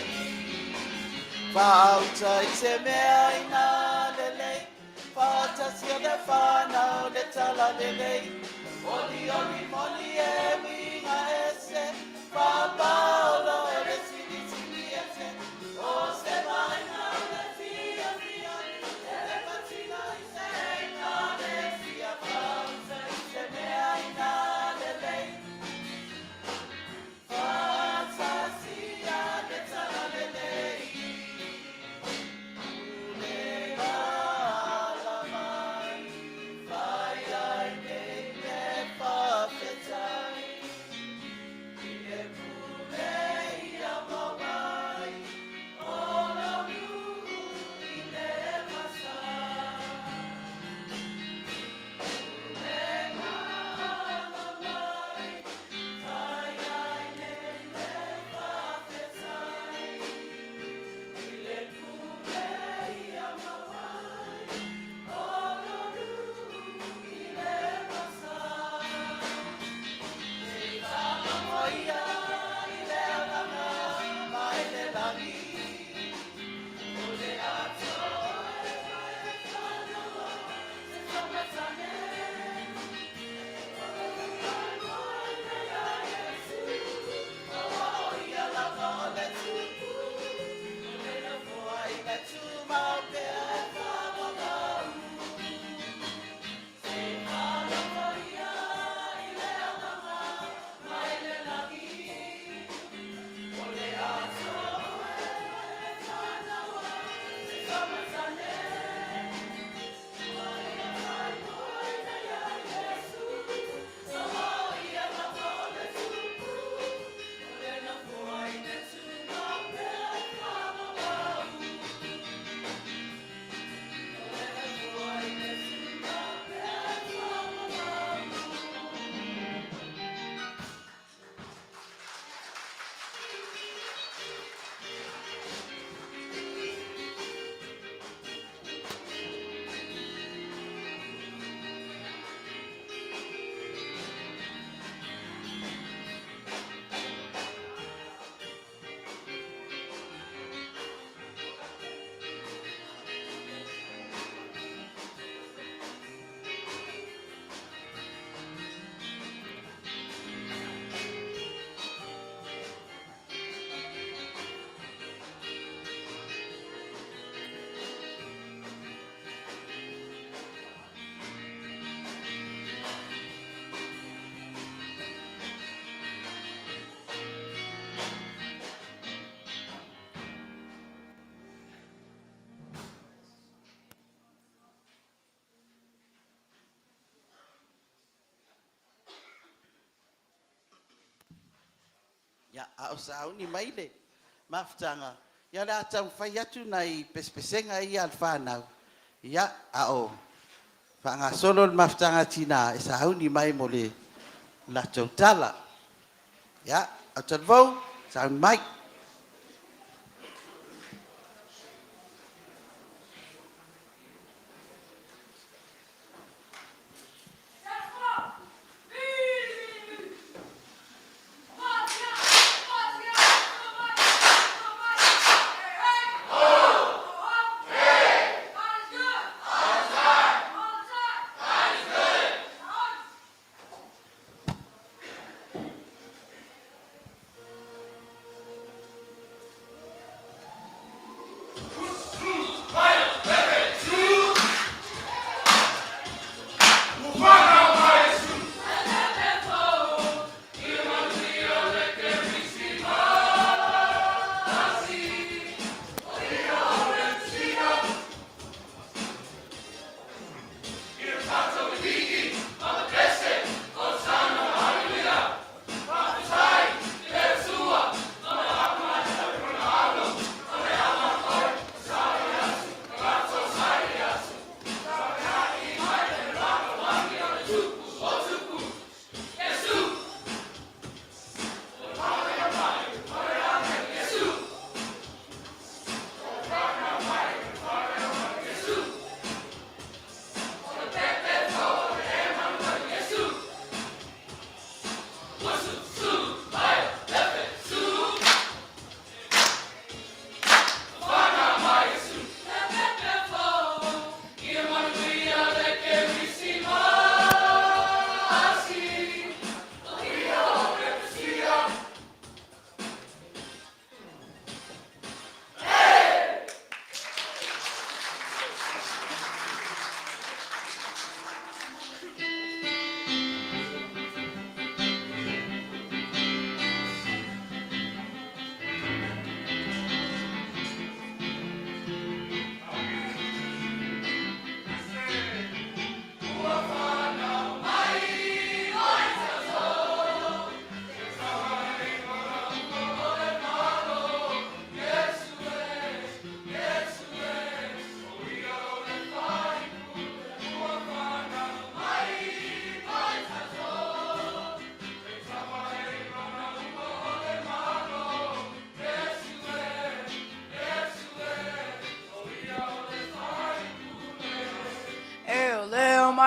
Whāuta i te mea ina lelei, Whātasia le whānau le tala lelei, Oli oli moni e uiga ese, Whāpaolo le tili tili ete, O se vaaiga le fiafia, E le patino i te ekalesia, Whāuta i te mea ina lelei, Whātasia le tala lelei, Pule ala mai, Whai ai nei le whawhetai, I le pule ia mawai, O lo nuu i le masa. Pule ala mai, Whai ai nei le whawhetai, I le pule ia mawai, O lo nuu i le masa. Te whakamoia i le agaga mai le langi, O le atoa e whai whanawa, te whakatane. O le Iesu, aua o ia lava o le tupu, O le nofoa i le tumau pea e whamamau. Te whakamoia i le agaga mai le langi, O le atoa e whai whanawa, te whakatane. Iesu, aua o ia lava o le tupu, O le nofoa i le tumau pea e whamamau. O le nofoa i le tumau pea e whamamau. Ia, a o sauni mai le mafutaga, ia o le a taumafai atu nai pesepesega ia a le fanau, ia, a o faagasolo le mafutaga a tina e sauni mai mo le latou tala. Ia, Autalavou, sauni mai.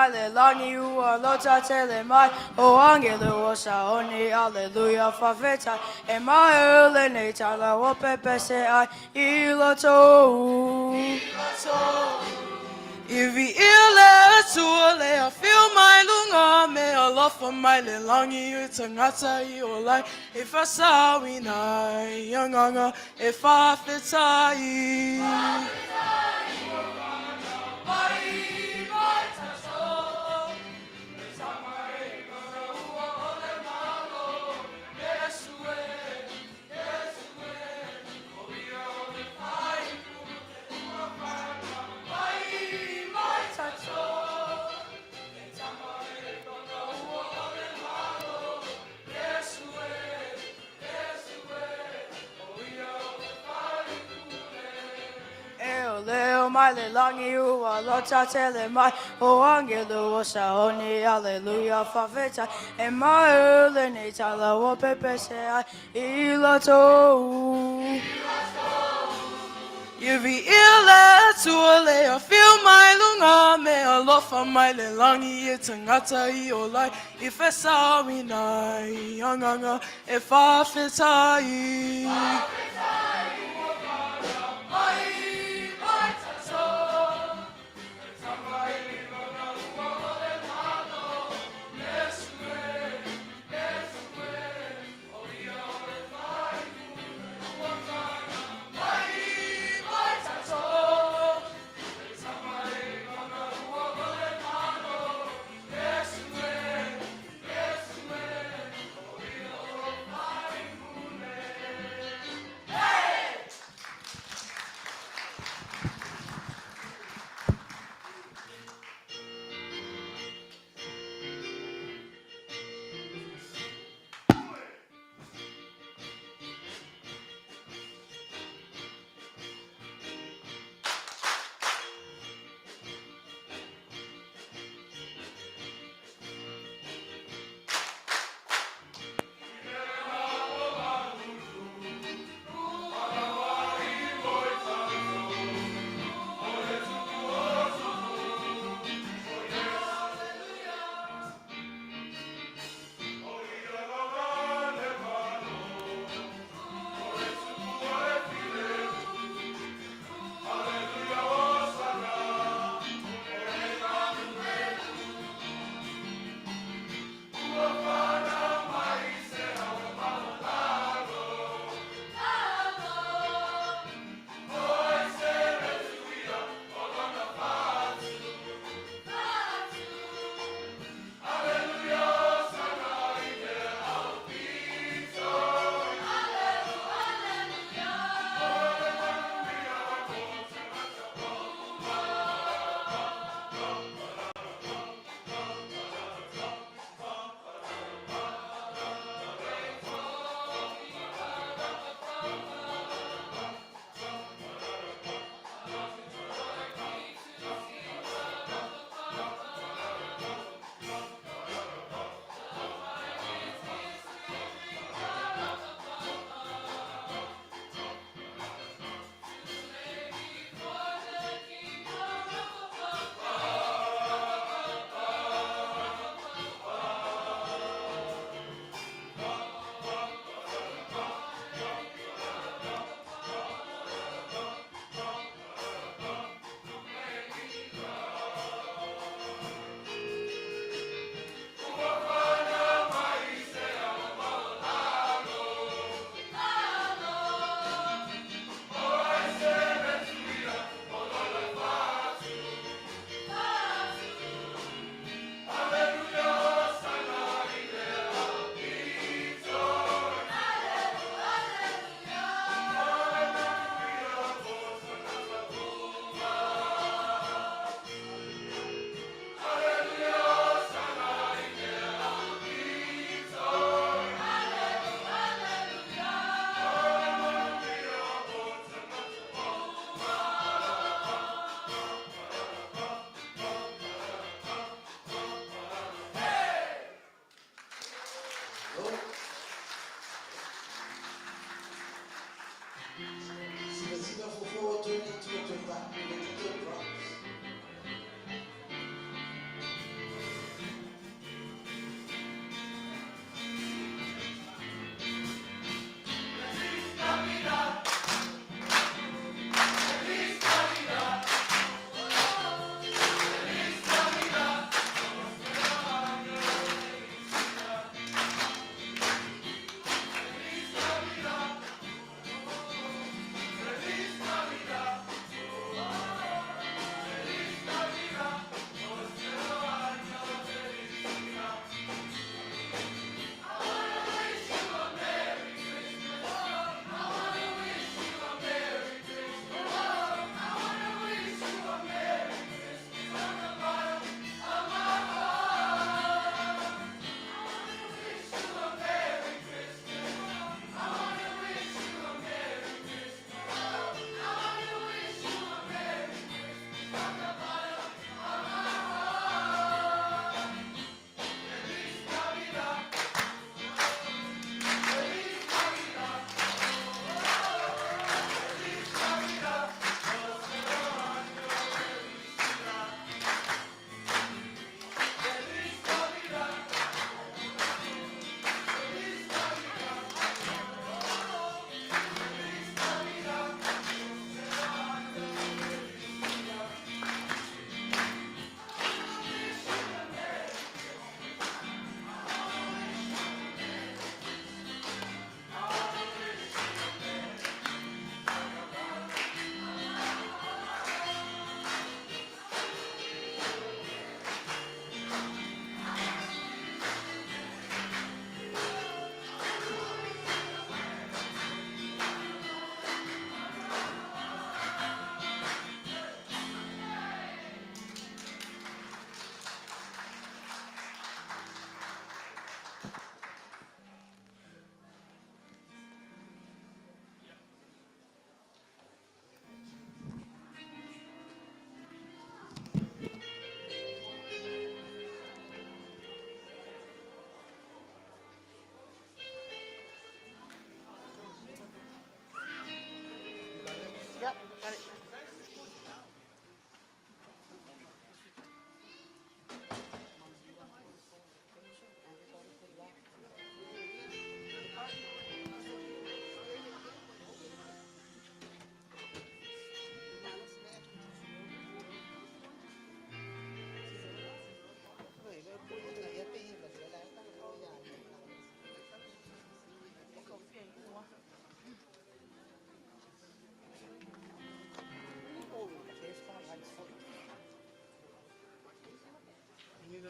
mai le lagi ua lota tele mai o angelo o saoni aleluia faafetai e maea lenei tala ua pepese ai i latou. I viia le Atua le afio mai luga me alofa mai le lagi i tagata i ola ai e faasaoina ai agaga e faafetai. E o leo mai le lagi ua lota tele mai o angelo o saoni aleluia faafetai e maea lenei tala ua pepese ai i latou. I viia le Atua le afio mai luga me alofa mai le lagi i tagata i ola ai e faasaoina ai agaga e faafetai.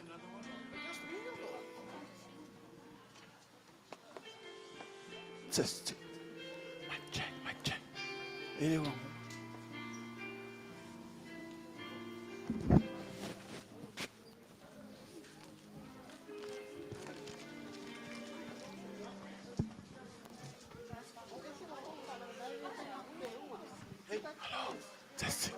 another one? Just me or? Just mic check, mic check. Anyone? Hello. Testing.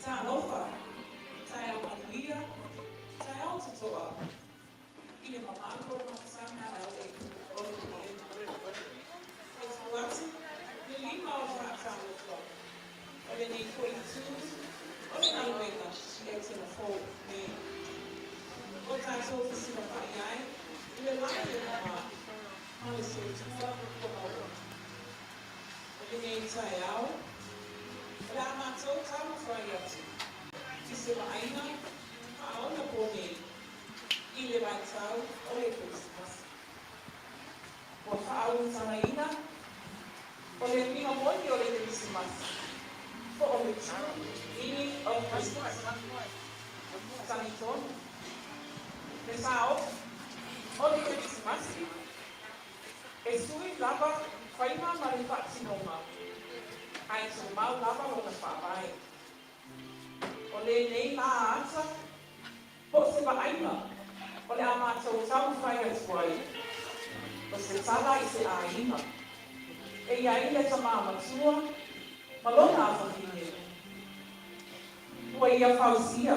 Talofa, taeao manuia, taeao totoa, i le mamalu o le Mafutaga a le o le Pulega. Faitau atu le lima o le faatalofa o lenei foi itu o le galuega e te nofo nei. Ua tatou fesilafai ai i le lagi e mama ma le soifua ua maua. O lenei taeao, o le a matou taumafai atu i se vaaiga faaonaponei i le vaitau o le Kerisimasi. Ua faaulutagaina o le uiga moni o le Kerisimasi po o le true meaning of Christmas. Tagitonu, le taofi o le Kerisimasi e sui lava faiga ma le faatinoga, ae tumau lava lona faavae. O lenei la ata po o se vaaiga o le a matou taumafai atu ai, o se tala i se aiga e i ai le tama matua ma lona afafine, ua ia fausia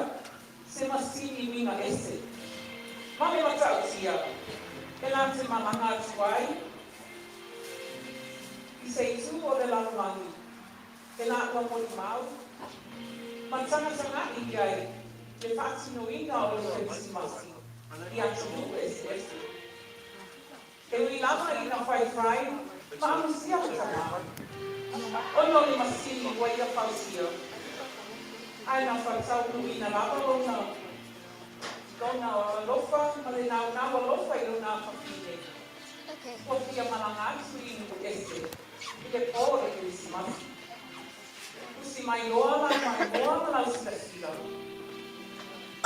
se masini uiga ese ma le matautia e na te malaga atu ai i se itu o le lalolagi e la ua molimau ma tagatagai i ai le faatinoina o le Kerisimasi i atunuu eseese. E ui lava ina faifai ma amusia le tama, ona o le masini ua ia fausia, ae na faataunuuina lava lona lona alofa ma le naunau alofa i lona afafine, ua fia malaga atu i nuu ese i le po o le Kerisimasi. Usi mai loa lau maimoa ma lau silasila.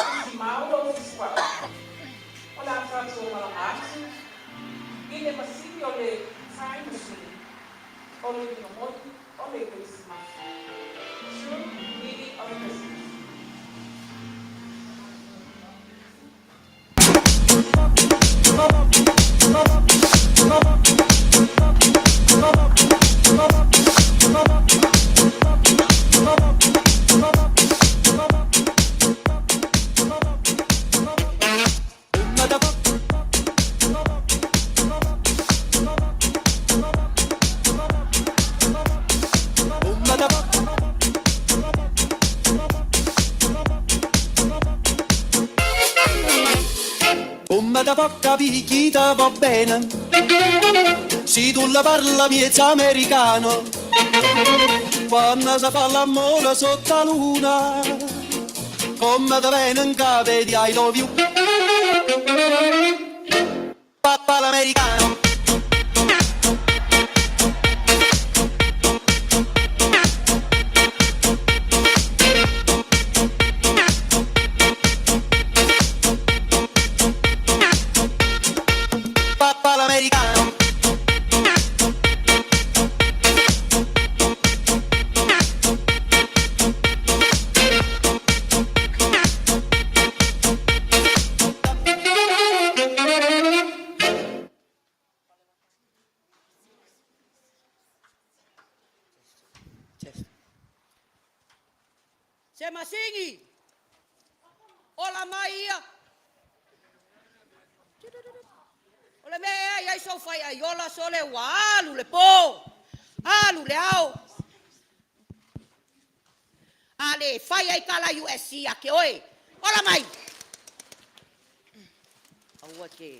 Usi mau lou fesuaʻi. O le a tatou malaga atu i le masini o le time machine o le uiga moni o le Kerisimasi. True meaning of Christmas. Comme te po' capì chi te vo' bene Si tu le parle miezo americano Quanno se fa l'ammore sotto 'a luna Comme te vene 'ncapa 'e dì I love you Papà l'americano. Papà l'americano. Se masigi, ola mai ia. O le mea ea e i ai sou faiaiola, sole ua alu le po, alu le ao. A le fai ai ka la USC ia te oe. Ola mai! Aua te.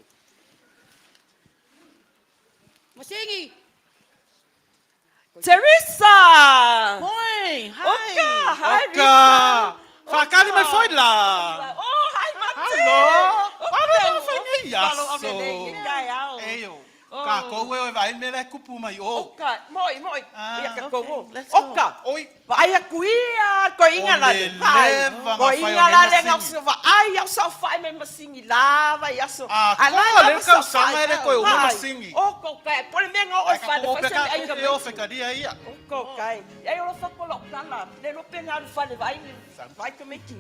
Masigi! Teresa! Hoi, hi. Oka, hi Oka. Risa. Whakari mai foi la. Oh, hi Mate. Hello. Alo na whai nei Alo, aso. ave nei, e kai ao. Eio. Ka kou e oi vai mele kupu mai o. Oka, moi, moi. Ah, Ia ka kou o. Let's go. Oka. Oi. Vaai aku ia, ko inga la le. O le Vai. leva Ko nga whai o inga la nei le ngau masini. se vaai au sa whai me masingi lava i aso. Ah, A la ko lava le sa kausanga whai. e le koe o Vai. masingi. O ko kai, pole me ngau o Ai ka whai, ko whai se peka ai ka e o whekaria ia. O ko kai. Ia o lo whakolo kala, le lope ngā ru whale vai, vai ka meki.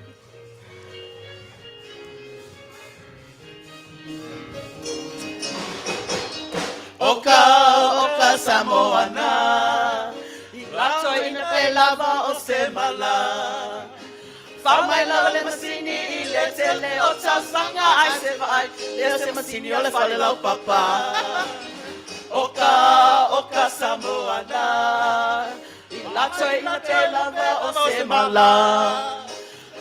Oka, oka Samoana, i lato ina pe lava o se mala. Fau mai lava le masini i le tele o tausaga ai se vaai, lea se masini o le fale lau papa. Oka, oka Samoana, i lato ina pe lava o se mala.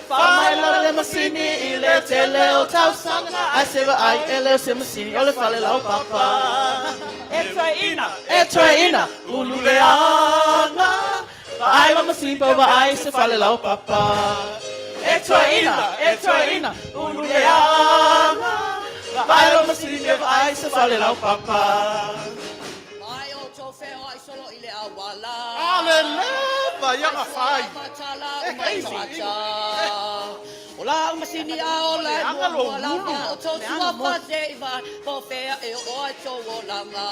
Fau mai lava le masini i le tele o tausaga ai se vaai, e leo se masini o le fale lau papa. E toeina. E toeina, ulu le aga, vaai ma masini pa vaai se fale lau papa. E toeina, e toeina, ulu le aga, vaai ma masini pa vaai se fale lau papa. Mai o tō wheoai solo i le awala. Ale leva ia nga whai. Matala E o mai crazy. tagata. O la masini a o la Le anga mua lo mua lava ulu. o tō tua whate i vai po whea e o ai tō olanga.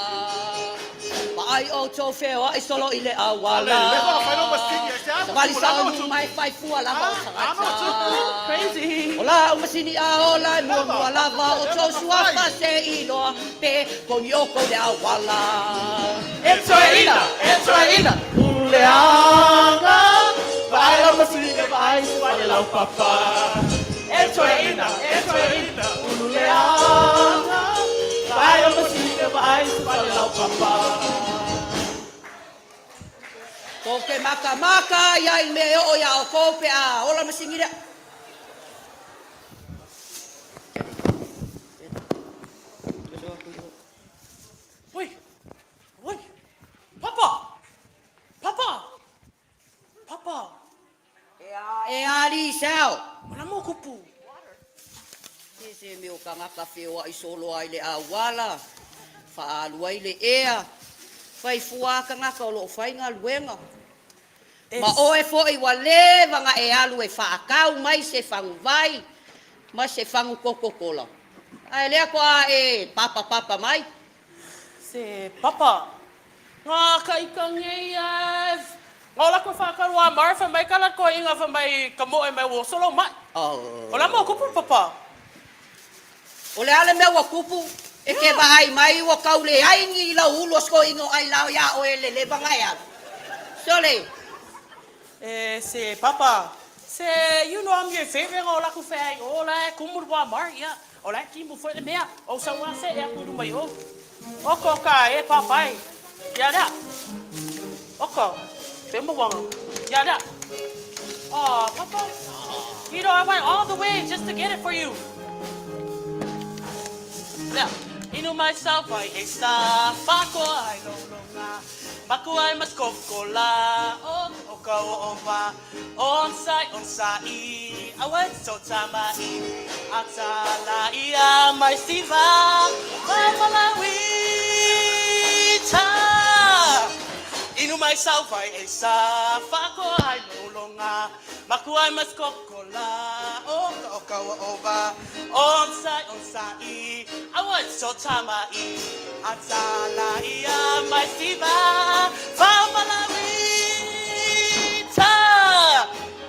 Mai o tō wheoai solo i le Ale awala. leva nga whai lo masini. E se Sa vali amo sa kupu o lava nu o mai whai fua lava o Ano tagata. Crazy. O la masini a o la mua mua lava o tō sua whate i loa pe koni o kou le awala. E toeina, e toeina, ulu le aga, vaai la masini pa vaai se fale lau papa. E toeina, e toeina, ulu le aga, vaai la masini pa vaai se fale lau papa. Ko ke makamaka ia i mea e oo ia o kou pe a ola masini lea. Oi, oi, Papa, Papa, Papa. E ali sao. O la mo kupu. Se se mea o tagata feoai solo ai le auala, faaalu ai le ea, fai fua a tagata o loo fai galuega. Ma oe foi ua leva ona e alu e faatau mai se faguvai ma se fagu kokokola. Ae lea toa e papapapa mai. Se papa. Nga ka ika ngei e. Nga o la koe whakaru a mare whai mai ka la koe inga whai mai ka moe mai wo solo mai. O la mo kupu papa. O le a le mea ua tupu, e te vaai mai ua tau leai ni lau ulu o se toeaina o ai lao iā oe le leva ona e alu. Sole! E se papa. Se you know I'm your favourite nga o la ku whai o la e kumu wa mare ia. O la e kimu foi le mea. O sa wa se e aku ruma i o. Oko ka e papai. Ia lea. Oko. Te mawanga. Ia lea. Aw, papa. You know, I went all the way just to get it for you. Lea. Inu mai sau vai e sa whakoa ai lolonga. Maku ai mas kokola o o ka o o va. On sai on sai awa so tama i atala ia mai siva va malawi ta. Inu mai sau vai e sa whakoa ai lolonga. Maku ai mas kokola o ka o ka o o va. On sai on sai awa so tama i atala ia mai siva va malawi ta.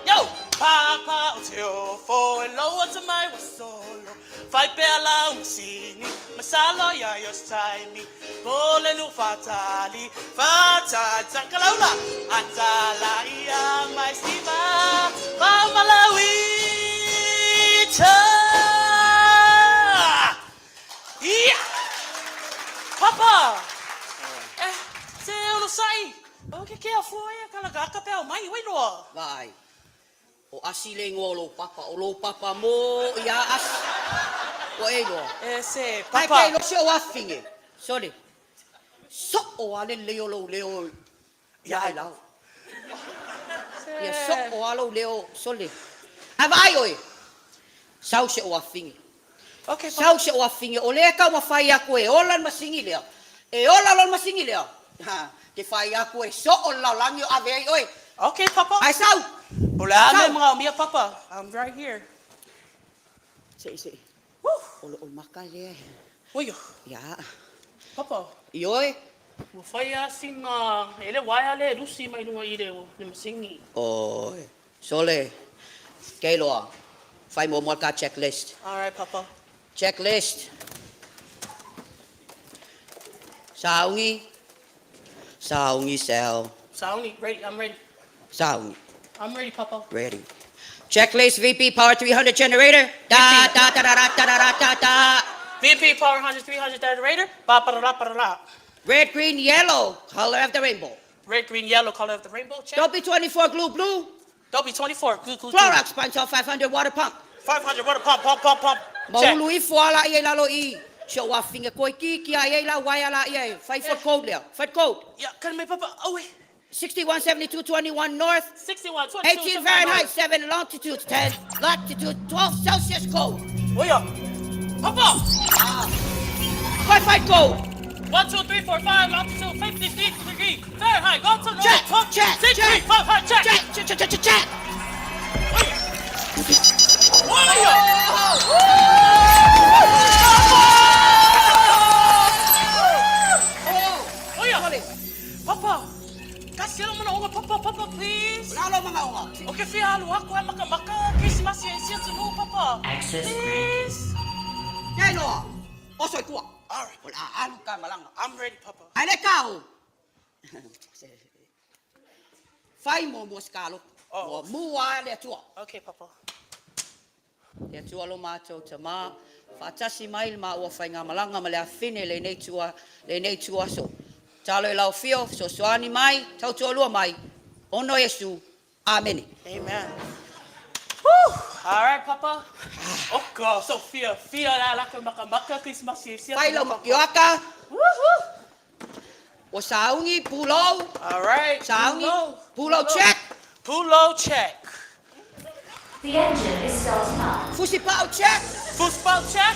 Yo! Papa o te ofo e loa te mai wa solo. Whai pea la umasini, masalo ia ios taimi. Po le nu whatali, whata takalaula. Atala ia mai siva, va malawi ta. Ia! Papa! Eh, te ono sai! O ke kea fua ia kala gaka pea o mai, wai loa. Vai. O Asi le igoa o lou papa, o lou papa moʻi a Asi. Ua e iloa? E se, Ae papa. ke iloa si ou afine. Sole, soʻo a le lelei o lou leo ia Ailao. Ia soʻo a lou leo, sole. Ae vaai oe, sau si ou afine. Okay, Sau si ou afine, o lea e taumafai atu e ola le masini lea. E ola loa le masini lea, ha, ke fai atu e soʻo le lalolagi o ave ai oe. Okay, papa. Ae sau! O le a Sau! mea manaomia, papa? I'm right here. Seʻi, seʻi. O lo o maka lea e. Oia. Ia. Papa. Ioe. Ua fai lava sina, e le uaea lea e lusi mai luga i le masini. Oi. Sole. Keiloa. Fai muamua le ta checklist. Alright, Papa. Checklist. Sauni. Sauni cell. Sauni, ready, I'm ready. Sauni. I'm ready, Papa. Ready. Checklist VP Power 300 generator. Da da da da da da da da da. VP Power 100 300 generator. Ba ba da da ba da da. Red, green, yellow, color of the rainbow. Red, green, yellow, color of the rainbow. Check. W24 glue blue. W24 glue glue. Clorox Pine-Sol 500 water pump. 500 water pump pump pump pump. Check. Maulu ifo a laia i lalo i i. Si ou afine koe ki ki ai ai la uaea laia e fai fo le code lea. Fai le code. Ia, kali mai papa, aue. 61 72 21 north. 61 22 18 Fahrenheit, 7 longitude, 10 latitude, 12 Celsius code. Oia. Papa! Ah. Fai fai code. 1 2 3 4 5 longitude 53 degree Fahrenheit, go to north, Check, 12, check, 6, check. 3 5 5, check. Check, check, check, check, check. Oia. Oia. Papa, tasi lou manaoga, papa, papa, please. O le a lou manaoga? Ou te fia alu aku e makamaka Kerisimasi e isi atunuu, papa. Access Please. Keiloa, oso i tua. Alright. O le a alu ta malaga. I'm ready, papa. Ae le ka o. Fai muamua se kaloto. Oh. Muamua lava le Atua. Okay, papa. Le Atua lo matou Tama, faatasi mai le maua faigamalaga ma le afine i lenei tua, lenei ituaso. Tatalo i lau Afio, fesoasoani mai, tautoalua mai, ona o Iesu. Amene. Amen. Whew! All right, Papa. Oka, so fia, fia la la ko makamaka Christmas sia. Fai lau makioaka. Woohoo! Ua sauni, pulou. All right. Sauni, Pulou. pulou check. Pulou check. The engine is starting up. Fusipau check. Fusipau check.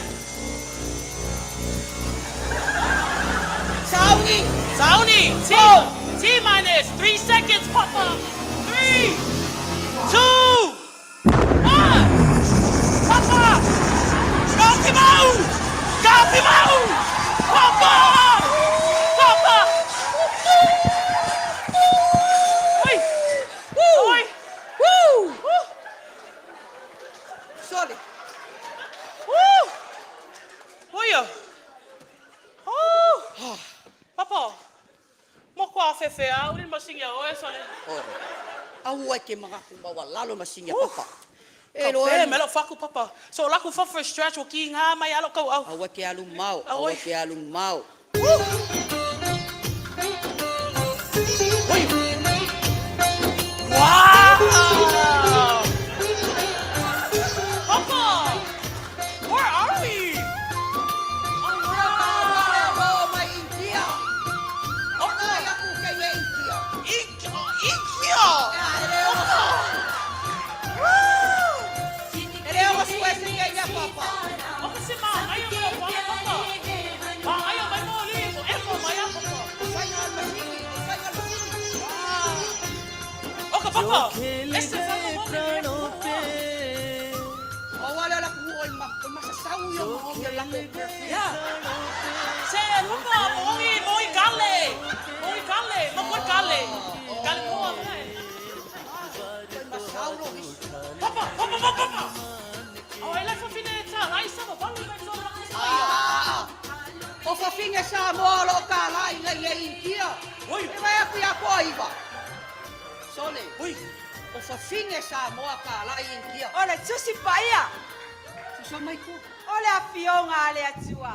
Sauni. Sauni. T, T minus 3 seconds, Papa. 3, 2, 1. Papa. Kapi mau! Kapi mau! Papa! Papa! Oi! Oi! Woo! Woo! Sole. Woo! Oia! Oh! Papa! Mo kua afefe a uli masini a oe sole. Oi. Aua e ke manatu maualalo masini a Papa. E Ka loa pē, e me lou faku papa. So laku fo for stretch ua ki ngā mai alo kau au. Aua ke alu mao, aua ke alu mao. Wow! Papa! Where are we? Oh, wow! Oh, mai India. Oh, Ai aku ke ia India. India! E le o sue se ia ia papa. O ka se māngaia mo wanga papa. Māngaia mai mo li mo emo mai a papa. Fai ngā masini, fai ngā masini. O ka papa. E se whaka mo le O wale la ku oi ma, o masasau ia mo o la ku. Yeah. Se papa mo i mo i gale. Mo i gale, mo koe gale. Gale moa mea. Oi masau lo his. Papa, papa, papa, papa. O e le whawhine e tā, lai sama walu mai tō raka sa ia. Ah. O fafine Samoa o lo ka lai ngai ia India. Oi. E vai aku ia koa iva. Sole. Oi. O fafine Samoa ka lai India. O le Tusi Paia. Susa mai koa. O le Afioga a le Atua,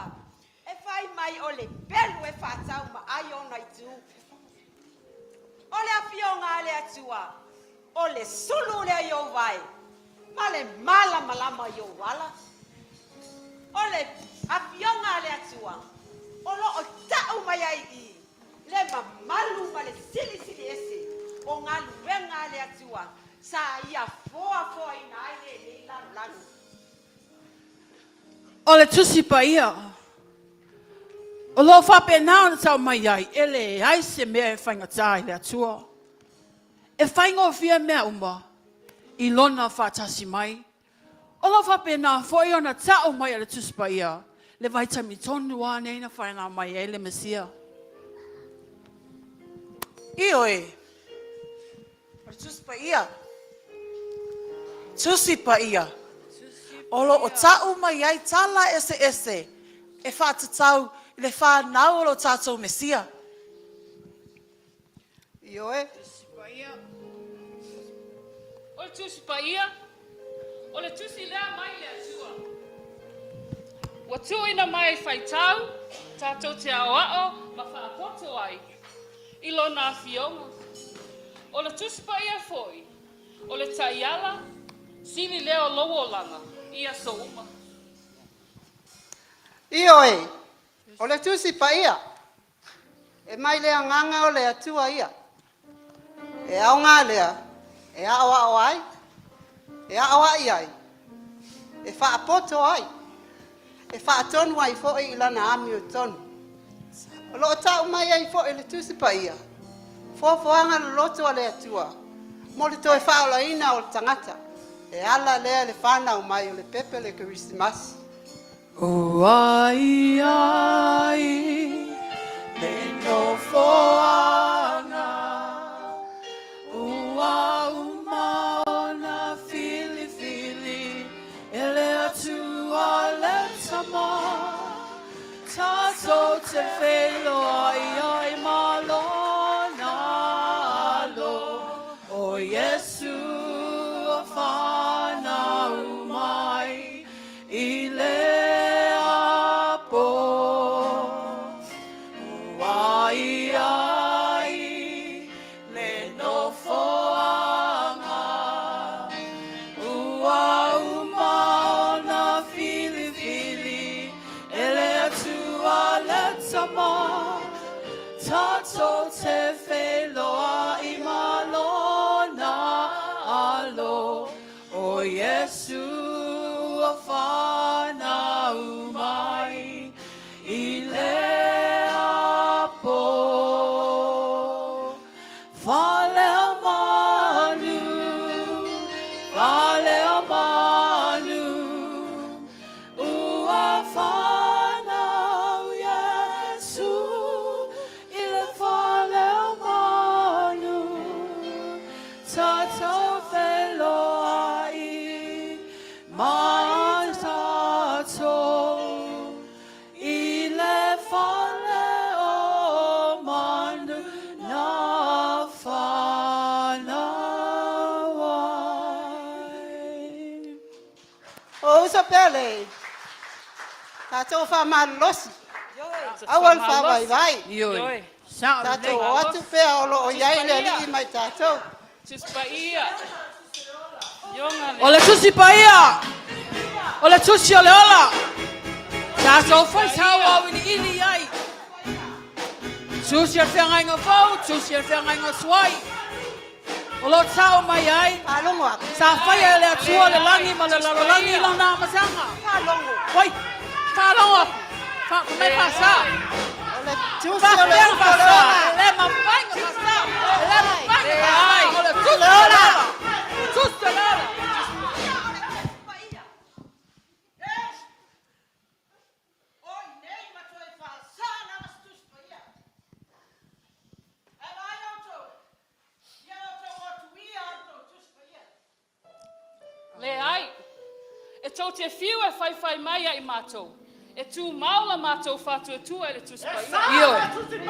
e fai mai o le pelu e faatau ma ai ona itu. O le Afioga a le Atua, O le sulu lea i ou vae ma le malamalama i ou ala. O le Afioga a le Atua o lo o tau mai ai i i le mamalu ma le silisili ese o galuega a le Atua sa ia foafoaina ai lenei lalolagi. O le Tusi Paia o lo o faapena ona tau mai ai, e leai se mea e faigata i le Atua. E faigofie mea uma i Lona faatasi mai. O lo o faapena foi ona tau mai e le Tusi Paia le vaitaimi tonu lava nei na whainga mai ai le Mesia. Ioe, o le Tusi Paia, Tusi Paia, o lo o tau mai ai tala eseese e faatatau i le whanau o lo tatou Mesia. Ioe. O le Tusi Paia, o le Tusi lea mai le Atua. Ua tuuina mai e faitau, tatou te aoao ma faapoto ai i Lona Afioga. O le Tusi Paia foi, o le taiala sili lea o lou olaga i aso uma. Ioe, o le Tusi Paia, E mai le Agaga o le Atua ia. E aoga lea e aoao ai, e aoai ai, e faapoto ai, e faatonu ai foi i lana amiotonu. O lo o tau mai ai foi le Tusi Paia, foafoaga loloto a le Atua mo le toe faaolaina o le tagata, e ala lea i le fanau mai o le pepe o le Kerisimasi. Ua i ai le nofoaga, Ua uma ona filifili e le Atua le Tama, Tatou te feiloai ai ma Lona Alo, O Iesu ua fanau mai. I le apo ua i ai le nofoaga, ua uma ona filifili e le Atua le Tama, tatou te feiloai ma Lona Alo. O Iesu ua fanau mai i le apo. Fale o manu, fale o manu, ua fanau Iesu i le fale o manu. Tatou feiloai ma tatou i le fale o manu na fanau ai. O uso pele, tatou faamalolosi, aua le faavaivai. Tatou o atu pea o lo o i ai le Alii ma i tatou. O le Tusi Paia, o le Tusi o le Ola, tatou faitau auiliili i ai. Tusi o le Feagaiga Fou, Tusi o le Feagaiga Tuai. O lo o tau mai ai, sa faia e le Atua le lagi ma le lalolagi i lona amataga. Oi, faalogo atu, fai mai faasa. Faafefea ona faasa, e le mafai ona faasa, e le mafai ona faasa, o le Tusi o le Ola, Tusi o le Ola. Leai. E tou te fiu e faifai mai ia i matou, e tumau la matou faatuatua i le Tusi Paia. Ioe.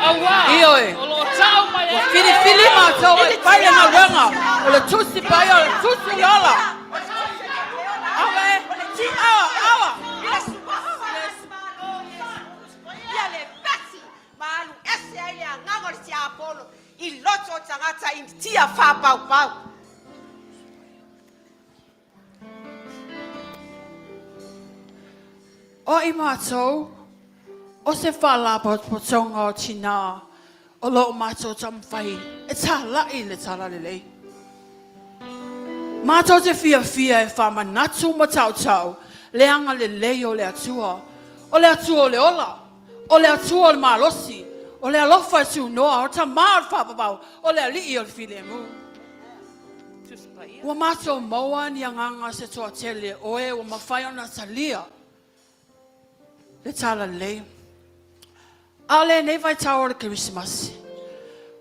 Auā, Ioe. o lo o tau mai ai Ua filifili matou e fai le galuega o le Tusi Paia, o le Tusi o le Ola. Aua e, aua, aua. Ia le pasi ma alu ese ai le agaga o le tiapolo i loto o tagata i tia faapaupau. O i matou, o se Faalapotopotoga o Tinā o lo o matou taumafai e tālaʻi le Talalelei. Matou te fiafia e faamanatu ma tautau le agalelei o le Atua, o le Atua o le ola, o le Atua o le malosi, o le alofa e tunoa, o le Tama o le faavavau, o le Alii o le filemu. Ua matou maua ni agaga se toatele o e ua mafai ona talia le Talalelei. A o lenei vaitau o le Kerisimasi,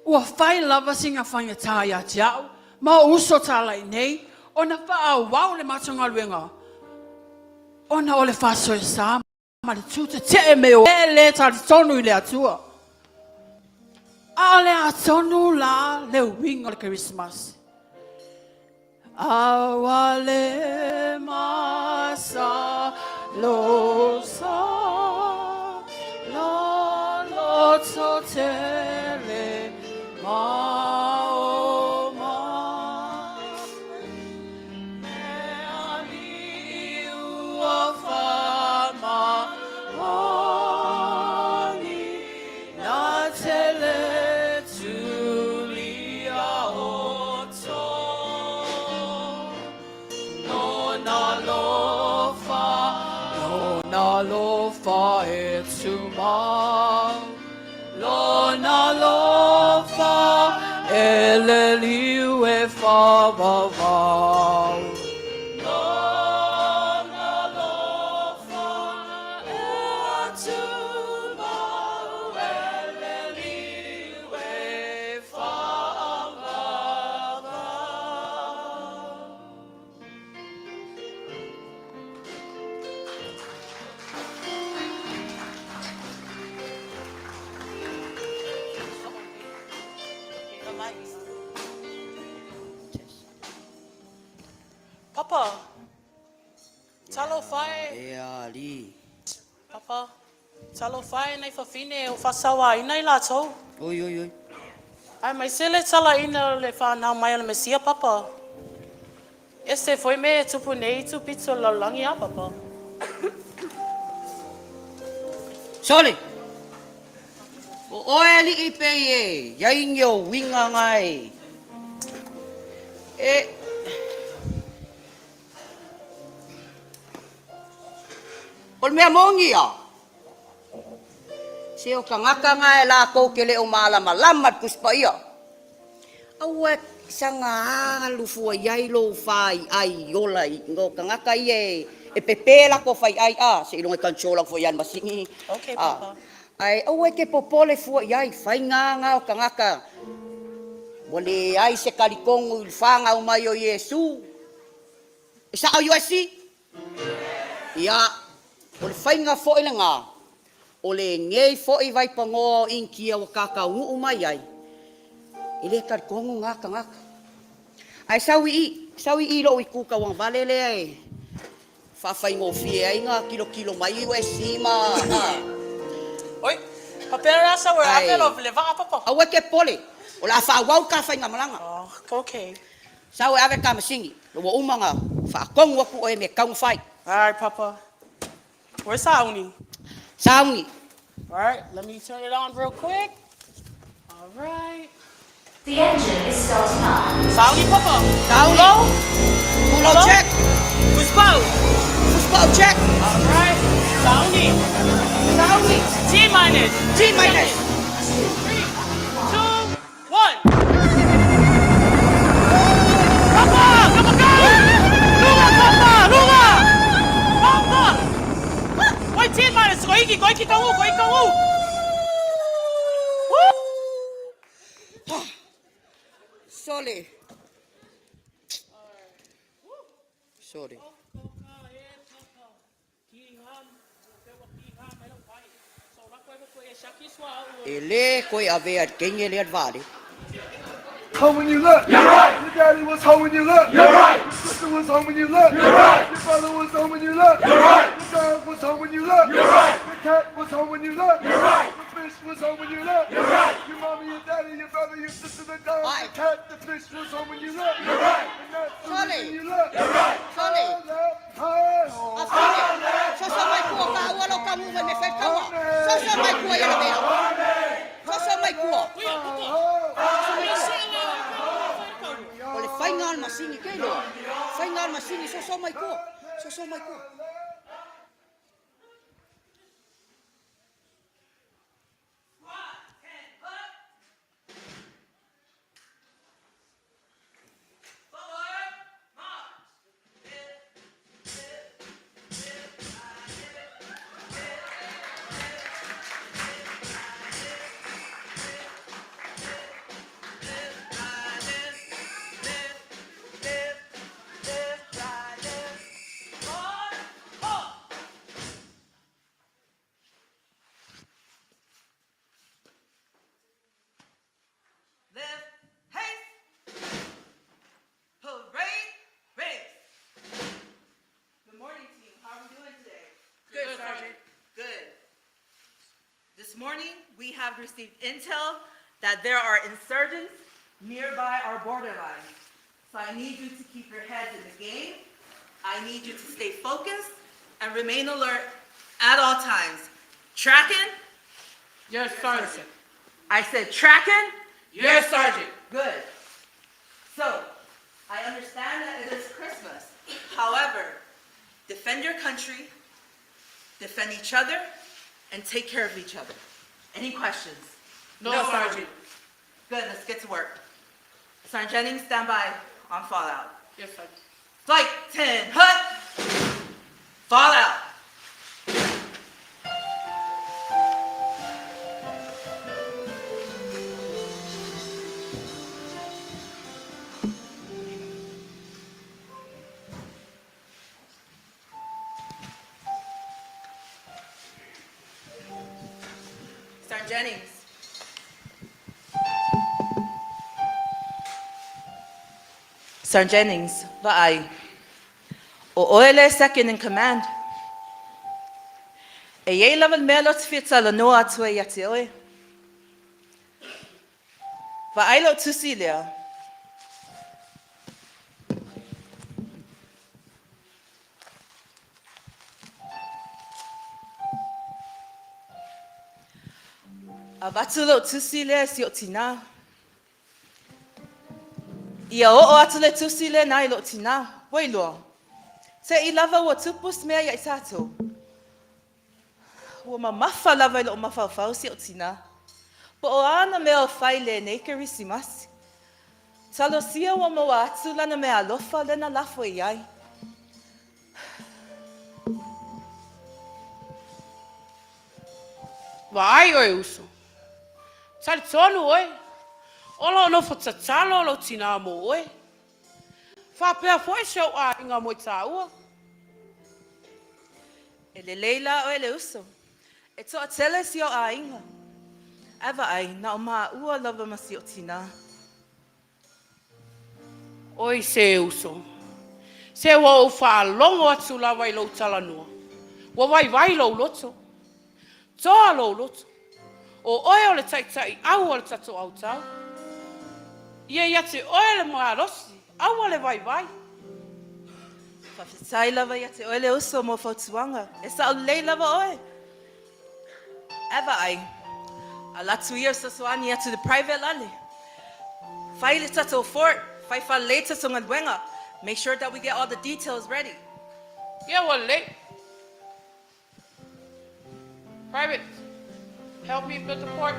ua fai lava sina faigata ia te au ma ou uso talai nei ona faaauau le matou galuega ona o le faasoesa ma le tūtetee me o e le talitonu i le Atua. A o le a tonu la le uiga o le Kerisimasi? A ua le masa lo sa la loto tele ma o ma me ali ua whama oni na tele tulia oto Lona lofa, lona lofa e tumau Lona lofa e le liu e whawawau Lona lofa e tumau e le liu e whawawau. Papa, talofa e. E alii. Papa, talofa e nai fafine o faasauaina i latou. Oi, oi, oi. Aemaise le talaina o le fanau mai o le Mesia, Papa. Ese foi mea e tupu nei i tupito o le lalolagi, a Papa? Sole! O oe alii pei e iai ni o uiga nga e. E. O le mea moni ia, se o tagata na e latou te le o malamalama i le Tusi Paia. Aua e saga alu fua i ai lou faiai ola i o tagata ia e pepe latou faiai a, seiloga e control atu foi ia i le masini. Okay, Papa. Ae aua e te popole fua i ai, faiga na o tagata ua leai se talitonu i le fanau mai o Iesu. E sao USC? Ia, o le faiga foi lena, o lenei foi vaipanoa o Initia ua tataunuu mai ai, e le talitonu na tagata. Ae sau i i, sau i i lou itu tauagavale lea e faafaigofie ai na tilotilo mai USC ma a. Oi, faapea la sau e ave lo le vaa papa. Aua e te popole, o le a faaauau le ta faigamalaga. Oh, okay. Sau e ave le ta masini, ua uma ona faatonu atu oe i mea e tatau ona fai. Alright Papa. Where's Sauni? Sauni. Alright, let me turn it on real quick. Alright. The engine is starting up. Sauni Papa. Sauni. Pulo. Pulo check. Fuspau. Fuspau check. Alright. Sauni. Sauni. T minus. T minus. 3, 2, 1. Papa! Papa, go! Luga, Papa! Luga! Papa! Oi, T minus. Ko iki, ko iki ka u, ko iki ka u. Sole. Sole. E le koe avea i le teine lea le vale. Home when you look. You're right. Your daddy was home when you look. You're right. Your sister was home when you look. You're right. Your brother was home when you look. You're right. Your dog was home when you look. You're right. The cat was home when you look. You're right. fish was home when you left. You're right. Your mommy, your daddy, your brother, your sister, the dog, the cat, the fish was home when you left. You're right. And that's the Sorry. reason you left. You're right. Sorry. I left. Hi-ho. Soso mai kua ka ua lo ka muve me fai kaua. Soso mai kua ia la mea. Soso mai kua. O le faiga o le masini ke iloa. Faiga o le masini soso mai kua. Soso mai kua. Lift, haste, parade, race. Good morning, team. How are we doing today? Good, Sergeant. Good. This morning, we have received intel that there are insurgents nearby our borderline. So I need you to keep your heads in the game. I need you to stay focused and remain alert at all times. Tracking? Yes, Sergeant. I said tracking? Yes, Sergeant. Good. So, I understand that it is Christmas. However, defend your country, defend each other, and take care of each other. Any questions? No, Sergeant. Good, let's get to work. Sergeant Jennings, stand by on fallout. Yes, Sergeant. Flight 10, hut! Fallout. Sergeant Jennings. Sergeant Jennings, vaai. O oe le second in command. E iai lava le mea lea ou te fia talanoa atu ai ia te oe. Vaai lou tusi lea. Avatu lou tusi lea e si ou tinā. Ia oo atu le tusi lena i lou tinā, ua iloa. Te i lava ua tupu se mea ia i tatou. Ua mamafa lava i lou mafaufau si ou tinā. Po o a ana mea o fai i lenei Kerisimasi. Talosia ua maua atu lana mea alofa lena lafo i ai. Vaai oe uso. Talitonu oe, o lo o nofo tatalo lou tinā mō oe. Faapea foi si ou aiga mo i tāua. E lelei la oe le uso. E toatele si ou aiga. Ae vaai, na o māua lava ma si ou tinā. Oi se uso, se ua ou faalogo atu lava i lou talanoa, ua waiwai lou loto. Toa lou loto. O oe o le taitai au o le tatou autau. Ia ia te oe le malosi, aua le waiwai. Faafetai lava ia te oe le uso mo fautuaga. E sao lelei lava oe. Ae vaai, ala atu ia fesoasoani atu le private lale. Fai le tatou fort, fai faalelei tatou galuega. Make sure that we get all the details ready. Ia ua lelei. Private, help me build the fort.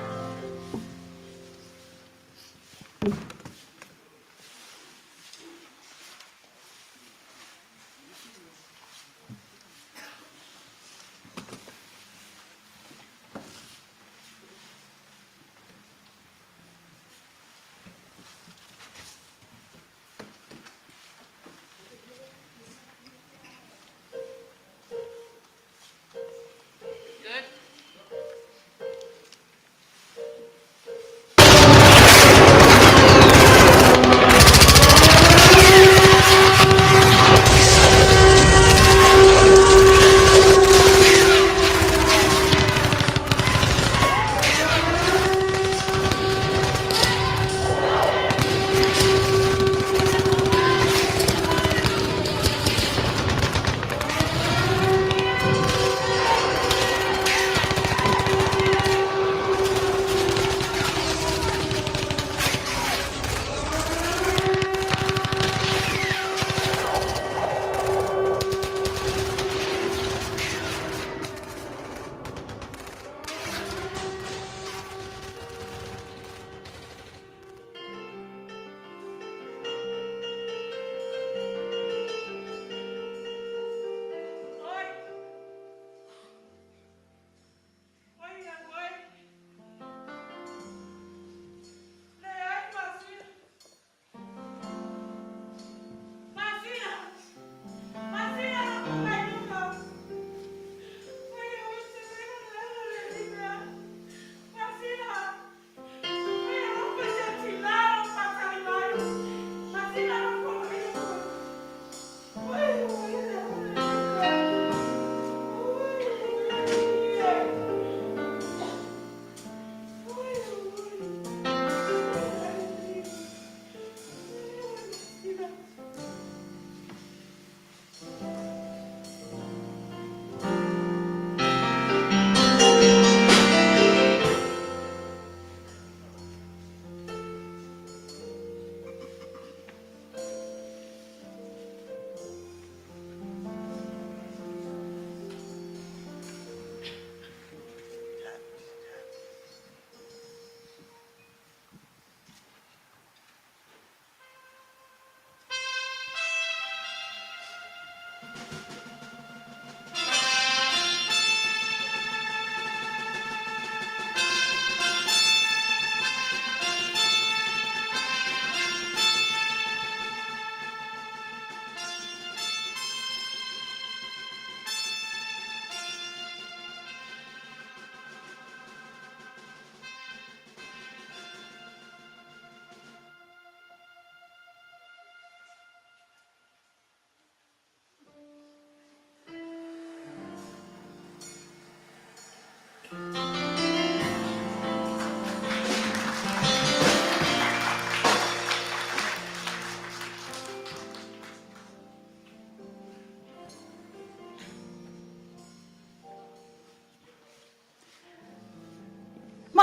Good.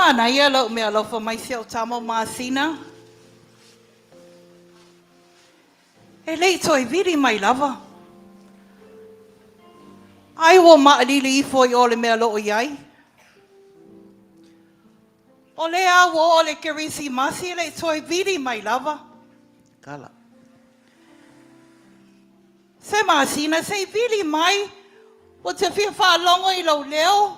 Manaia lou mealofa mai si au tama o Masina. E le i toe vili mai lava. Ai ua maʻalili ifo i o le mea loo i ai. O lea ua oo le Kerisimasi e le i toe vili mai lava. Kala. Se masina se i vili mai, ua te fia faalogo i lou leo.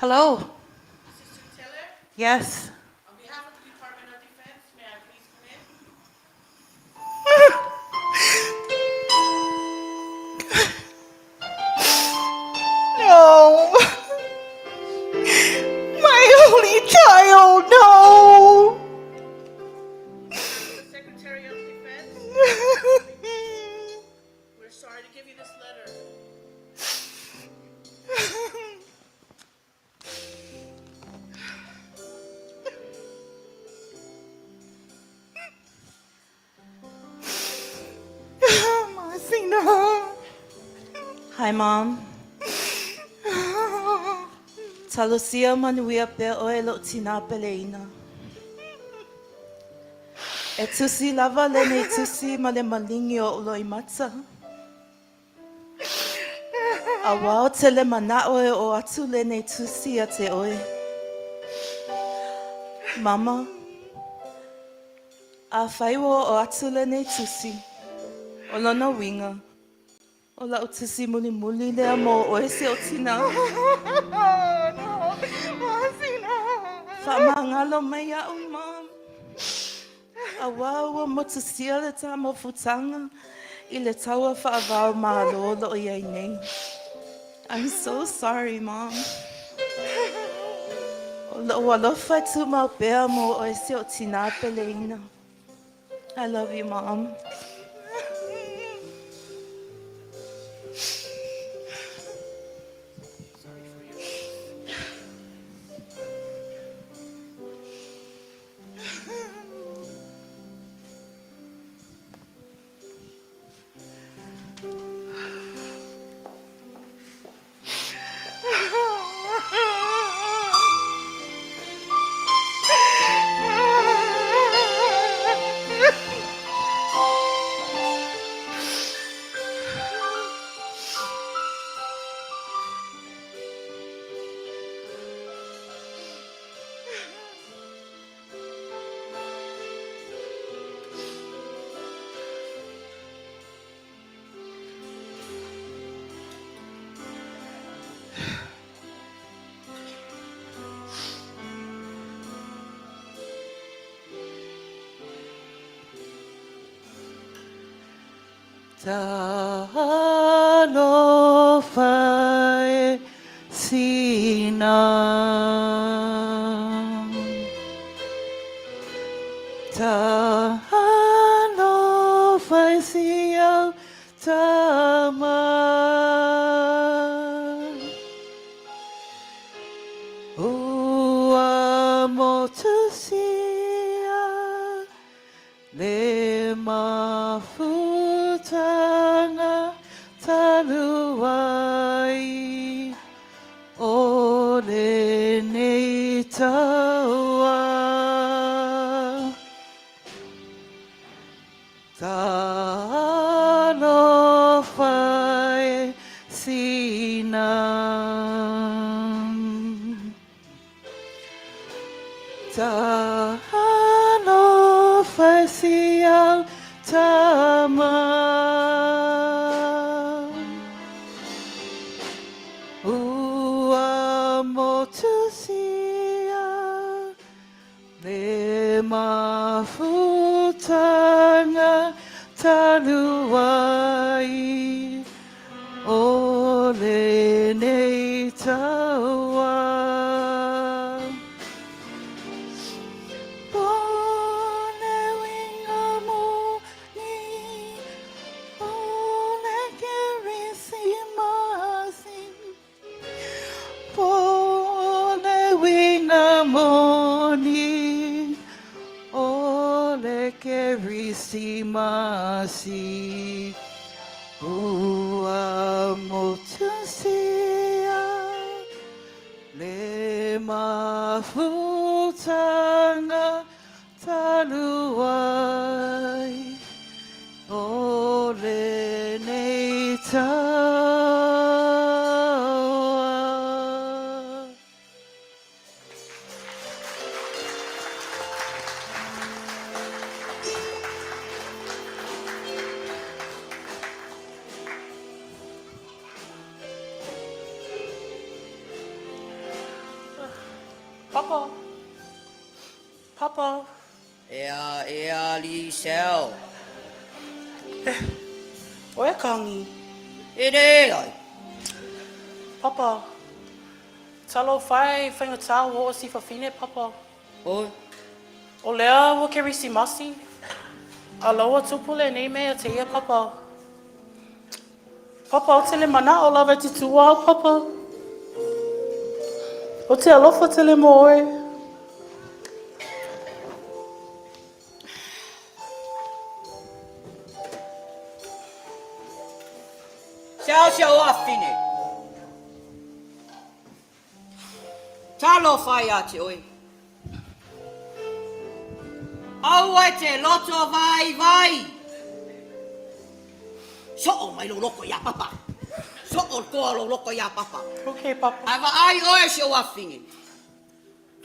Hello. Sister Taylor? Yes. On behalf of the Department of Defense, may I please come in? No. My only child, no. Secretary of Defense, we're sorry to give you this letter. Masina. Hi, Mom. Talosia manuia pea oe lou tinā peleina. E tusi lava lenei tusi ma le maligi o ou loimata. Auā ou te le manaʻo e oo atu lenei tusi ia te oe. Mama, afai ua oo atu lenei tusi, o lona uiga, o lau tusi mulimuli lea mo oe si ou tinā. Faamagalo mai iaʻu, Mom. Auā ua motusia le ta mafutaga i le taua faava o Malo o loo iai nei. I'm so sorry mom. O lou alofa e tumau pea mo oe si ou tinā peleina. I love you mom. Talofa e Sina. Talofa e si au tama. Ua motusia Le mafutaga talu ai o lenei taua. Talofa e Sina. Talofa e si au tama. Ua motusia le mafutaga talu ai o lenei. agaga moni o le Kerisimasi ua motusia le mafutaga talu ai o lenei taua. Papa. Papa. Ea, ea, Lisel. Eh, oe kangi. E le ai. Papa. Talofa e, faigata ua oo si fafine, Papa. Oi. O lea ua Kerisimasi. A lau tupu lenei mea te ia, Papa. Papa, o te le manao lava e te tuua au, Papa. O te alofa tele mo oe. Ciao, ciao, afine. Talofa ia te oe. Aua e te loto vaivai. Soo mai lou loko iā Papa. Soo le toa o lou loko iā Papa. Okay, Papa. A vaai oe si ou afine.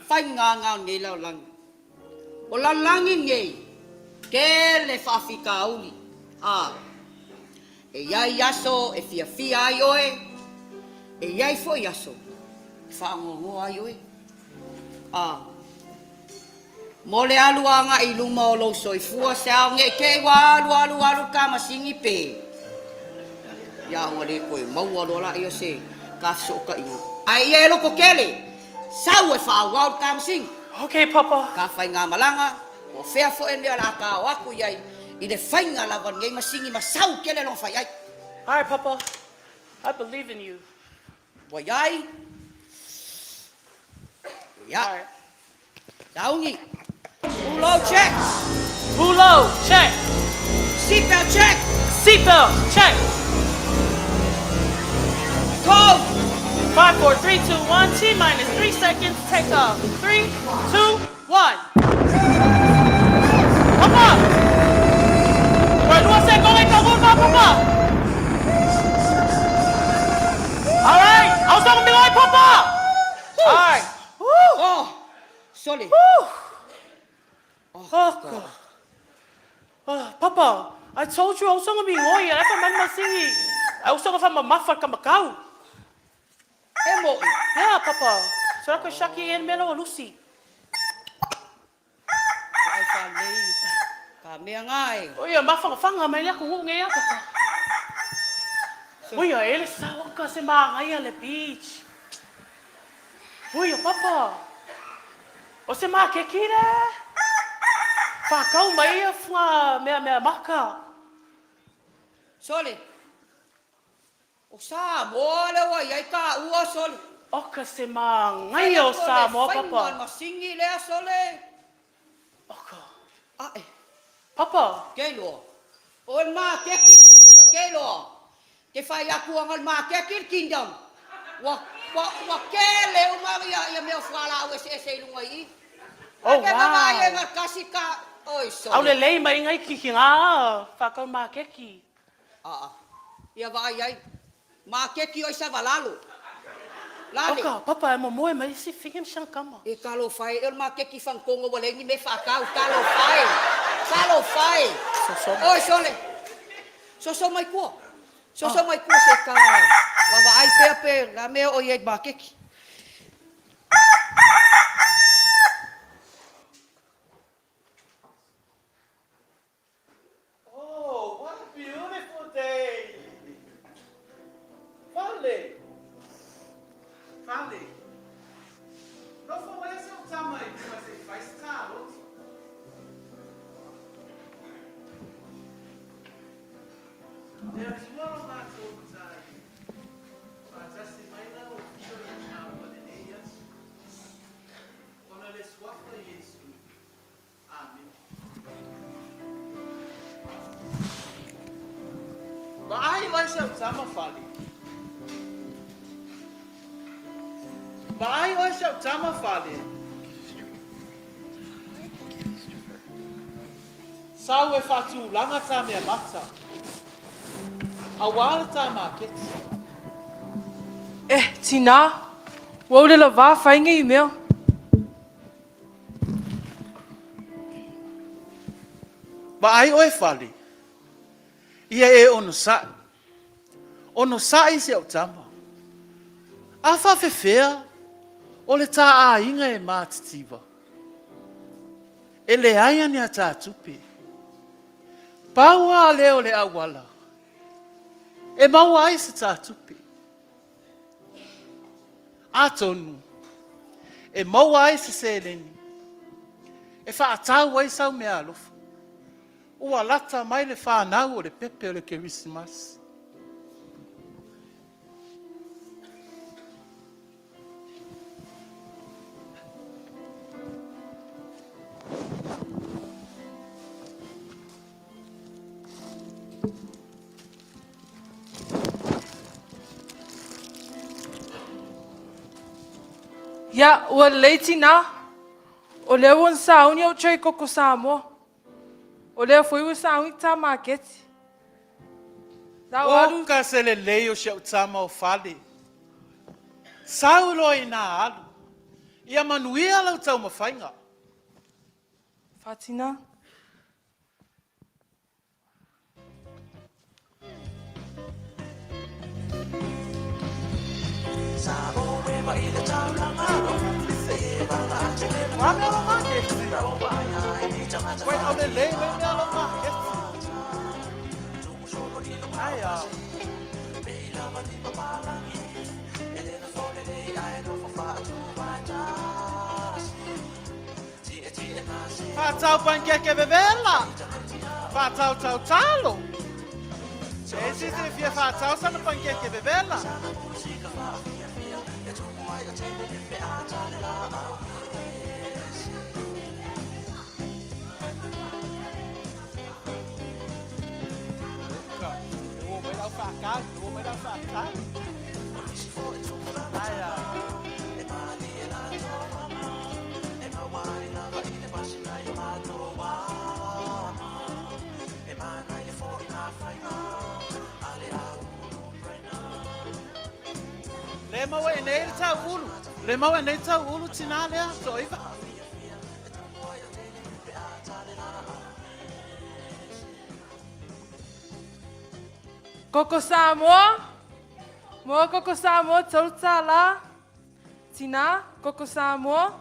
Faiga o lenei lalolagi. O lalolagi nei, tele faafitauli, a e i ai aso e fiafia ai oe, e i ai foi aso e faanoanoa ai oe. A mo le alu agai i luma o lou soifua se ao nei te i ua alu alu alu ka masini pe ia ua le toe maua loa laia se ka fesootaiga. Ae ia e loko tele, sau e faaauau le ta masini. Okay, Papa. Ka faigamalaga, po o fea foi le mea o le a ta o atu i ai i le faiga lava o lenei masini ma sau tele lona fai ai. Alright, Papa. I believe in you. Ua i ai. Ia. Sauni. Pulo check. Pulo check. Seatbelt check. Seatbelt check. Go. 5, 4, 3, 2, 1. T minus 3 seconds. Take off. 3, 2, 1. Papa! Ua lua sekone tauga, Papa! All right, ausoga milai, Papa! All right. Woo! Oh, sole. Woo! Oh, Oh, God. Oh, Papa, I told you ausoga migoi, ala fa manu masingi. Ausoga fa mamafa ka makau. E mo'i. Yeah, Papa. So la koe shaki e mea lawa Lucy. Vaai whanei ka mea ngā e. O ia mawhangawhanga mai le aku ngū ngei a Papa. O ia e le sawaka se māngaia le beach. O ia Papa. O se mākeki le. Whakau mai ia whanga mea mea maka. Sole. O Samoa lea ua i ai taua sole. Oka se māngaia o Samoa, Papa. Whai atu le masini lea sole. Oka. Ae. Papa. Ke iloa. O le makeki, ke iloa. Ke whai atu anga le makeki le kingdom. Ua, ua, ua kele uma ia, ia mea o fualaau eseese i lunga i i. Oh, Ke vaavaai wow. e nga kasi ka, oi sole. Aulelei mai ngai ki ngā whakau makeki. Aa, ia vaai ai. Makeki oi sa valalo. Lale. Oka, papa e momoe mai isi finge ma kama. E talofa e, o le makeki fankongo ua leai ni mea faatau. Talofa e. Talofa e. Soso. Oi sole. Soso mai kua. Soso mai kua se ka vaavaai pea pe la mea o i ai makeki. Oh, what a beautiful day! Fale! Fale! Nofo mai se ou tama i luma se i fai se taloto. Le Atua lo matou matai, faatasi mai lau Afioga i le maua lenei aso. oe si au tama Fale. Vaai oe si au tama Fale. Sau e faatulaga ta mea mata, auā le ta maketi. Eh, tinā, ua ou le lavā fai nei mea. Vaai oe Fale, ia e onosai. Onosai si au tama. A faafefea o le ta aiga e matitiva? E leai ane a ta tupe. Pau a lea o le auala e maua ai se ta tupe. Atonu e maua ai se seleni e faatau ai sau meaalofa. Ua lata mai le fanau o le pepe o le Kerisimasi. Ia, ua lelei tinā. O lea ua na sauni ou tray koko Samoa. O lea foi ua sauni ta maketi. Lau alu. Oka se lelei o si au tama o Fale. Sau loa inā alu. Ia manuia lau taumafaiga. Fatina. Whātau pankeke vevela. Whātau tau talo. E si te fia whātau sana pankeke vevela. Le maua e nei le tau ulu. Le maua e nei tau ulu tinā lea, toiva. Koko Samoa, Moa Koko Samoa $3. Tinā, Koko Samoa,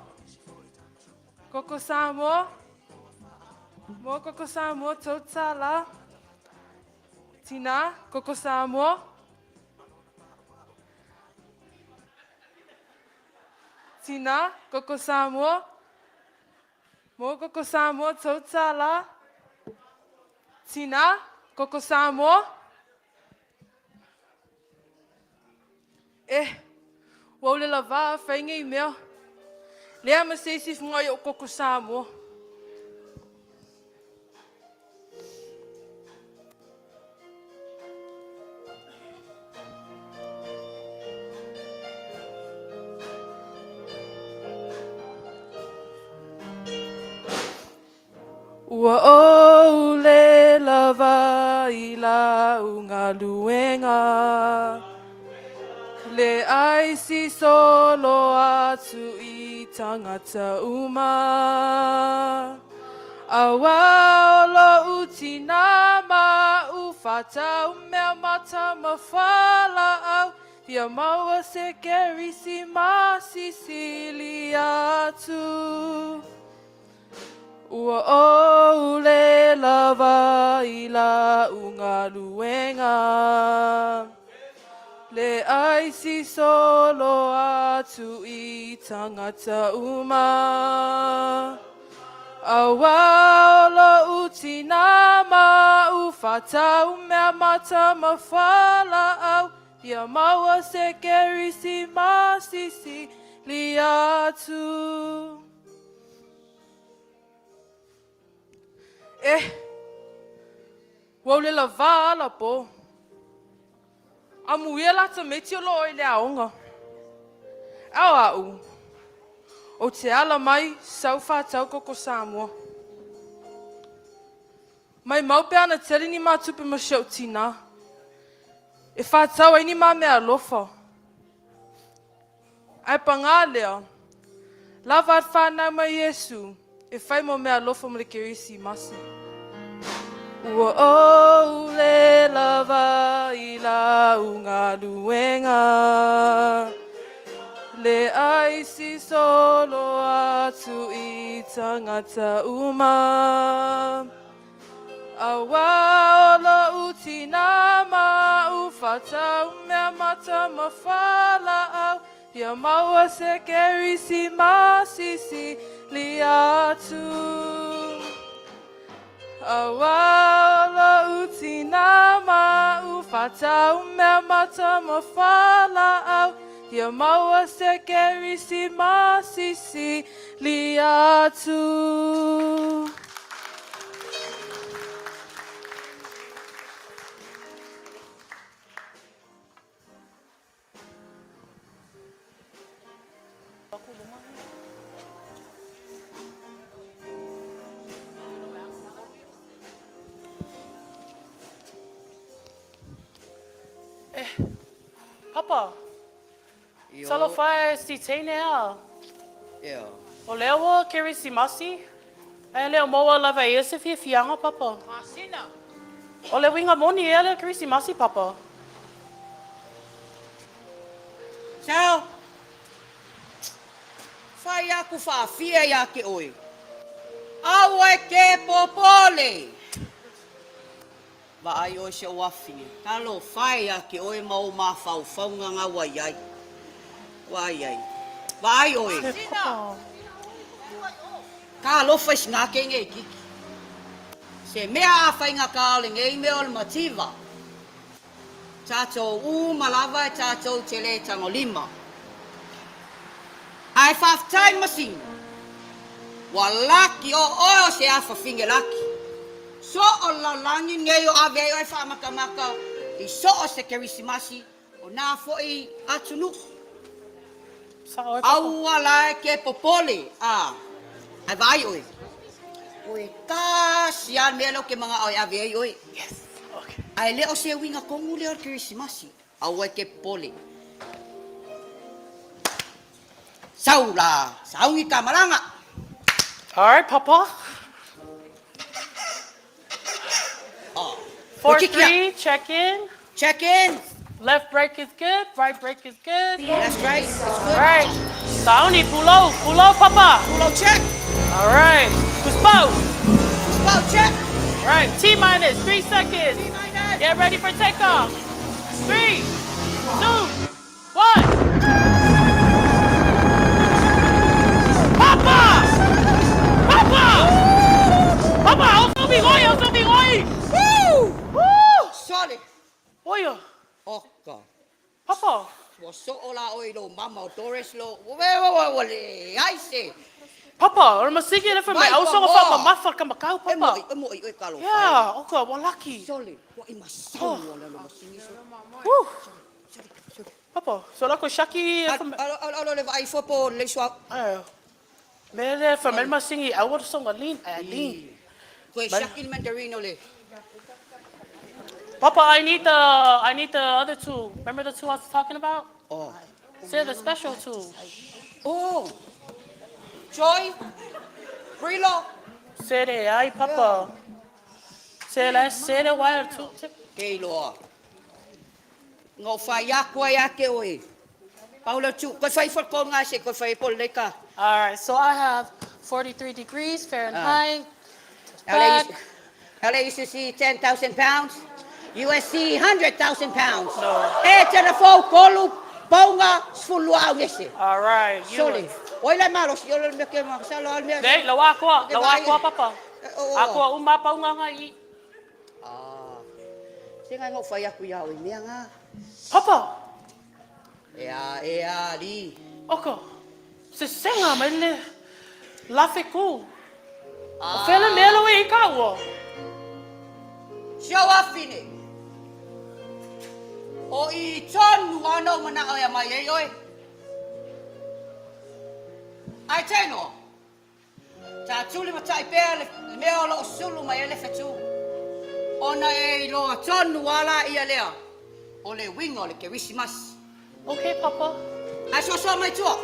Koko Samoa, Moa Koko Samoa $3. Tinā, Koko Samoa. Tinā, Koko Samoa. Moa Koko Samoa $3. Tinā, Koko Samoa. Eh, ua ou le lavā fai nei mea. Lea ma se isi fuga i o Koko Samoa. Ua ou le lava i lau galuega, Le aisi solo atu i tangata uma. Aua o loʻu tina ma u fatau mea mata ma falaau, Fia maua se kerisi ma sisili atu. Ua ou le lava i lau galuega, Le aisi solo atu i tangata uma. Aua o loʻu tina ma u fatau mea mata ma falaau, Ia maua se kerisi ma sisili atu. Eh, ua ou le lavā ala po. Amuia la tamaiti o lo o i le aoga. A o a'u, ou te ala mai sau faatau koko Samoa. Maimau pe ana tele ni ma tupe ma si o'u tinā e faatau ai ni ma meaalofa. Ae pagā lea, lava a le fanau mai Iesu e fai mo meaalofa mo le Kerisimasi. Ua ou le lava i lau galuega, Leai si solo atu i tagata uma. Aua o lo'u tinā ma a'u faatau mea mata ma falaau, Ia maua se Kerisimasi sili atu. Aua o lo'u tinā ma a'u faatau mea mata ma falaau, Ia maua se Kerisimasi sili atu. Eh, Papa, Talofa e si teine a. Ea. O lea ua Kerisimasi, ae le o maua lava e ia se fiafiaga, Papa. Masina. O le uiga moni ea lea Kerisimasi, Papa? Sao. Fai aku faafia ia te oe. Aua e te popole. Vaai oe si ou afine, talofa e ia te oe ma ou mafaufauga nga ua i ai. Ua i ai. Vaai oe. Talofa i sina kenge i kiki. Se mea a faigata o lenei mea o le mativa. Tatou uma lava e tatou te le tagolima. Ae faafetai le masini, ua laki o oe o se afa fine laki. So o le lalolagi lenei o ave ai oe faamatamata i so o se Kerisimasi o na foi atunuu. Aua la e te popole, a, ae vaai oe, ua tasi lava le mea lea ou te manao e ave ai oe. Ae le o se uiga tonu lea o le Kerisimasi. Aua e te popole. Sau la, sauni ta malaga. All right, Papa. Oh. 4-3, check in. Check in. Left brake is good, right brake is good. That's right, it's good. All right. Sauni, pulo, pulo, Papa. Pulo check. All right. Kuspo. Kuspo check. All right, T minus, 3 seconds. T minus. Get ready for takeoff. 3, 2, 1. Papa! Papa! Papa, o so bi oi, o so bi oi. Woo! Woo! Sorry. Oia. Oka. Papa. Ua soo la oe i lou mama o Doris lo, ua ua leai se. Papa, o le masigi le fai mai, Mai au soga pagoa. fa mamafa ka makau, E Papa. moi, e moi oe talofa e. Yeah, oka, ua laki. Sole, ua i masau oh. le masigi so. Woo. Papa, so la ko shaki e fai mai. Alo, alo, alo le vaai fua po le sua. Ayo. Me le fai mai le masigi, au ua soga lean, a lean. Koe shaki le mandarino le. Papa, I need the other two. Remember the two I was talking about? Oh. Say the special two. Oh. Joy. Brilo. Se le ai, Papa. Se le, se le wire two. Ke iloa. Ngo whai aku ai ake oe. Paula tu, koe whai for ko ngā se, koe whai po leka. All right, so I have 43 degrees Fahrenheit. Back. Back. Hele used to see 10,000 pounds. USC 100,000 pounds. No. E tena fou kolu paunga sefululua augese. All right. You Sole. Oi lai malosi o le mea ke ma salo al mea. Nei, lau akoa, Ke lau vaai- akoa, Papa. O, o. Akoa uma paunga ngai i. Ah. Se ngai ngau whai aku ia oi mea ngā. Papa! E a, e a, li. Oko, se senga mai le lafe ku. O fea le mea lo e i ka ua. Si au afine. O i tonu lava na ou manao e aumai ai oe. Ae te iloa, ta tulimatai pea le mea o lo o sulu mai ai le fetu, ona e iloa tonu lava laia lea o le uiga o le Kerisimasi. Ok, Papa. Ae soasoa mai tua.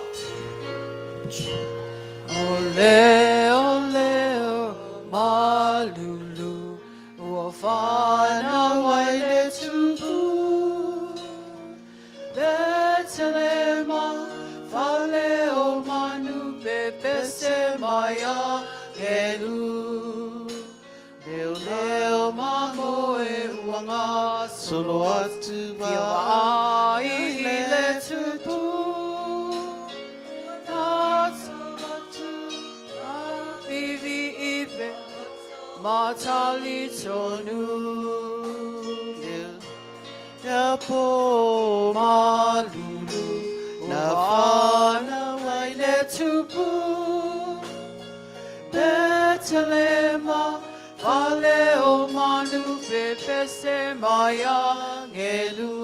O leo leo malulu ua whanau ai le tupu Betelema fale o manu pepese mai angelu Leo leo mamoe ua ngasolo atu Fia ai i le tupu Ngasolo atu Vivi i pe Matali tonu Leo po malulu Na whanau ai le tupu Betelema, fale o manu pepese mai angelu.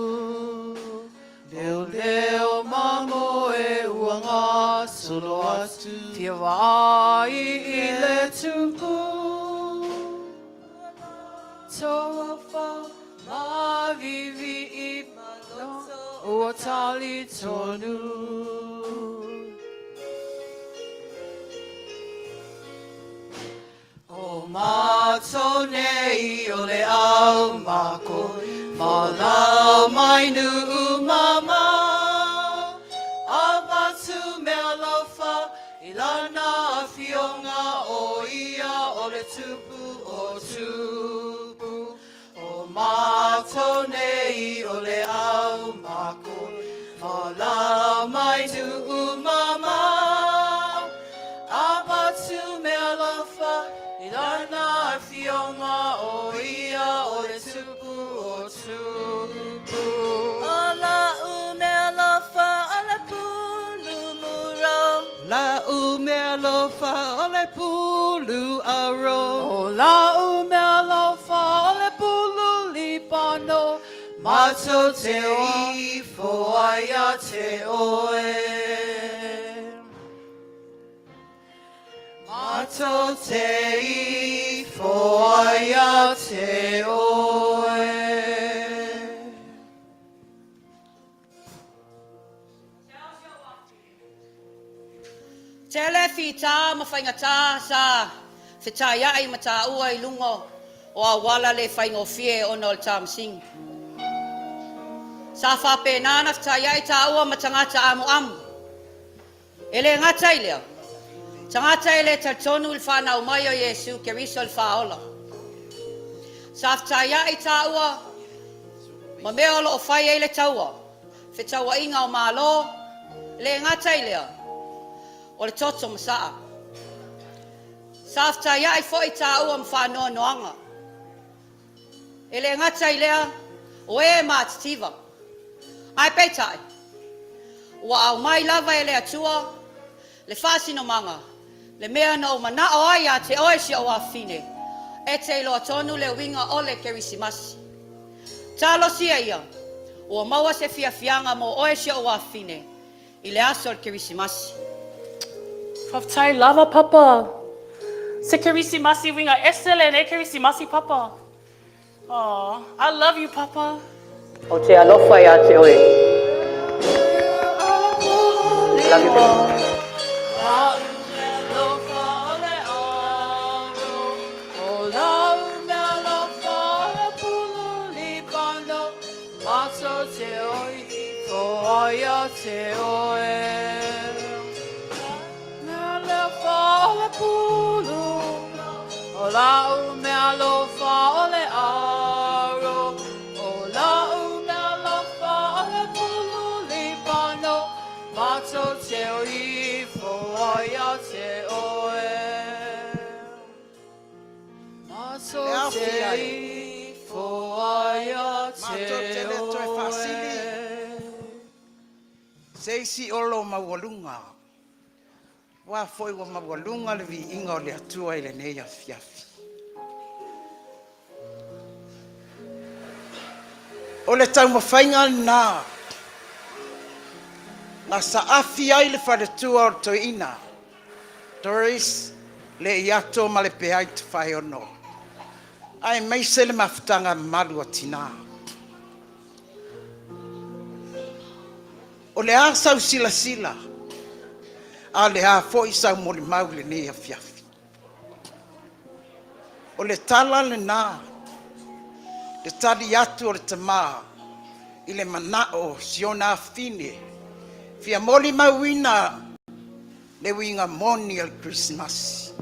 Leo leo mamoe ua ngasolo atu. Fia vaai i le tupu. Tofa mavivi i ua tali tonu. O matou nei o le au mako, Malau mai nuu mama, Avatu mealofa i lana afioga o ia o le tupu o tupu. O matou nei o le au mako, Malau mai nuu mama, Avatu mealofa i lana afioga o ia o le tupu o tupu. O la'u mealofa o le pulu muro. La'u mealofa o le pulu aro. O la'u mealofa o le pulu libano. Matou te o ifo ai ia te oe. Matou te ifo ai ia te oe. Tele fitā ma faigatā sa fetaiaʻi ma tāua i luga o auala le faigofie ona o le tāmasini. Sa faapena ona fetaiaʻi tāua ma tagata amuamu. E le gata i lea, tagata e le talitonu i le fanau mai o Iesu Keriso le Faaola. Sa fetaiaʻi tāua ma mea o lo o fai ai le taua, fetauaiga o Malo, e le gata i lea, o le toto ma saa. Sa fetaiaʻi foi tāua ma faanoanoaga. E le gata i lea, o e matitiva. Ae peitai, ua aumai lava e le Atua le faasinomaga, le mea na ou manao ai ia te oe si ou afafine, e te iloa tonu le uiga o le Kerisimasi. Talosia ia, ua maua se fiafiaga mo oe si ou afafine i le aso o le Kerisimasi. Faafetai lava Papa. Se Kerisimasi uiga ese lenei Kerisimasi Papa. Aww, I love you Papa. Ou te alofa ia te oe. Love you baby. Le aofia e. Matou te le toe faasili se isi o lo maualuga, aua foi ua maualuga le viiga o le Atua i lenei afiafi. O le taumafaiga lena na saafi ai le faletua o le toeaina Doris Leiato ma le Peai Tofaeono, aemaise le mafutaga mamalu a tina. O le a sau silasila, a o le a foi sau molimau i lenei afiafi. O le tala lena, le tali atu o le tama i le manao o si ona afine fia molimauina le uiga moni o le Kerisimasi.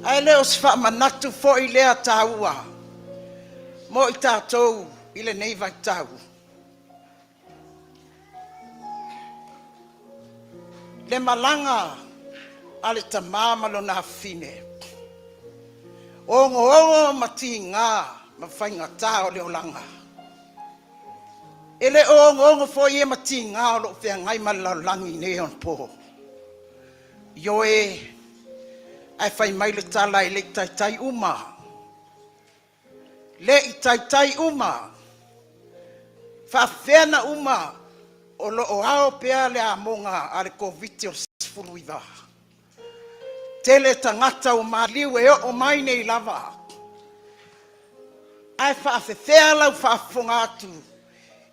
Ae le o se faamanatu foi lea taua mo i tatou i lenei vaitau. Le malaga a le tama ma lona afine, ogoogo ma tiga ma faigata o le olaga. E le o ogoogo foi ia ma tiga o lo o feagai ma le lalolagi i nei onapo. Ioe, ae fai mai le tala e le i taitai uma. Le i taitai uma, faafefea na uma o lo o ao pea le amoga a le Koviti o le 19. Tele tagata ua maliu e oo mai nei lava. Ae faafefea lau faafofoga atu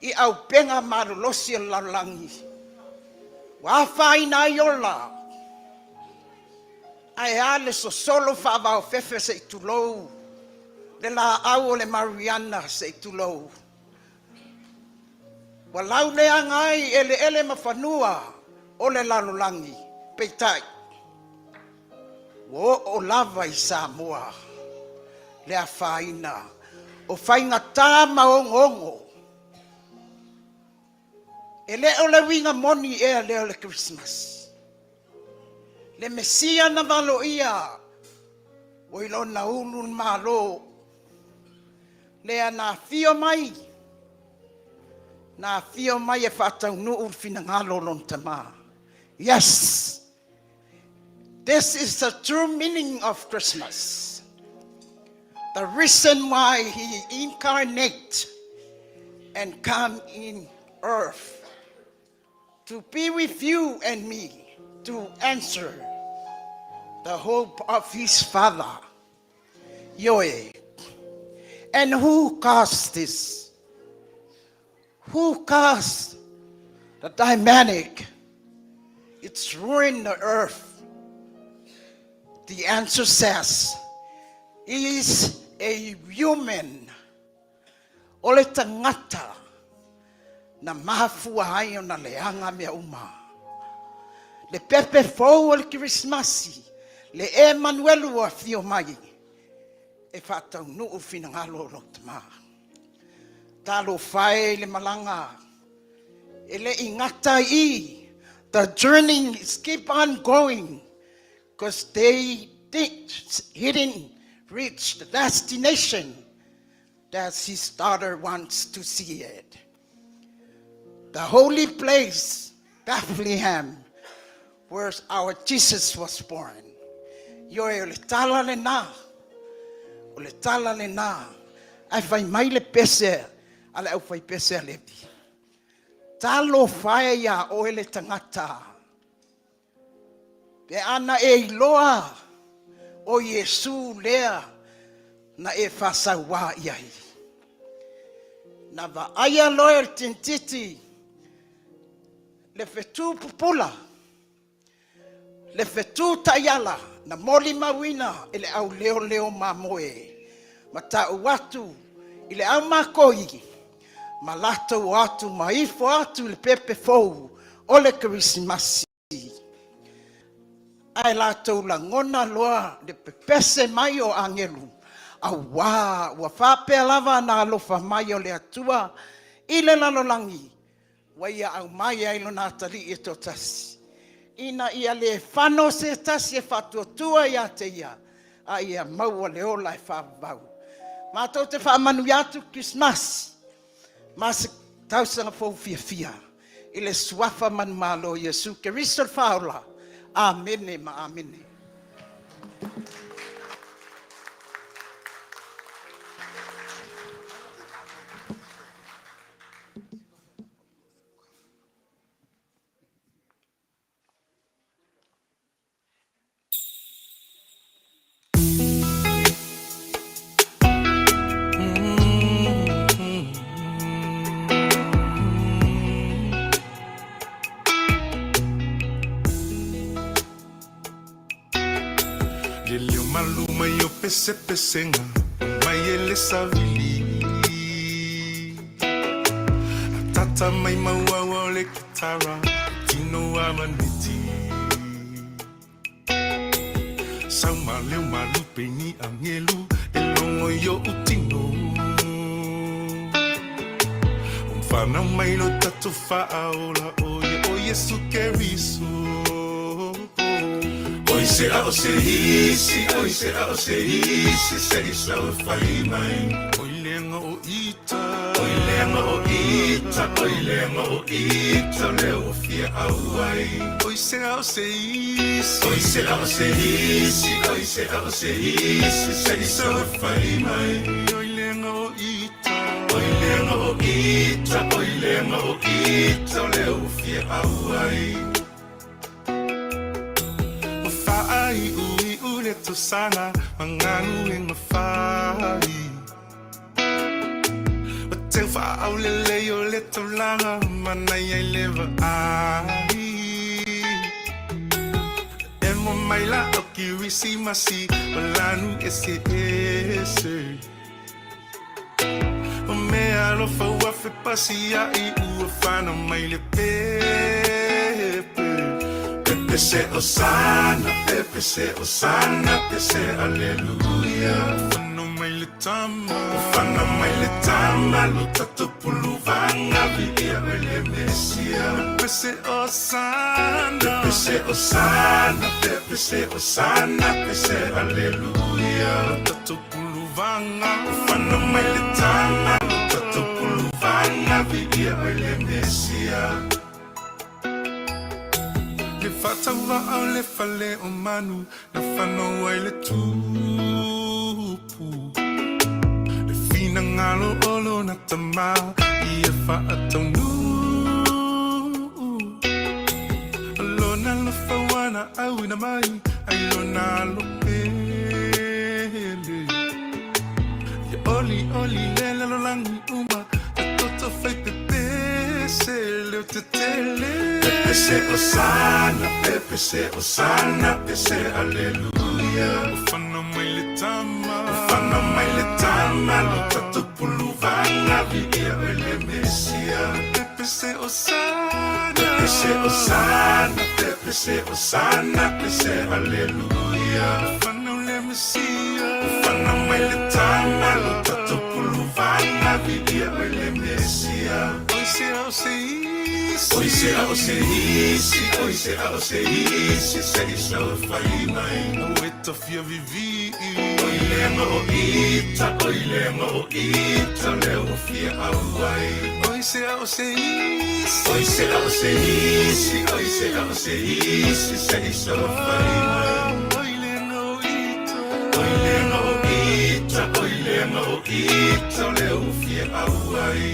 i aupega malolosi o le lalolagi ua afaina ai ola? Ae a le sosolo faavaofefe se i tulou, le laau o le mariuana se i tulou. Ua lauleaga ai eleele ma fanua o le lalolagi, peitai, ua oo lava i Samoa le afaina o faigata ma ogoogo. E le o le uiga moni ea lea o le Kerisimasi? Le Mesia na valoia ua i lona ulu le Malo, lea na afio mai, na afio mai e faataunuu le finagalo o lona Tama. Yes! This is the true meaning of Christmas. The reason why he incarnate and come in earth to be with you and me to answer the hope of his father. Ioe. And who caused this? Who caused the dynamic? It's ruined the earth. The answer says, is a human. O le tagata na mafua ai ona leaga mea uma. Le pepe fou o le Kerisimasi, le Emanuelu ua afio mai e faataunuu finagalo o lou Tama. Talofa e i le malaga e le i gata i i, the journey is keep on going because they did, he didn't reach the destination that his daughter wants to see it. The holy place, Bethlehem, where our Jesus was born. Ioe, o le tala lena, o le tala lena, ae fai mai le pese a le aufaipese a Levi. Talofa e iā oe le tagata, pe ana e iloa o Iesu lea na e faasauā i ai. Na vaaia loa e le tinititi le fetu pupula, le fetu taiala na molimauina e le auleoleo mamoe ma ta'u atu i le aumakoi ma latou o atu ma ifo atu i le pepe fou o le Kerisimasi. Ae latou lagona loa le pepese mai o agelu, auā ua faapea lava na alofa mai o le Atua i le lalolagi, ua ia aumai ai lona atalii e toatasi, ina ia le fano se tasi e faatuatua ia te ia, a ia maua le ola e faavavau. Matou te faamanuia atu Kerisimasi ma se tausaga fou fiafia i le Suafa manumalo o Iesu Keriso le Faaola. Amene ma amene. Le leo malu mai o pesepesega mai e le savili. Tata mai mauaua o le kitara tino a maneti. Sau ma leo malupe ni angelu e logo i oʻu tino. O whanau mai lo tatou faaola o ia o Iesu Keriso. Oi se a o se isi, oi se a o se isi, se i sau e fai mai. Oi leaga o ita, oi leaga o ita, oi leaga o ita, lea ua fia auai. Oi se a o se isi, oi se a o se isi, oi se a o se isi, se i sau e fai mai. Oi leaga o ita, oi leaga o ita, oi leaga o ita, lea ua fia auai. Ua faaiuiu le tausaga ma galuega fai. Ua teu faaaulelei o le taulaga manaia i le vaai. Emo mai la o Kirisimasi o lanu eseese. O mea alofa ua fepasiaʻi ua fanau mai le pepe. Pepe se Osana, pepe se Osana, pe se Aleluia. Fanau mai le tama, fanau mai le tama, lo tatou puluvaga viia oe le Mesia. Pepe se Osana, pepe se Osana, pepe se Osana, pe se Aleluia. Lo tatou puluvaga, fanau mai le tama, lo tatou puluvaga viia oe le Mesia. Le faatauvaa o le fale o manu na fanau ai le tupu. Le finagalo o lona Tamā ia faataunuu. O lona alofa ua na auina mai ai lona Alo pele. Ia olioli le lalolagi uma a toto fai pepese leo tetele. Pepese Osana, pepese Osana, pese Aleluia. Ua fanau mai le tama, ua fanau mai le tama, lo tatou puluvaga viia oe le Mesia. Pepese Osana, pepese Osana, pepese Osana, pese Aleluia. Ua fanau le Mesia, ua fanau mai le tama, lo tatou puluvaga viia oe le Mesia. Oi se a o se isi, oi se a o se isi, oi se a o se isi, se i sau e fai mai. O e tafia vivii, oi leaga o ita, oi leaga o ita, lea ua fia auai. Oi se a o se isi, oi se a o se isi, oi se a o se isi, se i sau e fai mai. Oi leaga o ita, oi leaga o ita, oi leaga o ita, lea ua fia auai.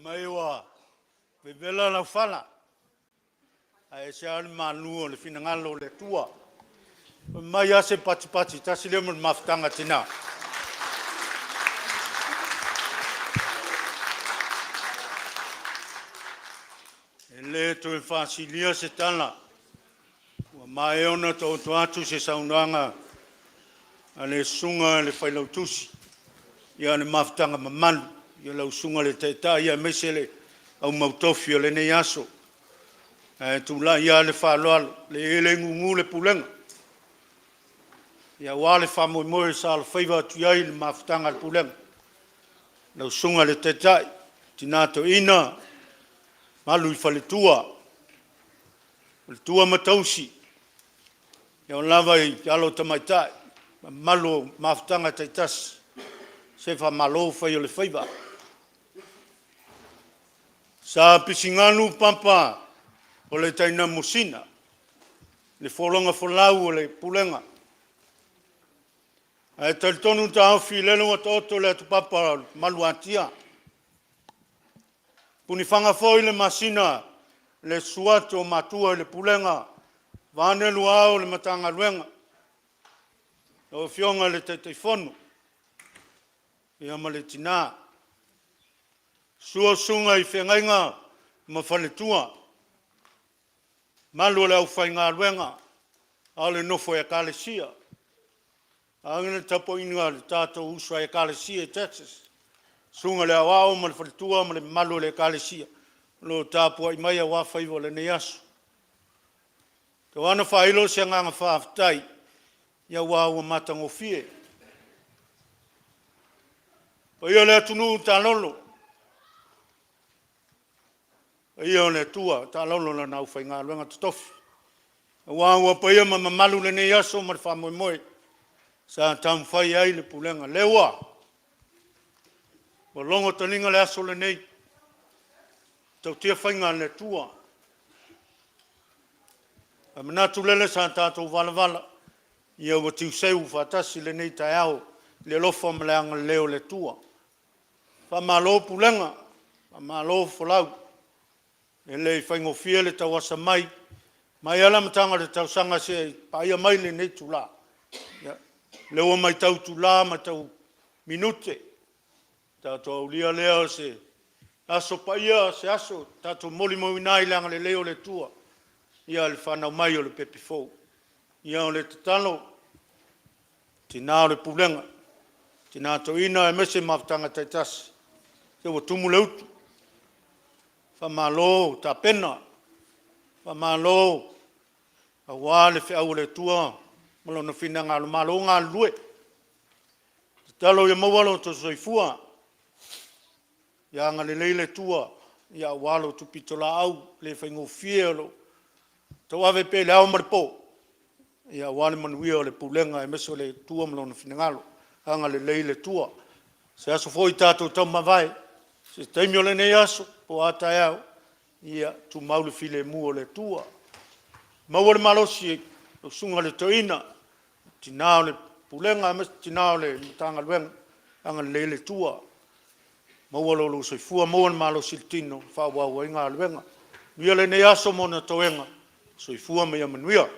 Mai ua vevela lau fala, ae ese lava le malu o le finagalo o le Atua. Fai mai lava se patipati, tasi lea ma le mafutaga a tina. E le toe faasilia se tala, ua maea ona taoto atu se saunoaga a le Susuga i le Failautusi, ia le mafutaga mamalu i lau Susuga i le Taitai aemaise le au mautofi o lenei aso. Ae tulai lava le faaaloalo, e le gugu le pulega aua le faamoemoe sa alofaiva atu i ai le mafutaga a le Pulega, lau Susuga i le Taitai, Tina Toeaina, mamalu i faletua, faletua ma tausi, e oo lava i alo tamaitai, mamalu o mafutaga taitasi, se faamalo fai o le faiva. Sa pisingalu papa o le tainamusina le fologa folau o le pulega, ae talitonu le taofi, lele ua taoto le atupapa o le maluatia, punifaga foi le masina i le susu atu o matua i le pulega vaeane luaao o le Matagaluega, lau Afioga i le Taitaifono ma le tina. Susu susuga i feagaiga ma faletua, mamalu o le aufaigaluega a o le nofo a Ekalesia. Vaeane le tapuaiga a le tatou uso a Ekalesia i Texas, susuga i le Aoao ma le faletua ma le mamalu o le Ekalesia o lo o tapuai mai aua faiva o lenei aso. Tau lava ina faailo se agaga faafetai aua ua matagofie. Le paia o le atunuu, taalolo, le paia o le Atua, taalolo Lana aufaigaluega totofi, aua ua paia ma mamalu lenei aso ma le faamoemoe sa taumafai ai le pulega. Lea ua logo taliga le aso lenei, e matautia faiga a le Atua. Ae manatu lele sa tatou valavala, ia ua tiuseu faatasi lenei taeao i le alofa ma le agalelei o le Atua. Faamalo pulega, faamalo folau. E le i faigofie le tauasa mai mai lava le amataga o le tausaga seia paia mai lenei itula. Ia, lea ua matau i itula ma matau minute, tatou aulia lea o se aso paia, o se aso tatou molimauina ai le agalelei o le Atua i le fanau mai o le pepe fou. Ia, o le tatalo, tina o le pulega, tina toeaina aemaise mafutaga taitasi, se ua tumu le utu, faamalo tapena, faamalo aua le feau a le Atua ma Lona finagalo. Malo galulue. Tatalo ia maua lo outou soifua, ia agalelei le Atua aua la outou pitolaau le faigofie o lo o tauave pea i le ao ma le po aua le manuia o le pulega aemaise o le Atua ma Lona finagalo. Agalelei le Atua. Se aso foi tatou taumavae, se taimi o lenei aso po o a taeao, ia tumau le filemu o le Atua. Maua le malosi lau Susuga i le Toeaina, tina o le Pulega aemaise tina o le Matagaluega, agalelei le Atua, maua lo oulua soifua, maua le malosi i le tino e faaauau ai galuega. Manuia lenei aso ma ona toega. Soifua ma ia manuia.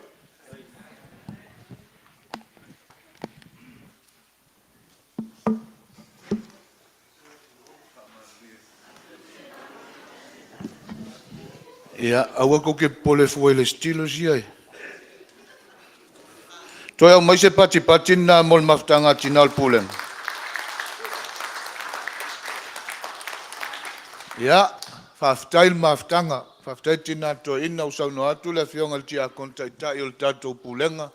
Ia, aua tou te popole fua i le Steelers ia e… Toe aumai se patipati lena mo le mafutaga a Tina o le Pulega. Ia, faafetai i le mafutaga, faafetai tina toeaina, ua saunoa atu le Afioga i le Tiakono Taitai o le tatou Pulega.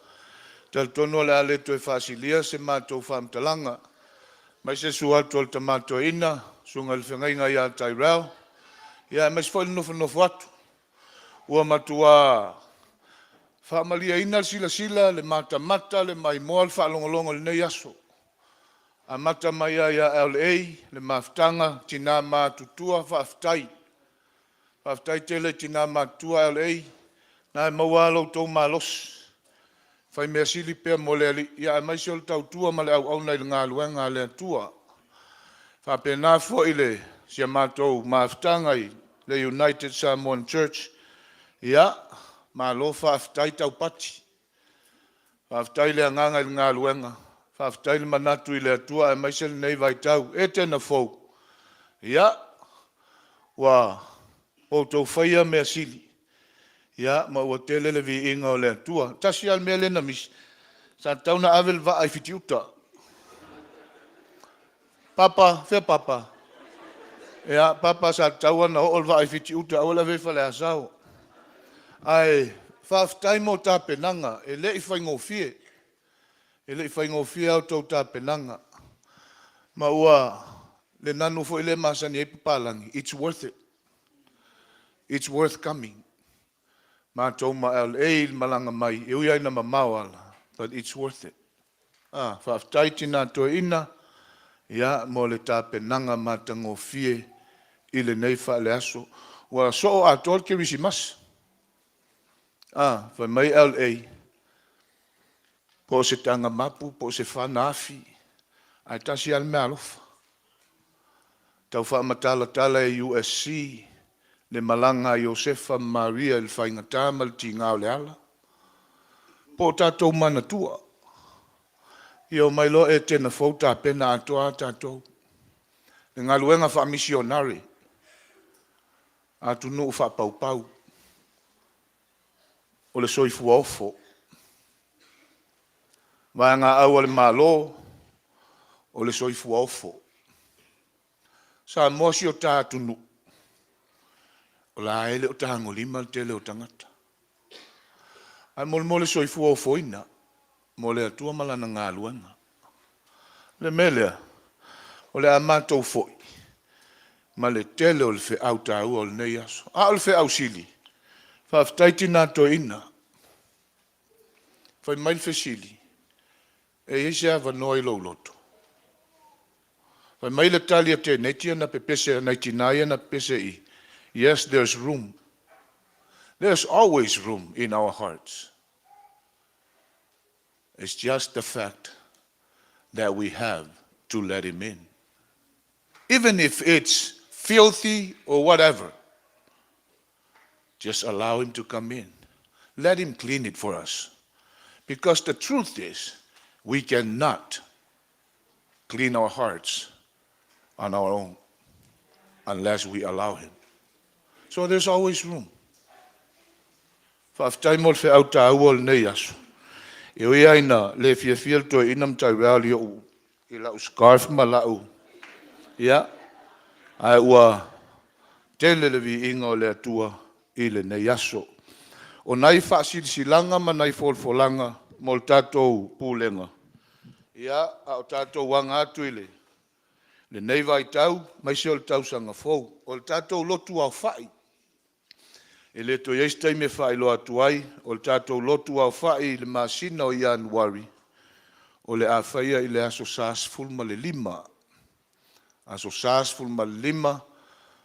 E talitonu o le a le toe faasilia se matou faamatalaga, aemaise le susu atu o le Tama Toeaina, susuga i le Feagaiga ia Tyrell, aemaise foi le nofonofo atu. Ua matua faamalieina le silasila, le matamata, le maimoa, le faalogologo i lenei aso, amata mai lava ia LA, le mafutaga, tina matutua, faafetai. Faafetai tele i tina matutua LA, o lena e maua lava lo outou malosi, fai mea sili pea mo le Alii, aemaise o le tautua ma le auauna i le galuega a le Atua. E faapena foi i le si a matou mafutaga i le United Samoan Church, ia, malo faafetai taupati. Faafetai le agaga i le galuega, faafetai le manatu i le Atua aemaise lenei vaitau. Etena fou, ia, ua outou faia mea sili, ia, ma ua tele le viiga o le Atua. Tasi lava le mea lea na misi, sa tatau ona ave le vaa i Fitiuta. Papa, fea Papa? Ia, Papa sa tatau ona oo le vaa i Fitiuta, aua le avea i Faleasao. Ae faafetai mo tapenaga, e le i faigofie. E le i faigofie a outou tapenaga. Ma ua le nanu foi lea e masani ai papalagi, it's worth it. It's worth coming. Matou ma LA i le malaga mai, e ui lava ina mamao ala, but it's worth it. Ah, faafetai tina toeaina, ia, mo le tapenaga matagofie i lenei faaleaso. Ua soo atoa le Kerisimasi. Ah, fai mai LA, po o se taga mapu po o se fana afi, ae tasi lava le meaalofa. Tau faamatalatala e USC le malaga a Iosefa ma Maria i le faigata ma le tiga o le ala. Po o tatou manatua, ia omai loa Etena fou tapena atoa lava tatou. Le galuega faamisionare, atunuu faapaupau, o le soifua ofo. Vaegaau a le Malo, o le soifua ofo. Samoa si o ta atunuu, o la e le o tagolima le tele o tagata. Ae molemole le soifua ofoina mo le Atua ma Lana galuega. O le mea lea, o le a matou foi ma le tele o le feau taua o lenei aso. A o le feau sili, faafetai tina toeaina. Fai mai le fesili, e i ai se avanoa i lou loto? Fai mai le tali a teineiti ia na pepese, nai tina ia na pepese i i, yes, there's room. There's always room in our hearts. It's just the fact that we have to let him in. Even if it's filthy or whatever, just allow him to come in. Let him clean it for us. Because the truth is, we cannot clean our hearts on our own unless we allow him. So there's always room. Faafetai mo le feau taua o lenei aso. E ui lava ina le fiafia le toeaina ma Tyrell i ou i lau scarf ma lau ia, ae ua tele le viiga o le Atua i lenei aso. O nai faasilasilaga ma nai folafolaga mo le tatou Pulega, ia, a o tatou aga atu i lenei vaitau aemaise o le tausaga fou. O le tatou lotu aofai, e le toe i ai se taimi e faailoa atu ai, o le tatou lotu aofai i le masina o Ianuari, o le a faia i le aso Sa 15. Aso Sa 15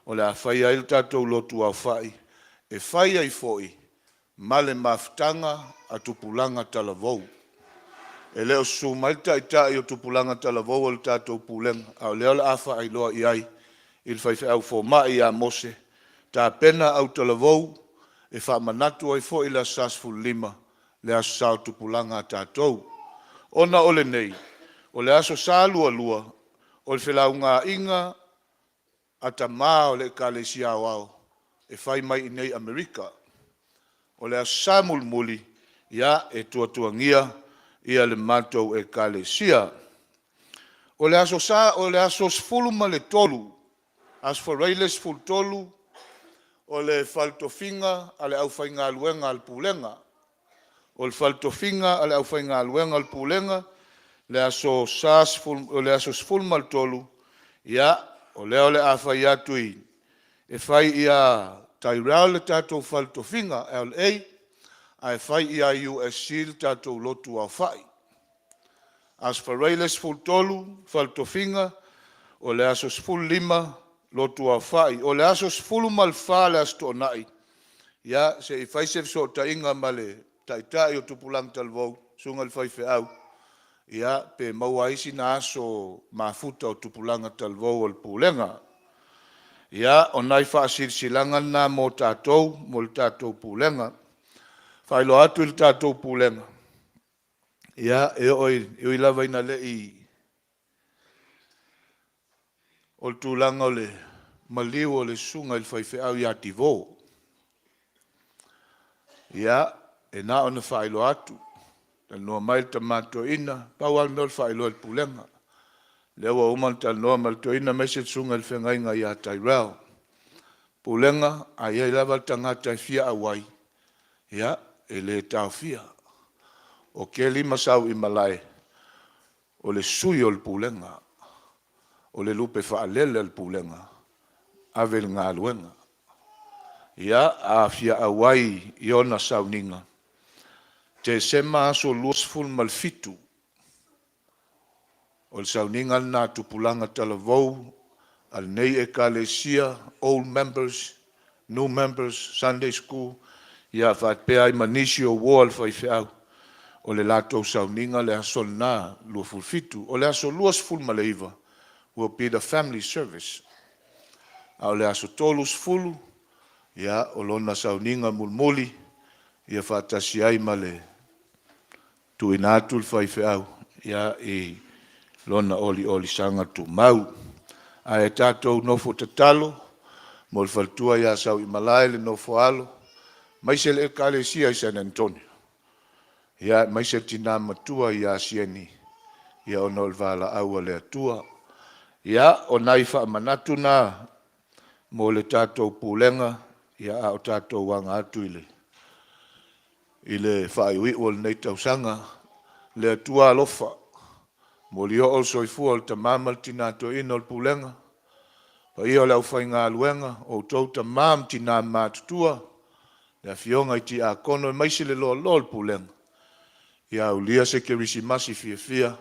o le a faia ai le tatou lotu aofai, e fai ai foi ma le mafutaga a tupulaga talavou. E le o susu mai le Taitai o tupulaga talavou o le tatou Pulega, a o lea o le a faailoa i ai i le faifeau fomai ia Mose, tapena autalavou e faamanatu ai foi le aso Sa 15, le Aso Sa o Tupulaga a tatou. Ona o lenei, o le aso Sa 22, o le felaugaaiga a tama o le Ekalesia Aoao e fai mai i inei i Amerika. O le Aso Sa mulimuli, ia, e tuatuagia ia le matou Ekalesia. O le Aso Sa, o le aso 13, Aso Faraile 13, o le fale tofiga a le aufaigaluega a le Pulega. O le fale tofiga a le aufaigaluega a le Pulega, le aso Sa, o le aso 13, ia, o lea o le a fai atu i, e fai ia Tyrell le tatou fale tofiga LA, ae fai ia USC le tatou lotu aofai. Aso Faraile 13, fale tofiga, o le aso 15, lotu aofai. O le aso 14 le Aso Toonai, ia, se i fai se fesootaiga ma le Taitai o Tupulaga Talavou, susuga i le faifeau, ia, pe maua ai sina aso mafuta o Tupulaga Talavou o le Pulega. Ia, o nai faasilasilaga na mo tatou, mo le tatou pulega. Faailoa atu i le tatou pulega, ia, e oo i, e ui lava ina le i o le tulaga o le maliu o le susuga i le faifeau ia Tivo. Ia, e na ona faailoa atu, talanoa mai le tama toeaina, pau lava le mea o le faailoa i le pulega. Lea ua uma ona talanoa ma le toeaina aemaise le susuga i le feagaiga ia Tyrell. Pulega, a i ai lava le tagata e fia auai, ia, e le taofia. O Keli ma Sauimalae, o le sui o le Pulega, o le lupe faalele a le Pulega, ave le galuega. Ia, a fia auai i ona sauniga, Tesema aso 27, o le sauniga lena a tupulaga talavou a lenei Ekalesia, old members, new members, Sunday School, ia faapea ai ma nisi o uo a le faifeau, o le latou sauniga le aso lena 27. O le aso 29 will be the family service. A o le aso 30, ia, o lona sauniga mulimuli, ia faatasi ai ma le tuuina atu le faifeau ia, i lona oliolisaga tumau. Ae tatou nofo tatalo mo le faletua ia Sauimalae le nofo a alo, aemaise le Ekalesia i San Antonio, ia aemaise le tina matua ia Sieni, ia ona o le valaau a le Atua. Ia, o nai faamanatu na mo le tatou pulega, ia a o tatou aga atu i le i le faaiuiu o lenei tausaga. Le Atua alofa, molioo le soifua o le tama ma le tina toeaina o le pulega, paia o le aufaigaluega, o outou tama ma tina matutua, le afioga i tiakono aemaise le loaloa o le pulega, ia aulia se Kerisimasi fiafia,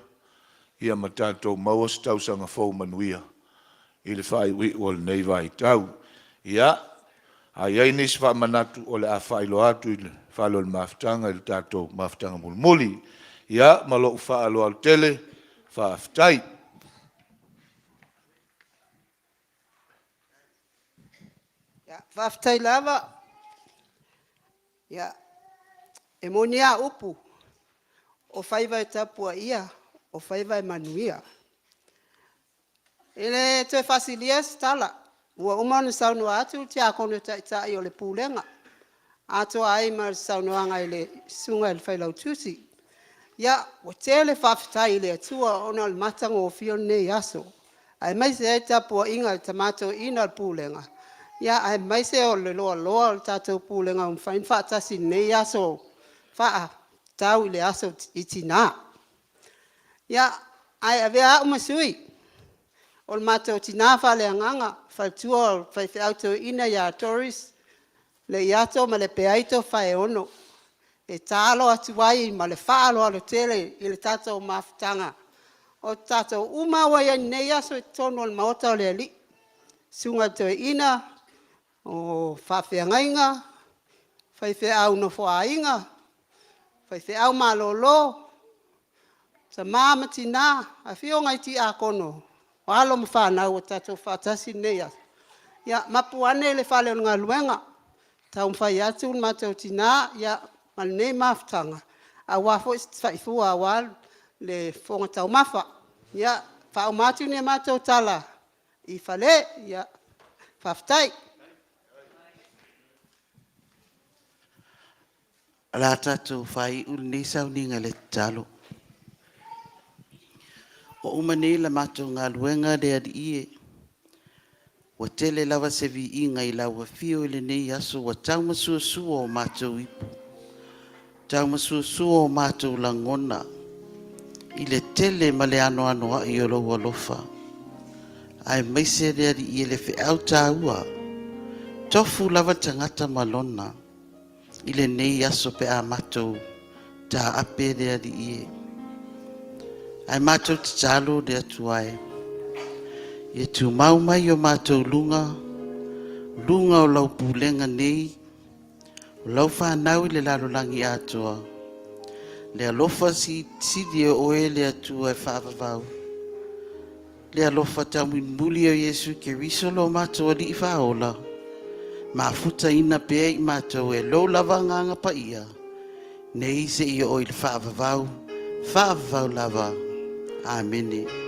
ia ma tatou maua se tausaga fou manuia i le faaiuiu o lenei vaitau. Ia, a i ai nisi faamanatu, o le a faailoa atu i le fale o le mafutaga i le tatou mafutaga mulimuli. Ia, ma lou faaaloalo tele, faafetai. Faafetai lava. Ia, e moni lava upu, o faiva e tapuaia, o faiva e manuia. E le toe faasilia se tala, ua uma ona saunoa atu le Tiakono Taitai o le Pulega, atoa ai ma le saunoaga a le Susuga i le Failautusi. Ia, ua tele faafetai i le Atua ona o le matagofie o lenei aso, aemaise ai le tapuaiga a le Tama Toeaina o le Pulega, aemaise o le loaloa o le tatou Pulega ua mafai ona faatasi i lenei aso faatatau i le Aso o Tina. Ia, ae avea au ma sui o le matou tina faaleagaga, le faletua o le faifeau toeaina ia Doris Leiato ma Lepeaito Faeono, e tatalo atu ai ma le faaaloalo tele i le tatou mafutaga, o tatou uma lava ua i ai i lenei aso i totonu o le Maota o le Alii, susuga i le toeaina, o faafeagaiga, faifeau nofoaaiga, faifeau malolo, tama ma tina, afioga i tiakono, o alo ma fanau ua tatou faatasi i lenei aso, ia mapu ane i le fale o le galuega, taumafai atu le matou tina ma lenei mafutaga aua foi se faifua aua le fofoga taumafa. Ia, faauma atu ni a matou tala i Fale. Faafetai. O le a tatou faaiu lenei sauniga i le tatalo. Ua uma nei la matou galuega le Alii e, ua tele lava se viiga i lau afio i lenei aso ua taumasoasoa o matou ipu, taumasoasoa o matou lagona i le tele ma le anoanoai o lou alofa, aemaise le Alii e le feau taua, tofu lava le tagata ma lona i lenei aso pe a matou taape le Alii e. Ae matou tatalo le Atua e, ia tumau mai o matou luga, luga o lau pulega nei, o lau fanau i le lalolagi atoa, le alofa silisili e oe le Atua e faavavau. Le alofa taumulimuli o Iesu Keriso lo matou Alii Faaola, mafutaina pea i matou e lou lava Agaga Paia, nei seia oo i le faavavau, faavavau lava. Amene.